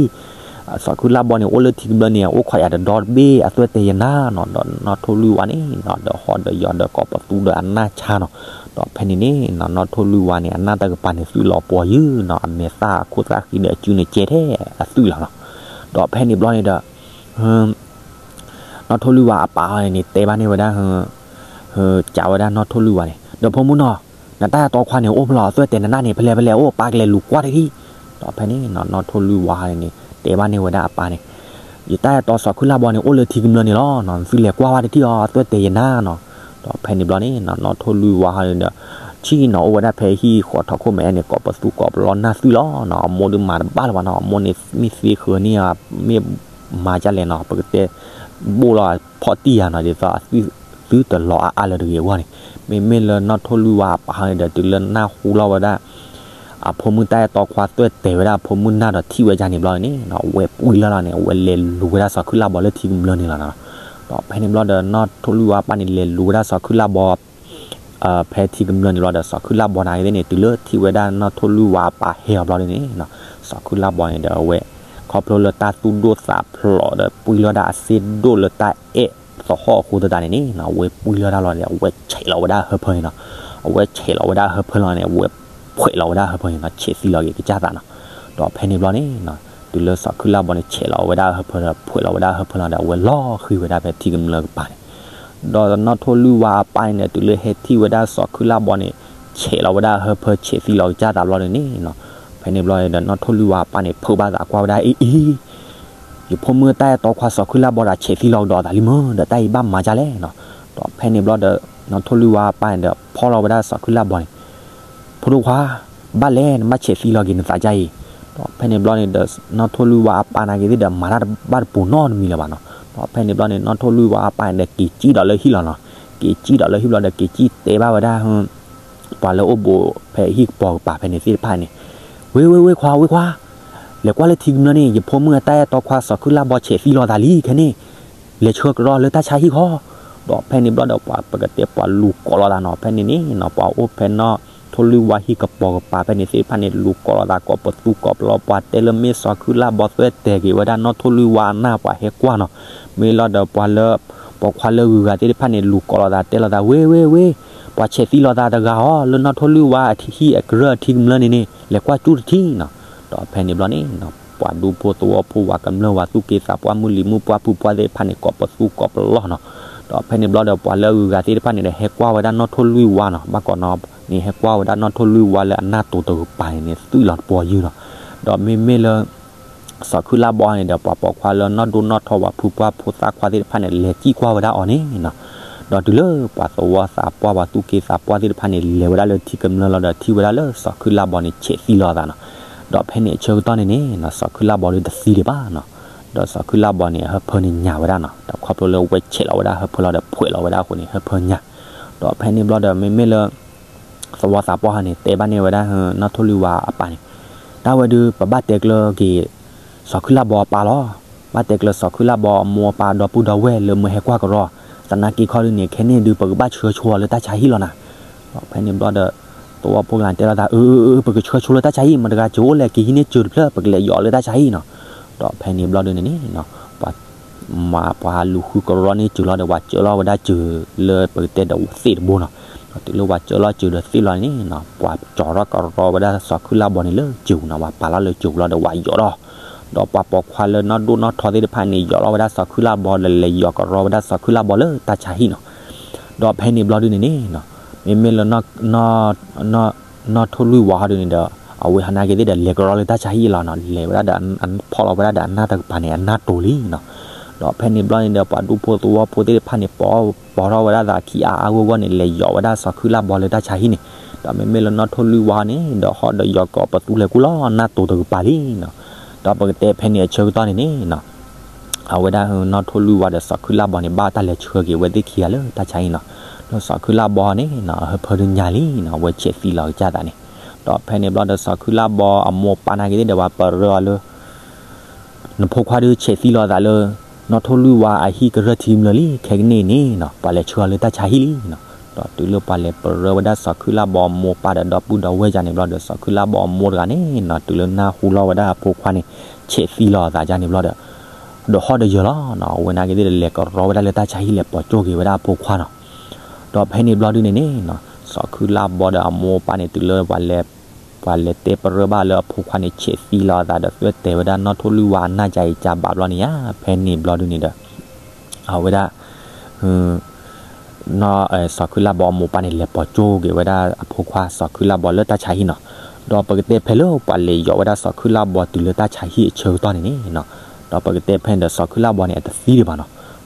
စီၤခုလါဘီန့ၣ် အိၣ်လၢထံကမျၢၢ်န့ၣ် အိၣ်ခိးယၤတဒီတဘ့ၣ် အသွဲၣ်တဲာ်ယနၢ်နီၤ. ဒီးနီၢ်ထိၣ်လွံၢ်ဝါန့ၣ်နီၤ ဒီးဟီၣ်ဒီးယၢၤဒီးကိးပသူဒီးအနၢ်ဆါနီၤ. ဒီးဖဲန့ၣ်န့ၣ်နီၤ နီၢ်ထိၣ်လွံၢ်ဝါန့ၣ် အနၢ်တကပၤန့ၣ် သွံၣ်လီၤပှီၤယုာ်နီၤ, အမဲာ်သၣ်အခိၣ်သၣ်ဃံဒီးအစုန့ၣ်ကဲထဲအသွံၣ်လီၤနီၤ. ဒီးဖဲန့ၣ်ဘျီန့ၣ်ဒီး နီၢ်ထိၣ်လွံၢ်ဝါအပၢ်န့ၣ် တဲဘၣ်န့ၢ်ဝဲဒၣ် ကးဝဲဒၣ်နီၢ်ထိၣ်လွံၢ်ဝါန့ၣ် ဒီးဖိမုၣ်နီၤ, နတၢ်အဲၣ်တီခွါန့ၣ် အိၣ်ဖဲလဲၣ်, သွဲၣ်တဲာ်နနၢ်န့ၣ် ဖဲလဲၣ်ဖဲလဲၣ်အိၣ်, ပၢ်ကလဲၤလူၤကွၢ်တထံၣ်. ဒီးဖဲန့ၣ်နီၤ နီၢ်ထိၣ်လွံၢ်ဝါန့ၣ် တဲဘၣ်န့ၢ်ဝဲဒၣ်အပၢ်န့ၣ်, ယတၢ်အဲၣ်တီစီၤခုလါဘီန့ၣ် အိၣ်လၢထံကမျၢၢ်န့ၣ်လီၤ, သုလဲၤကွၢ်ဝဲတထံၣ်အီၤ, သွဲၣ်တဲာ်ယနၢ်နီၤ. ဒီးဖဲန့ၣ်ဘျီန့ၣ်နီၤ နီၢ်ထိၣ်လွံၢ်ဝါန့ၣ်ဒီး ဆ့ၣ်နီၤ အိၣ်ဝဲဒၣ်ဖဲဟံၣ်ဃီထီၣ်ခိၣ်မဲာ်န့ၣ် ကိးပသူကိးပလီနၢ်သွံၣ်လီၤနီၤ. အမိၢ်ဒုးမၤတဘၣ်လၢၤဘၣ်နီၤ, အမိၢ်န့ၣ်မ့ၢ်သ့ဃၢၤန့ၢ်ဧါ, မ့ၢ်မၤဒ်လဲၣ်နီၤ, ပကတဲဘိၣ်လီၤဖီၣ်တံၢ်ယၤနီၤ, ဒ်သိးအသွံၣ်သုတလီၤအါအါလၢၤတဂ့ၤအဂီၢ်န့ၣ်. မ့မ့ၢ်လၢနီၢ်ထိၣ်လွံၢ်ဝါအပၢ်န့ၣ်ဒီး တုၤလၢနၢ်ဟူလီၤဝဲဒၣ် အဖိမုၣ်တၢ်အဲၣ်တီခွါသွဲၣ်တဲာ်ဝဲဒၣ်အဖိမုၣ်နၢ်ဒီးထံၣ်ဝဲဒၣ်န့ၣ်ဘျီန့ၣ်နီၤ အဝဲပှံၢ်လီၤလီၤန့ၣ် အဝဲလဲၤလူၤဝဲဒၣ်စီၤခုလါဘီလၢထံကမျၢၢ်န့ၣ်လီၤနီၤ. ဒီးဖဲန့ၣ်ဘျီဒီး နီၢ်ထိၣ်လွံၢ်ဝါအပၢ်န့ၣ် လဲၤလူၤဝဲဒၣ်စီၤခုလါဘီ ဖဲထံကမျၢၢ်န့ၣ်လီၤဒီး စီၤခုလါဘီန့ၣ်က့ၤသ့ၣ်န့ၣ် တုၤလၢထံၣ်ဝဲဒၣ်နီၢ်ထိၣ်လွံၢ်ဝါအပၢ်ဟဲအီၤဘျီဒ်န့ၣ်နီၤ စီၤခုလါဘီန့ၣ်ဒီးအဝဲ ခီဖျိလၢတၢ်သူၣ်ဒိၣ်သးဖျိးဒီး ပှံၢ်လီၤဒၣ်အစ့ဒိၣ်လၢတၢ်အဲၣ်သဟီၣ်အဃိသတးန့ၣ်န့ၣ်နီၤ အဝဲပှံၢ်လီၤဒၣ်လီၤဒီး အဝဲဆဲးလီၤဝဲဒၣ်အဟၢဖၢန့ၣ်နီၤ အဝဲဆဲးလီၤဝဲဒၣ်အဟၢဖၢလီၤန့ၣ် အဝဲဖှဲးလီၤဝဲဒၣ်အဟၢဖၢန့ၣ်နီၤ ဆဲးသံလီၤက့ၤကစၢ်သးနီၤ ဒီးဖဲန့ၣ်ဘျီန့ၣ်နီၤ တုၤလၢစီၤခုလါဘီန့ၣ် ဆဲးလီၤဝဲဒၣ်အဟၢဖၢဒီး ဖှဲးလီၤဝဲဒၣ်အဟၢဖၢလီၤဒီး အဝဲလီၤဃံၤဝဲဒၣ်ဖဲထံကမျၢၢ်ကပၤန့ၣ် ဒီးနီၢ်ထိၣ်လွံၢ်ဝါအပၢ်န့ၣ် တုၤလၢဟဲထံၣ်ဝဲဒၣ်စီၤခုလါဘီန့ၣ် ဆဲးလီၤဝဲဒၣ်အဟၢဖၢ ဆဲးသံလီၤကစၢ်သးဘျီန့ၣ်န့ၣ်နီၤ ဖဲန့ၣ်ဘျီဒီး နီၢ်ထိၣ်လွံၢ်ဝါအပၢ်န့ၣ် ဖုးဘၣ်သးကွၢ်ဝဲဒၣ် အ့အ့ ယဖိမုၣ်တၢ်အဲၣ်တီခွါစီၤခုလါဘီဒီး ဆဲးသံလီၤကဒီးသးလံမ့ၢ် ဒီးတၢ်အံၤဘၣ်မၤဒ်လဲၣ်နီၤ ဒီးဖဲန့ၣ်ဘျီဒီး နီၢ်ထိၣ်လွံၢ်ဝါအပၢ်န့ၣ်ဒီး ဖီၣ်လီၤဝဲဒၣ်စီၤခုလါဘီန့ၣ် ဖိဒိၣ်ခွါ ဘၣ်လဲၣ် နဘၣ်ဆဲးသံလီၤက့ၤနသးဒ်အံၤ ဒီးဖဲန့ၣ်ဘျီန့ၣ်ဒီး နီၢ်ထိၣ်လွံၢ်ဝါအပၢ်နာ်က့ၤသ့ၣ်ဒီး မၤတၢ်ဘၣ်တပူၤနီတမံၤလၢၤဘၣ်နီၤ ဖဲန့ၣ်ဘျီန့ၣ် နီၣ်ထိၣ်လွံၢ်ဝါအပၢ်န့ၣ်ဒီးက့ၤကံၣ်ဒီးလၢဟံၣ်လီၤနီၤ. က့ၤကံၣ်ဒီးလၢဟံၣ်ဘျီဒီး က့ၤကံၣ်တဲဘၣ်ဝဲဒၣ် ပှၤလၢအိၣ်ဘူးဖဲဟံၣ်ကပီၤကပၤဖဲန့ၣ်သ့ၣ်တဖၣ်န့ၣ်, ဝ့ဝ့ဝ့ခွါ ဝ့ခွါ, လဲၤကွၢ်လၢထံကမျၢၢ်န့ၣ် ယဖိမုၣ်အတၢ်အဲၣ်တီခွါစီၤခုၣ်လၢ်ဘီဆဲးသံလီၤသးလံခဲန့ၣ်, လဲၤဆှၢကရီလၢတၢ်ဆါဟံၣ်ဃီ. ဒီးဖဲန့ၣ်ဘျီဒီး ပှၤပကတဲပှၤလူၤကိးလိာ်သးနီၤ. ဖဲန့ၣ်န့ၣ်နီၤ ပှၤအိၣ်ဖဲနီၣ်ထိၣ်လွံၢ်ဝါဟံၣ်ကပီၤကပၤဖဲန့ၣ်သ့ၣ်တဖၣ်န့ၣ် လူၤကိးလိာ်သးကိးပသူကိးပလီ ပှၤတဲလၢမ့ၢ်စီၤခုၣ်လၢ်ဘီသွဲတဲာ်က့ၤဝဲဒၣ်နီၣ်ထိၣ်လွံၢ်ဝါအနၢ် ပှၤဟဲကွၢ်နီၤ. မ့ၢ်လီၤဒီးပှၤလၢ ပိာ်ခွါလၢဂုၤဂၤသ့ၣ်တဖၣ်န့ၣ် လူၤကိးလိာ်သးတဲလိာ်သး ဝ့ဝ့ဝ့, ပှၤဆဲးသံလီၤသးတဂၤဧါ လၢနီၣ်ထိၣ်လွံၢ်ဝါအဟံၣ်အကရၢၢ်ထံကမျၢၢ်န့ၣ်န့ၣ် လဲၤကွၢ်ကၠူၣ်တထံနီၤ. ဒီးဖဲန့ၣ်ဘျီန့ၣ်နီၤ ပှၤဒူဖိသဝီဖိ ပှၤကမျၢၢ် ပှၤသူၣ်က့သးပှၢ် မုၢ်လံၤမုၢ်ပှၢ် ဖုပှၢ်သ့ၣ်တဖၣ်န့ၣ် ကိးပသူကိးပလီနီၤ. ဒီးဖဲန့ၣ်ဘျီဒီး ပှၤလၢအဂုၤဂၤသ့ၣ်တဖၣ်န့ၣ်ဒီး ဟဲကွၢ်ဝဲဒၣ်နီၣ်ထိၣ်လွံၢ်ဝါနီၤ. ဘၣ်ကိးနီၤန့ၣ် ဟဲကွၢ်ဝဲဒၣ်နီၣ်ထိၣ်လွံၢ်ဝါလၢအနၢ်တိၤတကပၤန့ၣ်န့ၣ် သွံၣ်လီၤတပီၤယုၢ်နီၤ. ဒီးမ့မ့ၢ်လၢ စီၤခုၣ်လၢ်ဘီန့ၣ်ဒီး ပှၤပိာ်ခွါလၢနီၢ်ဒိၣ်နီၢ်ထီ ပှၤဖုပှၢ်ဖိသၣ်ခွါသ့ၣ်တဖၣ်န့ၣ် လဲၤစံၣ်ကွၢ်ဝဲဒၣ်အီၤန့ၣ်နီၤ. ဒီးတုၤလၢပှၤသဝီသးပှၢ် ပှၤသူၣ်က့သးပှၢ်သ့ၣ်တဖၣ်န့ၣ် လဲၤဝဲဒၣ်လၢထံကမျၢၢ်လီၤဒီး ထံၣ်ဝဲဒၣ်လၢစီၤခုၣ်လၢ်ဘီန့ၣ် ဆဲးသံလီၤအသးနီၤ. ဒီးဖဲန့ၣ်အဆၢကတီၢ်န့ၣ်န့ၣ်နီၤ စီၤခုၣ်လၢ်ဘီဒုးတသံဒံးဘၣ်နီၤ. ဒီးစီၤခုၣ်လၢ်ဘီန့ၣ် အဟၢဖၢန့ၣ်ညၣ်ဝဲဒၣ်နီၤ. ဒီးခီဖျိလၢဝဲဆဲးလီၤဝဲဒၣ်ဟၢဖၢလီၤဒီး ဖှဲးလီၤဝဲဒၣ်အဃိန့ၣ် ဟၢဖၢညၣ်. ဒီးဖဲန့ၣ်ဘျီဒီး မ့မ့ၢ်လၢ သဝီသးပှၢ်ဟီန့ၣ် တဲဘၣ်န့ၢ်ဝဲဒၣ် နီၣ်ထိၣ်လွံၢ်ဝါအပၢ်န့ၣ်, တၢ်ဝဲဒုး ပဘၣ်တဲကျၢၤက့ၤ စီၤခုၣ်လၢ်ဘီအပၢ်လီၤ. ဘၣ်တဲကျၢၤစီၤခုၣ်လၢ်ဘီအမိၢ်အပၢ်ဒီပုၢ်ဒီဝဲၢ်လၢမ့ၢ်ဟဲကွၢ်ကရီ, သနာ်က့ခီဒုးန့ၣ် ခဲန့ၣ်ဒုး ပကဘၣ်ဆှၢဆိအီၤလၢတၢ်ဆါဟံၣ်လီၤနၤ. ဒီးဖဲန့ၣ်ဘျီဒီး သဝီဖိကျါန့ၣ် တဲလိာ်သး အၢ အၢ အၢ ပကဆှၢဆိလၢတၢ်ဆါဟံၣ် မတဂၤစၢၤအိၣ်လဲၣ် ကဟံးန့ၢ်စၢၤတဖျၢၣ် ပကလဲၤယီၤလၢတၢ်ဆါဟံၣ်နီၤ. ဒီးဖဲန့ၣ်ဘျီဒုးန့ၣ်န့ၣ် ပှၤ မၤပှၤလူၤဃုကရီန့ၢ်စၢၤလီၤဒီး ပှၤစၢလီၤဝဲဒၣ်စၢၤလၢပကတဲဒီးသ့ၣ်တဘိနီၤ. ဒီးတုၤလၢပှၤစၢလီၤစၢၤဒီးသ့ၣ်လီၤန့ၣ်နီၤ ပှၤကၠီၤထီၣ်ကရီဝဲဒၣ်စီၤခုၣ်လၢ်ဘီန့ၣ်လၢစၢၤပူၤနီၤ, ပှၤပာ်လီၤလၢစၢၤပူၤလီၤဒီးပှၤယီၤထီၣ်. ဒီးပှၤပိာ်ခွါလၢနီၢ်ဒိၣ်နီၢ်ထီသ့ၣ်တဖၣ်န့ၣ် ယီၤလီၤဝဲဒၣ်စီၤခုၣ်လၢ်ဘီဒီး လဲၤယီၤကရီဝဲဒၣ်စီၤခုၣ်လၢ်ဘီလၢတၢ်ဆါဟံၣ်နီၤ. ဒီးဖဲန့ၣ်ဘျီဒုးန့ၣ်န့ၣ်နီၤ မ့မ့ၢ်လၢ နီၢ်ထိၣ်လွံၢ်ဝါဟီဒုးန့ၣ်ဒီး အဝဲဟးနာ်က့ၤသ့ၣ်ဒီး လဲၤကရီလၢတၢ်ဆါဟံၣ်လီၤနီၤ. လဲၤဝဲဒၣ်ဒီး ဖီၣ်လီၤဝဲဒၣ်ဒီးအနၢ်တကပၤန့ၣ် အနၢ်တိၤလံနီၤ. ဒီးဖဲန့ၣ်ဘျီန့ၣ်ဒီး ပှၤဒူဖိသဝီဖိသ့ၣ်တဖၣ်န့ၣ် ပီၢ်ထီၣ်ဝဲဒၣ်သးခံအါအါဂီၢ်ဂီၢ်န့ၣ် လဲၤယီၤဝဲဒၣ်စီၤခုၣ်လၢ်ဘီလၢတၢ်ဆါဟံၣ်န့ၣ်. ဒီးမ့မ့ၢ်လၢနီၢ်ထိၣ်လွံၢ်ဝါန့ၣ် ဒီးဟီၣ်ဒီးယီၤကိးပသူလဲၤကူၣ်လီၤ အနၢ်တိၤတကပၤလံနီၤ. ဒီးပကတဲဖဲန့ၣ်အဆၢကတီၢ်န့ၣ်န့ၣ်နီၤ အဝဲဒၣ် နီၢ်ထိၣ်လွံၢ်ဝါဒီးစီၤခုၣ်လၢ်ဘီန့ၣ် ဘၣ်တၢ်လဲၤဆှၢက့ၤဝဲသ့ၣ်ခံဂၤလၢတၢ်ဆါဟံၣ်နီၤ. ဒီးစီၤခုၣ်လၢ်ဘီန့ၣ်နီၤ အဟၢဖၢဒုးညၣ်လံနီၤ, အဝဲဆဲးသံလီၤကစၢ်သးန့ၣ်. ဒီးဖဲန့ၣ်ဘျီဒီးစီၤခုၣ်လၢ်ဘီအမိၢ်ပၢ်နာ်က့ၤသ့ၣ်ဒီး ပှၤပရၢအီၤလၢ နဖိခွါဒုးဆဲးသံလီၤသးလၢ နီၢ်ထိၣ်လွံၢ်ဝါအဟံၣ်ကရၢၢ်ထံကမျၢၢ်လံ, ခဲကနံၣ်အံၤန့ၣ်နီၤ ပှၤလဲၤဆှၢအီၤလၢတၢ်ဆါဟံၣ်လံနီၤ. ဒီးတုၤလၢပှၤလဲၤပရၢဝဲဒၣ်စီၤခုၣ်လၢ်ဘီအမိၢ်ပၢ်ဒီးဒီပုၢ်ဒီဝဲၢ်ယါန့ၣ်ဘျီဒီး စီၤခုၣ်လၢ်ဘီအမိၢ်တဂၤန့ၣ်နီၤ တုၤလၢနၢ်ဟူလီၤဝဲဒၣ်အဖိခွါန့ၣ် ဆဲးသံလီၤအသးယါန့ၣ်ဘျီဒီး ဒီးဟီၣ်ဒီးယၢၤလီၤနီၤ, အဝဲနာ်က့ၤသ့ၣ်ဒီး လဲၤကရီဝဲဒၣ်လၢတၢ်ဆါဟံၣ် လဲၤပိာ်ကၠိက့ၤဝဲဒၣ်အဖိခွါနီၤ. ဒီးဖဲန့ၣ်ဘျီဒုးန့ၣ်န့ၣ်နီၤ စီၤခုၣ်လၢ်ဘီဒီးအမိၢ်အပၢ်န့ၣ် တုၤလၢပှၤလဲၤ ပှၤလဲၤတဲပရၢဘၣ်လၢအဖိခွါန့ၣ် ဆဲးသံလီၤအသးဒီး သွဲၣ်တဲာ်ဝဲဒၣ်နီၢ်ထိၣ်လွံၢ်ဝါအနၢ်ကၠါအံၤကၠါဘးဘျီန့ၣ်ဧါ, ဖဲန့ၣ်ဘျီဒုးန့ၣ်ဒီး အဝဲဒၣ် စီၤခုၣ်လၢ်ဘီအမိၢ်ပၢ်န့ၣ် လဲၤပိာ်ကၠိက့ၤဝဲဒၣ်အဖိခွါစီၤခုၣ်လၢ်ဘီလၢတၢ်ဆါဟံၣ်နီၤ. ဒီးပကတဲဖဲလၢပှၤလဲၤယီၤဝဲဒၣ်စီၤခုၣ်လၢ်ဘီတုၤလၢတၢ်ဆါဟံၣ်အဆၢကတီၢ်န့ၣ်န့ၣ်နီၤ, ဒီးပကတဲဖဲန့ၣ်ဒီး စီၤခုၣ်လၢ်ဘီန့ၣ် အတသံဒံးဘၣ်နီၤ.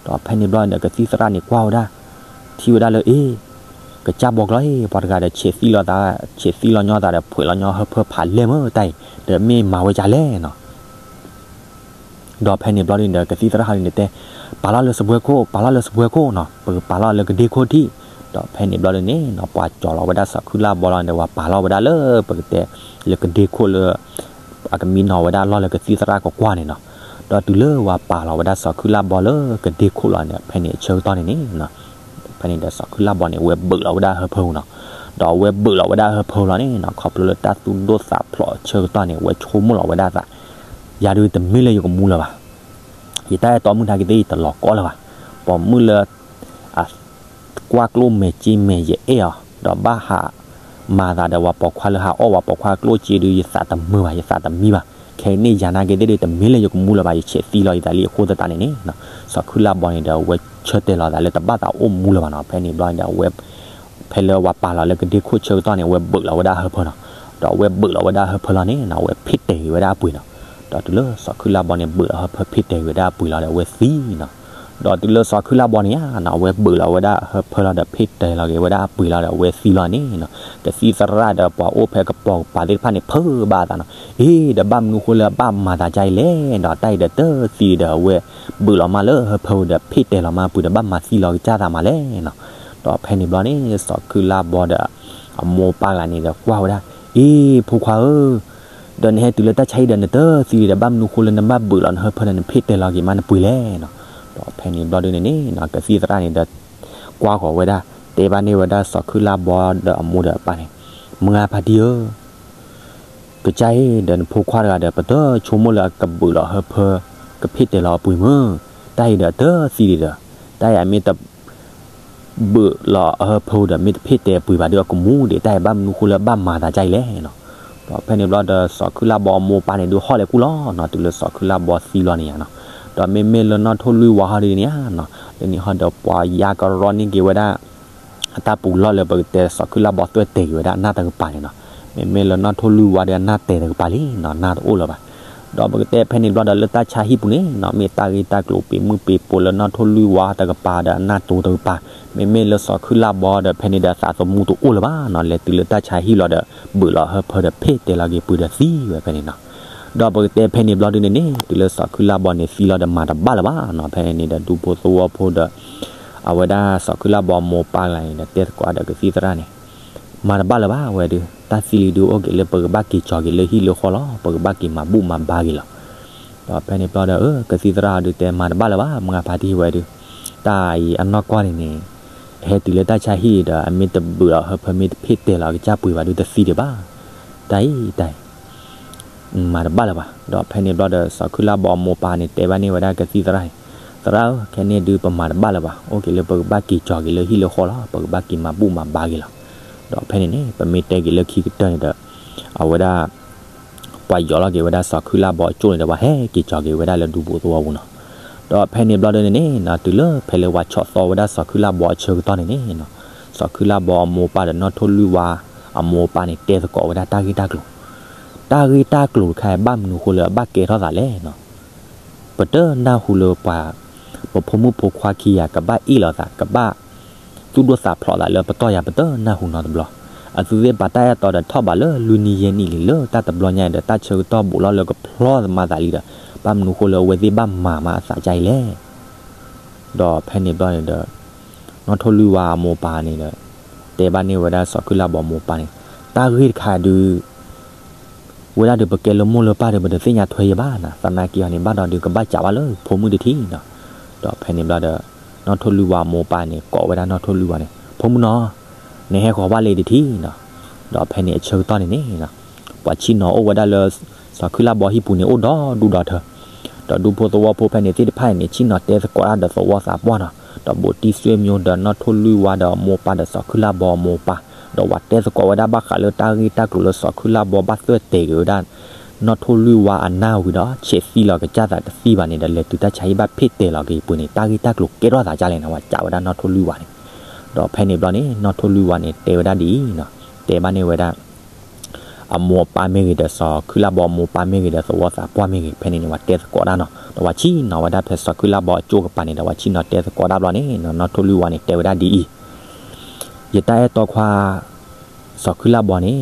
ဒီးဖဲန့ၣ်ဘျီန့ၣ်ဒီး ကသံၣ်သရၣ်န့ၣ်ကွၢ်ဝဲဒၣ် ထံၣ်ဝဲဒၣ်လၢ အ့ ကစၢ်ဘီကျီအံၤ ပှၤတဂၤဒီး ဆဲးသံလီၤသး ဆဲးသံလီၤညီသးဒီး ဖှဲးလီၤညီဟၢဖၢဖးလဲၢ်မ့ၢ်တၢ်အံၤ ဒီးမ့ၢ်မၤဝဲဒ်လဲၣ်နီၤ. ဒီးဖဲန့ၣ်ဘျီဒုးန့ၣ်ဒီး ကသံၣ်သရၣ်ဟီဒုးန့ၣ်တဲ ပာ်လီၤလၢစပွဲခိၣ် ပာ်လီၤလၢစပွဲခိၣ်နီၤ, ပကပာ်လီၤလၢကဒ့ခိၣ်ထံၣ်. ဒီးဖဲန့ၣ်ဘျီဒုးန့ၣ်နီၤ ပှၤကၠီၤလီၤဝဲဒၣ်စီၤခုၣ်လၢ်ဘီလီၤန့ၣ်ဒီး ပှၤပာ်လီၤဝဲဒၣ်လၢပကတဲ လၢကဒ့ခိၣ်လၢ အကမံနီၤဝဲဒၣ်လီၢ်လၢကသံၣ်သရၣ်ကကွၢ်န့ၣ်နီၤ. ဒီးတုၤလၢပှၤပာ်လီၤဝဲဒၣ်စီၤခုၣ်လၢ်ဘီလၢကဒ့ခိၣ်လီၤန့ၣ် ဖဲန့ၣ်အဆၢကတီၢ်န့ၣ်န့ၣ်နီၤ ဖဲန့ၣ်ဒီးစီၤခုၣ်လၢ်ဘီန့ၣ် ဝဲဘုးလီၤဝဲဒၣ်ဟၢဖၢနီၤ. ဒီးဝဲဘုးလီၤဝဲဒၣ်ဟၢဖၢလီၤန့ၣ်နီၤ ခီဖျိလၢတၢ်သူၣ်ဒိၣ်သးဖျိးအဆၢကတီၢ်န့ၣ် ဝဲဆိကမိၣ်လီၤဝဲဒၣ်သး ယၤဒုးတမ့ၢ်လၢယကမူလၢၤဘၣ်. ယတၢ်အဲၣ်တီမုၣ်တၢ်က့ၤသ့ၣ် ယတလီၤကီလၢၤဘၣ်. ပိာ်မုၣ်လၢ အ ကွၢ်ကျိၣ်မဲာ်စ့မဲာ်ယအဲၣ်အီၤ ဒီးဘၣ်ဟးမၤသးဒီးပှၤပိာ်ခွါလၢဟးအီၣ်ပှၤပိာ်ခွါကျိၣ်စ့ဒုး ယသးတမုာ်ဘၣ် ယသးတမံဘၣ်. ခဲအံၤန့ၣ်ယၤနာ်က့ၤသ့ၣ်ဒုး တမ့ၢ်လၢယကမူလၢၤဘၣ် ယဆဲးသံလီၤယသးလံအဃိသတးန့ၣ်န့ၣ် စီၤခုၣ်လၢ်ဘီန့ၣ်ဒီး အဝဲဆၢတဲာ်လီၤသးလၢတဘၣ်သးအိၣ်မူလၢၤဘၣ်နီၤ. ဖဲန့ၣ်ဘျီန့ၣ်ဒီး အဝဲ ဖဲလၢပှၤပာ်လီၤလၢကဒ့ခိၣ်ဆၢကတီၢ်န့ၣ် အဝဲဘုးလီၤဝဲဒၣ်ဟၢဖၢနီၤ. ဒီးအဝဲဘုးလီၤဝဲဒၣ်ဟၢဖၢလီၤန့ၣ်နီၤ အဝဲဖ့ၣ်တဲာ်က့ၤဝဲဒၣ်အပှ့ၤနီၤ. ဒီးတုၤလၢစီၤခုၣ်လၢ်ဘီန့ၣ် ဘုးလီၤဟၢဖၢဖ့ၣ်တဲာ်က့ၤဝဲဒၣ်အပှ့ၤလီၤဒီး အဝဲသံနီၤ. ဒီးတုၤလၢစီၤခုၣ်လၢ်ဘီန့ၣ်ဧါနီၤ အဝဲဘုးလီၤဝဲဒၣ်ဟၢဖၢလီၤဒီး ဖ့ၣ်တဲာ်လီၤက့ၤဝဲဒၣ်အပှ့ၤလီၤဒီး အဝဲသံလီၤန့ၣ်နီၤ ကသံၣ်သရၣ်ဒီးပှၤအိၣ်ဖဲကပီၤကပၤသ့ၣ်တဖၣ်န့ၣ် ဖုးဘၣ်အသးနီၤ. အ့ ဒီးဘၣ်မနုၤဃိလၢအဘၣ်မၤသးဒ်အံၤလဲၣ်နီၤ, တၢ်အံၤဒီးတသံဒီး အဝဲဘုးလီၤမးလၢဟၢဖၢပူၤဒီး ဖ့ၣ်တဲာ်လီၤမးပှ့ၤဒီး ဘၣ်မၤသံလီၤကစၢ်သးမးလဲၣ်နီၤ. ဒီးဖဲန့ၣ်ဘျီန့ၣ် စီၤခုလၢ်ဘီဒီး အမိၢ်ပၢ်ဂၤန့ၣ်ဒီးကွၢ်ဝဲဒၣ်, အ့ ဖိခွါဧၢ, ဒီးနဟဲတုၤလၢတၢ်ဆါဟံၣ်ဒီး နတသံဒီး ဘၣ်မနုၤဃိလၢနဘၣ်ဘုးလီၤနဟၢဖၢဒီး နဖ့ၣ်တဲာ်လီၤက့ၤမးနပှ့ၤလဲၣ်နီၤ. ဒီးဖဲန့ၣ်ဘျီဒုန့ၣ်န့ၣ်နီၤ ကသံၣ်သရၣ်န့ၣ်ဒီး ကွၢ်ဃီၤဝဲဒၣ်, တဲဘၣ်န့ၢ်ဝဲဒၣ်စီၤခုလၢ်ဘီဒီးအမိၢ်ဒီးအပၢ်န့ၣ်, မုၢ်ဂၤဖါတံၢ်ဧၢ, ကစၢ်အံၤဒီးနဖိခွါတဂၤဒီး ပတဆိကမိၣ်လၢအကဘုးလီၤဟၢဖၢ ကဖ့ၣ်တဲာ်လီၤအပှ့ၤမုၢ်, တၢ်အံၤဒီးတသံဒံးဒီး, တၢ်အံၤအမ့ၢ်တ ဘုးလီၤအဟၢဖၢဒီး မ့ၢ်တဖ့ၣ်တဲာ်ပှ့ၤဘၣ်ဒီး အကမူဒံး, တၢ်အံၤဘၣ်မနုၤဃိလၢဘၣ်မၤသးဒ်အံၤလဲၣ်နီၤ. ဒီးဖဲန့ၣ်ဘျီဒီး စီၤခုလၢ်ဘီအမိၢ်ပၢ်န့ၣ်ဒုး ဟီၣ်လဲၤကူၣ်လီၤနီၤ, တုၤလၢစီၤခုလၢ်ဘီသံလီၤန့ၣ်ယါနီၤ. ဒီးမ့မ့ၢ်လၢနီၣ်ထိၣ်လွံၢ်ဝါဟီၣ်ဒုးန့ၣ်ယါနီၤ, လၢန့ၣ်ဟီၣ်ဒီးပှၤယါကရီန့ၢ်က့ၤဝဲဒၣ် အတၢ်ပူၤလီၢ်လၢပကတဲစီၤခုလၢ်ဘီသွဲၣ်တဲာ်က့ၤဝဲဒၣ်အနၢ်တကပၤန့ၣ်နီၤ. မ့မ့ၢ်လၢနီၣ်ထိၣ်လွံၢ်ဝါဒီး အနၢ်တဲာ်တကပၤလံနီၤ, နၢ်တအိၣ်လၢၤဘၣ်. ဒီးပကတဲဖဲန့ၣ်ဘျီဒီး လၢတၢ်ဆါဟံၣ်ပူၤန့ၣ်နီၤ, မ့ၢ်တၢ်ဂ့ၢ်တၢ်ကျိၤပ့ၤမုၣ်ပ့ၤပိၤလၢနီၣ်ထိၣ်လွံၢ်ဝါတကပၤဒီး အနၢ်တိၤတကပၤ, မ့မ့ၢ်လၢစီၤခုလၢ်ဘီဒီး ဖဲန့ၣ်ဒီး သးသမူတအိၣ်လၢၤဘၣ်နီၤ, လဲၤတုၤလၢတၢ်ဆါဟံၣ်လီၤဒီး ဘုးလီၤဟၢဖၢဒီး ဖ့ၣ်တဲာ်လီၤက့ၤပှ့ၤဒီးသံဝဲဖဲန့ၣ်နီၤ. ဒီးပကတဲဖဲန့ၣ်ဘျီဒုန့ၣ်န့ၣ် တုၤလၢစီၤခုလၢ်ဘီန့ၣ် သံလီၤဒီးမၤတဘၣ်လၢၤဘၣ်နီၤ. ဖဲန့ၣ်န့ၣ်ဒီး ဒူဖိသဝီဖိဒီး အဝဲဒၣ်စီၤခုလၢ်ဘီအမိၢ်ပၢ်ဂၤန့ၣ်ဒီး တဲသကိးဒီးကသံၣ်သရၣ်န့ၣ်, မၤတဘၣ်လၢၤဘၣ်ဝဲဒုး, တၢ်သံလံဒုး အိၣ်က့ၤလၢပကဘၣ်က့ၤကၠီၤက့ၤလၢဟံၣ်လၢဃီလီၤ, ပကဘၣ်က့ၤမၤဘူၣ်မၤဘါက့ၤလီၤ. ဒီးဖဲန့ၣ်ဘျီဒီး ကသံၣ်သရၣ်ဒုးတဲ မၤတဘၣ်လၢၤဘၣ်, မုၢ်ဂၤဖါတံၢ်ဝဲဒုး, တၢ်အံၤအနီၢ်ကီၢ်န့ၣ်န့ၣ် ဟဲတုၤလၢတၢ်ဆါဟံၣ်ဒီး အမ့ၢ်တဘုးလီၤဟၢဖၢ မ့ၢ်တဖ့ၣ်တဲာ်လီၤကစၢ်ပှ့ၤဘၣ်ဒုး တသံဒံးဘၣ်, တၢ်အံၤ တၢ်အံၤ မၤတဘၣ်လၢၤဘၣ်. ဒီးဖဲန့ၣ်ဘျီဒီး စီၤခုလၢ်ဘီအမိၢ်ပၢ်န့ၣ် တဲဘၣ်န့ၢ်ဝဲဒၣ်ကသံၣ်သရၣ်န့ၣ်, သရၣ်ဧၢ, ခဲန့ၣ်ဒုးပမၤတဘၣ်လၢၤဘၣ်, အိၣ်က့ၤလၢပကဘၣ်က့ၤကၠီၤက့ၤလၢဟံၣ်လၢဃီလီၤ, ပကဘၣ်က့ၤမၤဘူၣ်မၤဘါက့ၤလီၤ. ဒီးဖဲန့ၣ်န့ၣ် ပမ့ၢ်တဲက့ၤလၢခံကတၢၢ်န့ၣ်ဒီး အဝဲဒၣ် ပှၤယီၤလီၤက့ၤဝဲဒၣ်စီၤခုလၢ်ဘီအကၠိၣ်န့ၣ်ဒီး ပှၤဟဲက့ၤကၠီၤက့ၤဝဲဒၣ်လၢဒူဖိသဝီပူၤနီၤ. ဒီးဖဲန့ၣ်ဘျီဒုန့ၣ်န့ၣ် တုၤလၢဖဲလၢပှၤဆီၣ်သီဝဲဒၣ်စီၤခုလၢ်ဘီအဆၢကတီၢ်န့ၣ်န့ၣ် စီၤခုလၢ်ဘီအမိၢ်ပၢ်ဒီးနီၣ်ထိၣ်လွံၢ်ဝါအမိၢ်ပၢ်န့ၣ် တဲသကိးဝဲဒၣ်တၢ်ဂ့ၢ်တၢ်ကျိၤ, တၢ်ဂ့ၢ်တၢ်ကျိၤတခါအံၤ ဘၣ်မနုၤဃိလၢအဘၣ်ကဲထီၣ်သးလဲၣ်နီၤ. ပတနၢ်ဟူလၢပှၤ ပဖိမုၣ်ဖိခွါခံဂၤ ကဘၣ်အ့ၣ်လိာ်သး ကဘၣ်သူၣ်ဒိၣ်သးဖျိးသးလၢပတီၢ်ယၤ ပတနၢ်ဟူနီတဘျီ. အသုသ့ၣ်ပာ်တၢ်အဲၣ်တီဒီးထီၣ်ဘးလၢလွံၢ်နံၣ်ယဲၢ်နံၣ်လံ လၢတၢ်တဘျီညါအံၤဒီး တၢ်ဆၢကတီၢ်ဘူးလီၤလၢကဖျီသမါသးလံဒီး ဘၣ်မနုၤဃိလၢအဝဲသ့ၣ်ဘၣ်မၤမးအသးဒ်အံၤလဲၣ်. ဒီးဖဲန့ၣ်ဘျီန့ၣ်ဒီး နီၣ်ထိၣ်လွံၢ်ဝါအမိၢ်ပၢ်န့ၣ်ဒီး တဲဘၣ်န့ၢ်ဝဲဒၣ်စီၤခုလၢ်ဘီအမိၢ်ပၢ်န့ၣ်, တၢ်ဂ့ၢ်တခါဒုး ဝဲဒၣ်ဒီးပကဲလၢမိၢ်လၢပၢ်ဒီး ပတသ့ၣ်ညါထွဲယဲဘၣ်နီၤ, သနာ်က့အီၤန့ၣ် ဘၣ်ဒီးဒုးကဘၣ်စံးဘၣ်လၢဖိမုၣ်တထံၣ်နီၤ. ဒီးဖဲန့ၣ်ဘျီဒီး နီၣ်ထိၣ်လွံၢ်ဝါအမိၢ်ပၢ်န့ၣ် ကိးဝဲဒၣ်နီၣ်ထိၣ်လွံၢ်ဝါန့ၣ်, ဖိမုၣ်နီၤ, နဟဲဃီၤဘၣ်လံတထံၣ်နီၤ. ဒီးဖဲန့ၣ်အဆၢကတီၢ်န့ၣ်န့ၣ် ပှၤဆ့ၣ်နီၤအိၣ်ဝဲဒၣ်လၢ စီၤခုလၢ်ဘီဟံၣ်ပူၤန့ၣ် အိၣ်ဒီဒူၣ်ဒီထၢ ဒီးဒူဖိသဝီဖိဖဲန့ၣ်သ့ၣ်တဖၣ်န့ၣ် ဆ့ၣ်နီၤတဲသကိးတၢ်ဒီးသဝီသးပှၢ်နီၤ, ဒီးဘူးတံၢ်စွ့မၠိဒီးနီၣ်ထိၣ်လွံၢ်ဝါဒီးအမိၢ်ပၢ်ဒီး စီၤခုလၢ်ဘီအမိၢ်ပၢ်, ဒီးပှၤတဲသကိးဝဲဒၣ်ဘၣ်ဃးလၢတၢ်ဂ့ၢ်တၢ်ကျိၤလၢစီၤခုလၢ်ဘီဘၣ်သွဲၣ်တဲာ်က့ၤဝဲဒၣ် နီၣ်ထိၣ်လွံၢ်ဝါအနၢ်ဝံၤဒီး ဆဲးသံလီၤကစၢ်သးတသံဘၣ်န့ၣ်ဒီး လဲၤတုၤတၢ်ဆါဟံၣ်ဘၣ်ဖ့ၣ်တဲာ်လီၤက့ၤပှ့ၤန့ၣ် တၢ်ဂ့ၢ်တၢ်ကျိၤကဲထီၣ်သးဒ်လဲၣ်န့ၣ် ပှၤစံးဝဲဒၣ်နီၣ်ထိၣ်လွံၢ်ဝါန့ၣ်. ဒီးဖဲန့ၣ်ဘျီန့ၣ် နီၣ်ထိၣ်လွံၢ်ဝါန့ၣ် တဲဝဲဒၣ်ဒ်အံၤနီၤ, တဲဘၣ်န့ၢ်ဝဲဒၣ် အမိၢ်အပၢ်မ့ၢ်ဂ့ၤဒီး စီၤခုလၢ်ဘီအမိၢ်ပၢ်မ့ၢ်ဂ့ၤဒီး သဝီသးပှၢ်မ့ၢ်ဂ့ၤ ဖဲန့ၣ်န့ၣ် ပှၤတဲသကိးတၢ်နီၤ, ဒီးပှၤဆ့ၣ်နီၤဝဲဒၣ်ဖဲစီၤခုလၢ်ဘီအကၠိၣ်ကပၤန့ၣ်ဒီး ပှၤဆ့ၣ်နီၤတဲသကိးတၢ်ဘျီန့ၣ် နီၣ်ထိၣ်လွံၢ်ဝါန့ၣ် တဲဝဲဒၣ်ဒ်အံၤ, ယတၢ်အဲၣ်တီခွါ စီၤခုလၢ်ဘီန့ၣ်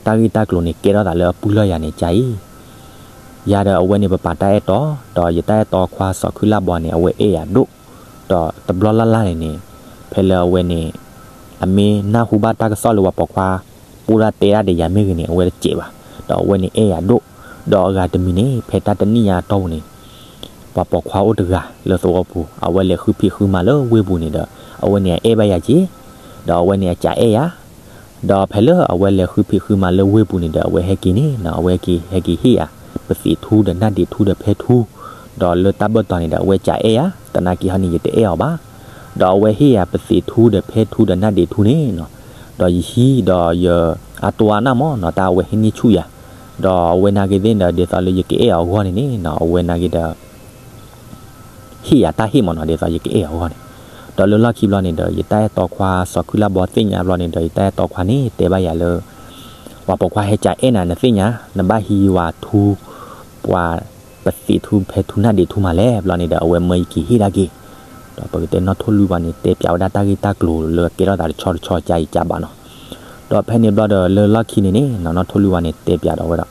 တၢ်ဂ့ၢ်တၢ်ကျိၤန့ၣ် ကဲထီၣ်သးလၢအပုၢ်လီၢ်ယၤန့ၣ် ကါအံၤ, ယၤဒီးအဝဲန့ၣ် ပပာ်တၢ်အဲၣ်တီ, ဒီးယတၢ်အဲၣ်တီခွါစီၤခုလၢ်ဘီန့ၣ် အဝဲအဲၣ်ယၤဒိၣ်, ဒီးတဘျီလၢ်လၢ်န့ၣ်န့ၣ် ဖဲလၢအဝဲန့ၣ် အမ့ၢ်နၢ်ဟူဘၣ်တၢ်ကစီၣ်လၢပှၤပိာ်ခွါ ပိၢ်တၢ်တဲဒၣ်ဒီးယၤမ့ၢ်ဂ့ၤန့ၣ် အဝဲတစဲးဘၣ်, ဒီးအဝဲန့ၣ်အဲၣ်ယၤဒိၣ်, ဒီးအဂၤတမံၤန့ၣ် ဖဲတၢ်တနံၣ်ညါအတီၢ်ပူၤန့ၣ် ပှၤပိာ်ခွါအိၣ်တဂၤလၢသဝီပူၤ အဝဲလဲၤဃုဖံးဃုမၤလၢဝ့ၢ်ပူၤန့ၣ်ဒီး အဝဲန့ၣ်အအဲၣ်ဘၣ်ယၤက့ၤ, ဒီးအဝဲန့ၣ်အကးအဲၣ်ယၤ, ဒီးဖဲလၢအဝဲလဲၤဃုဖံးဃုမၤလၢဝ့ၢ်ပူၤန့ၣ်ဒီး အဝဲဟဲက့ၤန့ၣ်နီၤ အဝဲဟဲက့ၤ ဟဲက့ၤဟ့ၣ်ယၤ ပသံးထူဒီးနၢ်ဒံးထူဒီးဖဲထူ, ဒီးလၢတၢ်ဘၢၣ်တီၤန့ၣ်ဒီး အဝဲကးအဲၣ်ယၤ, သနာ်က့ဟီန့ၣ် ယတအဲၣ်အီၤဘၣ်, ဒီးအဝဲဟ့ၣ်ယၤပသံးထူဒီးဖဲထူဒီးနၢ်ဒံးထူန့ၣ်နီၤ, ဒီးယဟံးဒီးယအတိအနၢ်မးနီၤ တၢ်အဝဲဟဲန့ၢ်ဆူၣ်ယၤ, ဒီးအဝဲနာ်က့သ့ၣ်ဒီး ဒ်သိးလၢယကအဲၣ်အီၤအဂီၢ်န့ၣ်န့ၣ်နီၤ အဝဲနာ်က့ဒီး ဟ့ၣ်ယၤတၢ်ဟ့ၣ်မးနီၤ ဒ်သိးယကအဲၣ်အီၤအဂီၢ်န့ၣ်, ဒီးလၢလီၢ်ခံဘျီန့ၣ်ဒီး ယတၢ်အဲၣ်တီခွါစီၤခုလၢ်ဘီသ့ၣ်ညါဘျီန့ၣ်ဒီး ယတၢ်အဲၣ်တီခွါန့ၣ် တဲဘၣ်ယၤလၢ ပှၤပိာ်ခွါဟဲကးအဲၣ်နၤ နသ့ၣ်ညါ နဘၣ်ဟံးဝဲထူ ပှၤ ပသံးထူဖဲထူနၢ်ဒံးထူမးလဲၣ်ဘျီန့ၣ်ဒီး အဝဲမၢယက့ၤဟ့ၣ်ဒၣ်က့ၤ, ဒီးပကတဲနီၣ်ထိၣ်လွံၢ်ဝါန့ၣ် တဲပျးဝဲဒၣ်တၢ်ဂ့ၢ်တၢ်ကျိၤလၢကဲထီၣ်သးတဆီတဆီကါအံၤကါဘၣ်နီၤ, ဒီးဖဲန့ၣ်ဘျီဒီးလၢလီၢ်ခံန့ၣ်န့ၣ် နီၣ်ထိၣ်လွံၢ်ဝါန့ၣ် တဲပျးဒီးဝဲဒီး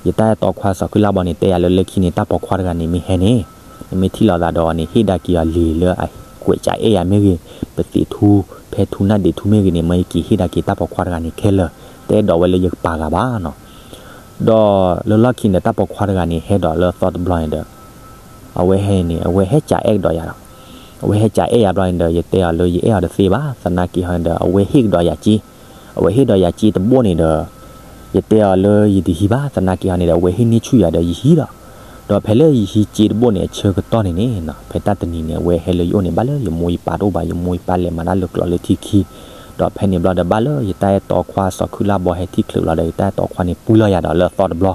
ယတၢ်အဲၣ်တီခွါစီၤခုလၢ်ဘီန့ၣ် တဲယၤလၢလၢခံန့ၣ် တၢ်ပိာ်ခွါတဂၤန့ၣ်မ့ၢ်ဟဲန့ၣ်, နမ့ၢ်ထံၣ်လိာ်သးဒီးအီၤန့ၣ် ဟ့ၣ်ဒၣ်က့ၤအီၤလံာ်လၢအကွဲးကအဲၣ်ယၤမ့ၢ်ဂ့ၤ, ပသံးထူ, ဖဲထူ နၢ်ဒံးထူမ့ၢ်ဂ့ၤန့ၣ် မ့ၢ်ယက့ၤဟ့ၣ်ဒၣ်က့ၤတၢ်ပိာ်ခွါတဂၤန့ၣ်ခဲလၢာ်, တအဲၣ်ဒိးဝဲလၢယကပာ်ဂၤဘၣ်နီၤ. ဒီးလၢလီၢ်ခံန့ၣ် တၢ်ပိာ်ခွါတဂၤန့ၣ် ဟဲဒီးလၢသီတဘျီန့ၣ်ဒီး အဝဲဟဲန့ၣ် အဝဲဟဲကအဲၣ်ကဒီးယၤဒီး အဝဲဟဲကအဲၣ်ယၤဘျီန့ၣ်ဒီး ယတဲအီၤလၢယအဲၣ်အီၤတသ့ဘၣ်, သနာ်က့ဟီန့ၣ်ဒီး အဝဲဟ့ၣ်ကဒီးယၤစ့, အဝဲဟ့ၣ်ဒီးယၤစ့တဘိန့ၣ်ဒီး ယတဲအီၤလၢယတဟံးဘၣ်, သနာ်က့ဟီန့ၣ်ဒီး အဝဲဟ့ၣ်န့ၢ်ဆူၣ်ယၤဒီးယဟံးဒီး, ဒီးဖဲလၢယဟံးစ့တဘိန့ၣ် အဆၢကတီၢ်န့ၣ်န့ၣ် ဖဲတၢ်တနံၤန့ၣ် အဝဲဟဲလၢယအိၣ်န့ၣ် ဘၣ်လၢယမိၢ်ယပၢ်တအိၣ်ဘၣ်, ယမိၢ်ယပၢ်လဲၤမၤတၢ်လၢကျိးလၢထံခံ, ဒီးဖဲန့ၣ်ဘျီဒီး ဘၣ်လၢယတၢ်အဲၣ်တီခွါစီၤခုလၢ်ဘီဟဲထံၣ်ချုးလီၤဒီး ယတၢ်အဲၣ်တီခွါန့ၣ် ပှံၢ်လီၤယၤဒီးလၢအသီတဘျီ,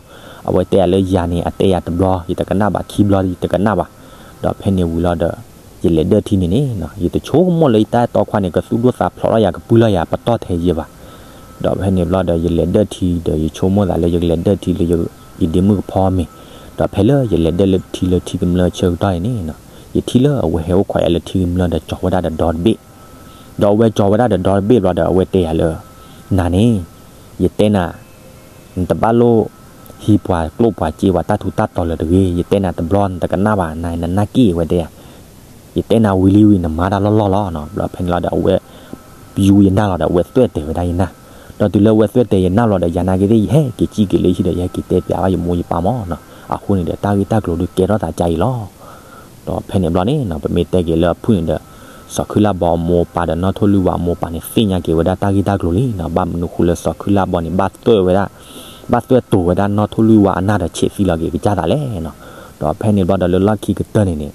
အဝဲတဲယၤလၢယၤန့ၣ် အတဲယၤတဘျီ ယတကနၣ်ဘၣ်, ခံဘျီယတကနၣ်ဘၣ်, ဒီးဖဲန့ၣ်ဝံၤလီၤဒီး ယလဲၤဒၢၣ်ထံန့ၣ်န့ၣ် ယတဆိကမိၣ်လၢယတၢ်အဲၣ်တီခွါန့ၣ် ကသူၣ်ဒိၣ်သးဖျိးထီၣ်ယၤ ကပှံၢ်လီၤယၤပတီၢ်ထဲယဲဘၣ်, ဒီးဖဲန့ၣ်ဘျီဒီး ယလဲၤဒၢၣ်ထံဒီး ယဆိကမိၣ်သးလၢယကလဲၤဒၢၣ်ထံလၢယဒ့မုၣ်ကဖီမ့ၢ်, ဒီးဖဲလၢယလဲၤဒၢၣ်လၢထံလၢထံကမျၢၢ်ဆၢကတီၢ်န့ၣ်န့ၣ် ယထံၣ်လၢအဝဲဟဲအိၣ်ခိးယၤလၢထံကမျၢၢ်ဒီး ကၠီၤဝဲဒၣ်ဒီးဒီတဘ့ၣ်, ဒီးအဝဲကၠီၤဝဲဒၣ်ဒီးဒီတဘ့ၣ်ဘျီဒီး အဝဲတဲယၤလၢ နၤန့ၣ် ယတဲနၤ နတဘၣ်လိၣ်ဟံးပှၤကျိၣ်ပှၤစ့ပှၤတၢ်ထူးတၢ်တီၤလၢၤတဂ့ၤ, ယတဲနၤတဘျီ နတကနၣ်ဘၣ်, နၤ နနၢ်က့ၣ်ဝဲတဲယၤ, ယတဲနၤဝံၤလံဝံၤ နမၤတၢ်လီၢ်လီၢ်လီၤ. ဘျီဖဲန့ၣ်လီၤဒီး အဝဲ ယူယနၢ်လီၤဒီး အဝဲသွဲၣ်တဲာ်ဝဲဒၣ်ယနၢ်, ဒီးတုၤလၢအဝဲသွဲၣ်တဲာ်ယနၢ်လီၤဒီး ယၤနာ်က့သ့ၣ် ယဟဲက့ၤစံၣ်က့ၤလၢဟံၣ်ဒီး ယဟဲက့ၤတဲပျးဘၣ်ယမိၢ်ယပၢ်မၢ်နီၤ, အဃိန့ၣ်ဒီး တၢ်ဂ့ၢ်တၢ်ကျိၤဒုးကဲထီၣ်သးကါအံၤလီၤ. ဒီးဖဲန့ၣ်ဘျီန့ၣ်နီၤ ပမ့ၢ်တဲက့ၤလၢအဖုၣ်န့ၣ်ဒီး စီၤခုလၢ်ဘီအမိၢ်အပၢ်ဒီး နီၢ်ထိၣ်လွံၢ်ဝါအမိၢ်အပၢ်န့ၣ် သ့ၣ်ညါက့ၤဝဲဒၣ်တၢ်ဂ့ၢ်တၢ်ကျိၤလံနီၤ, ဘၣ်မနုၤဃိလၢစီၤခုလၢ်ဘီန့ၣ် ဘၣ်သွဲၣ်ဝဲဒၣ် ဘၣ်သွဲၣ်တိၤဝဲဒၣ်နီၢ်ထိၣ်လွံၢ်ဝါအနၢ်ဒီး ဆဲးသံလီၤက့ၤကစၢ်သးလဲၣ်နီၤ. ဒီးဖဲန့ၣ်ဘျီဒီး လၢလီၢ်ခံကတၢၢ်န့ၣ်န့ၣ်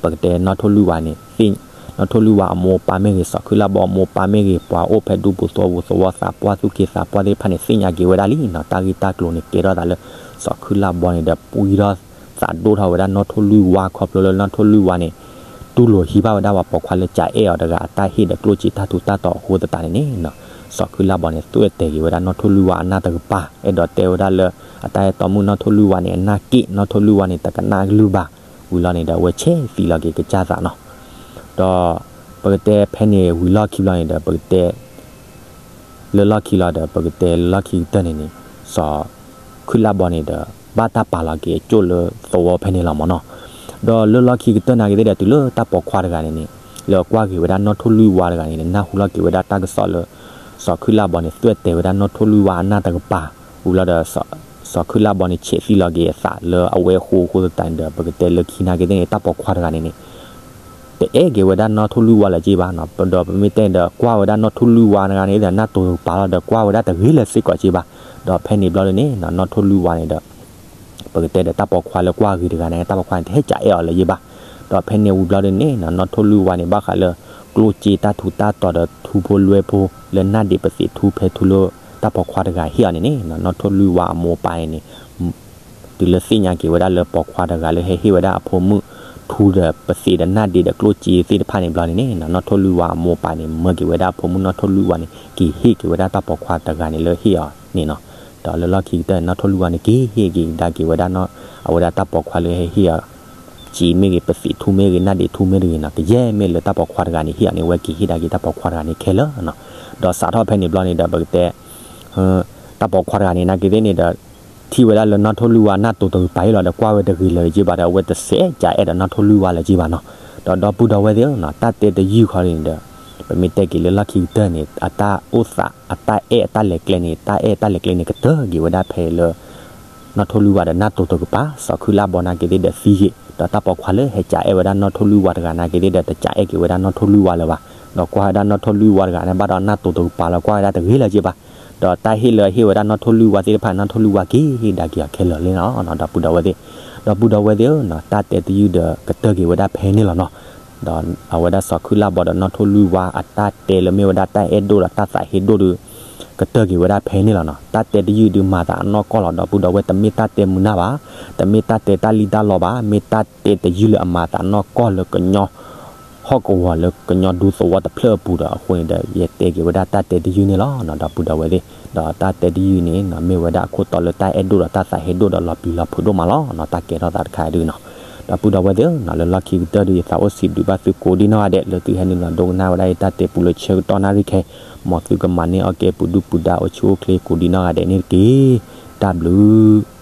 ပကတဲနီၢ်ထိၣ်လွံၢ်ဝါန့ၣ် သ့ၣ် နီၢ်ထိၣ်လွံၢ်ဝါအမိၢ်အပၢ်မ့ၢ်ဂ့ၤ စီၤခုလၢ်ဘီအမိၢ်အပၢ်မ့ၢ်ဂ့ၤ ပှၤအိၣ်ဖဲဒူပူၤသဝီပူၤသဝီသးပှၢ်သူၣ်က့သးပှၢ်သ့ၣ်တဖၣ်န့ၣ် သ့ၣ်ညါက့ၤဝဲဒၣ်လံနီၤ, တၢ်ဂ့ၢ်တၢ်ကျိၤန့ၣ် ကဲထီၣ်သးလၢ စီၤခုလၢ်ဘီန့ၣ်ဒီး ပှံၢ်ထီၣ်သးဒိၣ်ထီၣ်ဝဲဒၣ်နီၢ်ထိၣ်လွံၢ်ဝါ ခီဖျိလၢနီၢ်ထိၣ်လွံၢ်ဝါန့ၣ် တူၢ်လိာ်ဟံးဘၣ်ဝဲဒၣ်ပှၤပိာ်ခွါလၢကအဲၣ်အီၤတဂၤ အတၢ်ဟ့ၣ်ဒီးကျိၣ်စ့တၢ်ထူးတၢ်တီၤအဃိသတးန့ၣ်န့ၣ်နီၤ, စီၤခုလၢ်ဘီန့ၣ် သွဲၣ်တဲာ်က့ၤဝဲဒၣ်နီၢ်ထိၣ်လွံၢ်ဝါအနၢ်တကပၤ အဲၣ်ဒိးတဲဝဲဒၣ်လၢ အတၢ်အဲၣ်တီမုၣ်နီၢ်ထိၣ်လွံၢ်ဝါန့ၣ် အနၢ်က့ၣ် နီၢ်ထိၣ်လွံၢ်ဝါန့ၣ် တကနၣ်ကလုၢ်ဘၣ်, ဝံၤလီၤန့ၣ်ဒီး အဝဲဆဲးသံလီၤက့ၤကစၢ်သးနီၤ. ဒီးပကတဲဖဲန့ၣ်ဝံၤလီၢ်ခံဘျီန့ၣ်ဒီး ပကတဲ လၢလီၢ်ခံလီၤဒီး ပကတဲလၢလီၢ်ခံကတၢၢ်န့ၣ်န့ၣ် စီၤခုလၢ်ဘီန့ၣ်ဒီး ဘၣ်တၢ်ပာ်လီၤက့ၤအကၠိၣ်လၢသဝီဖဲန့ၣ်လီၤမၢ်နီၤ. ဒီးလၢလီၢ်ခံကတၢၢ်နာ်က့သ့ၣ်ဒီး တုၤလၢတၢ်ပိာ်ခွါတဂၤန့ၣ်န့ၣ် လၢအကွၢ်က့ၤဝဲဒၣ်နီၢ်ထိၣ်လွံၢ်ဝါတဂၤန့ၣ်န့ၣ် နၢ်ဟူလီၤက့ၤဝဲဒၣ်တၢ်ကစီၣ်လၢ စီၤခုလၢ်ဘီန့ၣ် သွဲၣ်တဲာ်ဝဲဒၣ်နီၢ်ထိၣ်လွံၢ်ဝါအနၢ်တကပၤ ဝံၤလီၤဒီး စီၤခုလၢ်ဘီန့ၣ် ဆဲးသံလီၤက့ၤအသးလၢအဝဲအဃိအဃိသတးန့ၣ်ဒီး ပကတဲလၢခံနာ်က့သ့ၣ်န့ၣ် တၢ်ပိာ်ခွါတဂၤန့ၣ်န့ၣ် တအဲၣ်က့ၤဝဲဒၣ်နီၢ်ထိၣ်လွံၢ်ဝါလၢၤက့ဘၣ်နီၤ. ဒီးပမ့ၢ်တဲဒီး ကွၢ်ဝဲဒၣ်နီၢ်ထိၣ်လွံၢ်ဝါတဂၤန့ၣ်ဒီး နၢ်တိၤတကပၤလီၤဒီး ကွၢ်ဝဲဒၣ်တဂ့ၤလၢၤစ့ၢ်ကီးက့ဘၣ်. ဒီးဖဲန့ၣ်ဘျီဒ်န့ၣ်နီၤ နီၢ်ထိၣ်လွံၢ်ဝါန့ၣ်ဒီး ပကတဲဒီးတၢ်ပိာ်ခွါလၢကွၢ်ဂ့ၤတဂၤန့ၣ် တၢ်ပိာ်ခွါန့ၣ် တဟဲကအဲၣ်အီၤလၢၤက့ဘၣ်. ဒီးဖဲန့ၣ်ဝံၤဘျီဒ်န့ၣ်နီၤ နီၢ်ထိၣ်လွံၢ်ဝါန့ၣ် ဘၣ်ဃးလၢ ကျိၣ်စ့တၢ်ထူးတၢ်တီၤဒီး ထူဖိလွဲဖိ လၢနၢ်ဒံးပသံးထူဖဲထူလၢ တၢ်ပိာ်ခွါတဂၤဟ့ၣ်အီၤန့ၣ်န့ၣ်နီၤ နီၢ်ထိၣ်လွံၢ်ဝါအမိၢ်အပၢ်န့ၣ်န့ၣ် တုၤလၢသ့ၣ်ညါက့ၤဝဲဒၣ်လၢပိာ်ခွါတဂၤလၢဟဲဟ့ၣ်ဝဲဒၣ်အဖိမုၣ် ထူဒီးပသံးဒီးနၢ်ဒံးဒီးကျိၣ်စ့သ့ၣ်တဖၣ်န့ၣ်ဘျီန့ၣ်န့ၣ်နီၤ နီၢ်ထိၣ်လွံၢ်ဝါအမိၢ်အပၢ်န့ၣ် မၢက့ၤဝဲဒၣ်အဖိမုၣ်နီၢ်ထိၣ်လွံၢ်ဝါန့ၣ် က့ၤဟ့ၣ်က့ၤဝဲဒၣ်တၢ်ပိာ်ခွါတဂၤန့ၣ်လၢဟ့ၣ်အီၤန့ၣ်နီၤ. ဒီးလၢလီၢ်ခံကတၢၢ်န့ၣ် နီၢ်ထိၣ်လွံၢ်ဝါန့ၣ် က့ၤဟ့ၣ်က့ၤကဒါက့ၤဝဲဒၣ်နီၤ အဝဲဒၣ်တၢ်ပိာ်ခွါလၢဟဲဟ့ၣ်အီၤ စ့မ့ၢ်ဂ့ၤ ပသံးထူမ့ၢ်ဂ့ၤ နၢ်ဒံးထူမ့ၢ်တဂ့ၤနီၤ ကယဲၢ်မ့ၢ်လၢတၢ်ပိာ်ခွါတဂၤန့ၣ်ဟ့ၣ်အီၤန့ၣ် အဝဲက့ၤဟ့ၣ်ဒၣ်က့ၤတၢ်ပိာ်ခွါတဂၤန့ၣ်ခဲလၢာ်နီၤ. ဒီးစးထီၣ်ဖဲန့ၣ်ဘျီန့ၣ်ဒီး ပကတဲ တၢ်ပိာ်ခွါတဂၤန့ၣ် နာ်က့သ့ၣ်န့ၣ်ဒီး ထံၣ်ဝဲဒၣ်လၢနီၢ်ထိၣ်လွံၢ်ဝါနၢ်တိၤတကပၤအံၤလီၤဒီး ကွၢ်ဝဲတဂ့ၤလၢၤက့ဘၣ်ဒီး အဝဲတစဲးကအဲၣ်ဒီးနီၢ်ထိၣ်လွံၢ်ဝါလၢၤက့ဘၣ်နီၤ. ဒီးဒီပုၢ်ဒီဝဲၢ်သ့ၣ်ဧၢနီၤ တၢ်တဲတယုၢ်ခီန့ၣ်ဒီး ပမ့ၢ်တဲက့ၤလၢလီၢ်ခံကတၢၢ်န့ၣ် အတၢ်အိၣ်သး အတၢ်အဲၣ်အတၢ်လဲၤကျဲန့ၣ် တၢ်အဲၣ်အတၢ်လဲၤကျဲန့ၣ် ကတၢၢ်က့ၤဝဲဒၣ်ဖဲလၢ နီၢ်ထိၣ်လွံၢ်ဝါဒီးနၢ်တိၤတကပၤ စီၤခုလၢ်ဘီနာ်က့သ့ၣ်ဒီးသံဂ့ၤ ဒီးတၢ်ပိာ်ခွါလၢဟဲကအဲၣ်ဝဲဒၣ်နီၢ်ထိၣ်လွံၢ်ဝါတဂၤနာ်က့သ့ၣ်ဒီး တကအဲၣ်က့ၤဝဲဒၣ်နီၢ်ထိၣ်လွံၢ်ဝါလၢၤဘၣ်. ဒီးကွၢ်ဝဲဒၣ်နီၢ်ထိၣ်လွံၢ်ဝါတဂၤန့ၣ် ဘၣ်ဒီးနၢ်တိၤတကပၤလီၤ ကွၢ်ဝဲဒၣ်တဂ့ၤလၢၤက့ဘၣ်. ဒီးတၢ်ဟ့ၣ်လၢဟ့ၣ်ဝဲဒၣ်နီၢ်ထိၣ်လွံၢ်ဝါသ့ၣ်တဖၣ် နီၢ်ထိၣ်လွံၢ်ဝါက့ၤဟ့ၣ်ဒၣ်က့ၤအီၤခဲလၢာ်လံနီၤ ဒီပုၢ်ဒီဝဲၢ်သ့ၣ်. ဒီပုၢ်ဒီဝဲၢ်သ့ၣ်ဧၢနီၤ တၢ်တဲတယုၢ်ဒီး ကတၢၢ်က့ၤဝဲဒၣ်ဖဲန့ၣ်လီၤနီၤ. ဒီးအဝဲဒၣ်စီၤခုလၢ်ဘီဒီးနီၢ်ထိၣ်လွံၢ်ဝါအတၢ်တဲလၢမ့ၢ်ဝဲဒၣ်တၢ်အဲၣ်ဒိၣ်ဒီးတၢ်သးဟ့ဒိၣ်ဒီး ကတၢၢ်က့ၤဝဲဒၣ်ဖဲန့ၣ်လီၤနီၤ. တၢ်တဲတယုၢ်ဒုးမၤသးအနီၢ်ကီၢ်လီၤ ဒီပုၢ်ဒီဝဲၢ် တမ့ၢ်တၢ်တဲမုာ်နၢ်ဘၣ်, တမ့ၢ်တၢ်တဲတၢ်လံၣ်တၢ်လီဘၣ်, မ့ၢ်တၢ်တဲတယုၢ်လၢအမၤသးနီၢ်ကီၢ်လၢကညီ ဟီၣ်ကဝီၤလၢကညီဒူသဝီတဖျၢၣ်အပူၤဒီး အဃိန့ၣ်ဒီး ယတဲက့ၤဝဲဒၣ်တၢ်တဲတယုၢ်န့ၣ်လီၤနီၤ ဒီပုၢ်ဒီဝဲၢ်သ့ၣ်. ဒီးတၢ်တဲတယုၢ်န့ၣ်နီၤ မ့ၢ်ဝဲဒၣ်အခိၣ်တီလၢတၢ်အဲၣ်ဒိၣ်ဒီးတၢ်သးဟ့ဒိၣ်ဒီးလီၤပျံၤလီၤဖုးဒိၣ်မးလီၤနီၤ တၢ်ကဲထီၣ်သးတခါဒုနီၤ. ဒီပုၢ်ဒီဝဲၢ်သ့ၣ်ဧၢနီၤ လၢလီၢ်ခံကတၢၢ်ဒု ယသးအိၣ်စံးဘျုးဘၣ်သုကိးဒံနီၢ်ဂၤဒဲး လၢသုဟဲနုာ်လီၤဒိကနၣ်ဝဲဒၣ်ယတၢ်တဲပူလၢဆၢကတီၢ်နၣ်ရံၣ်ခဲအံၤ, မ်သုကမၤန့ၢ်အီၣ်ကဲပူၤဒုၣ်ပူၤဒါအိၣ်ဆူၣ်အိၣ်ချ့ကိးဒံနီၢ်ဂၤဒဲးန့ၣ်တက့ၢ်. တၢ်ဘျုး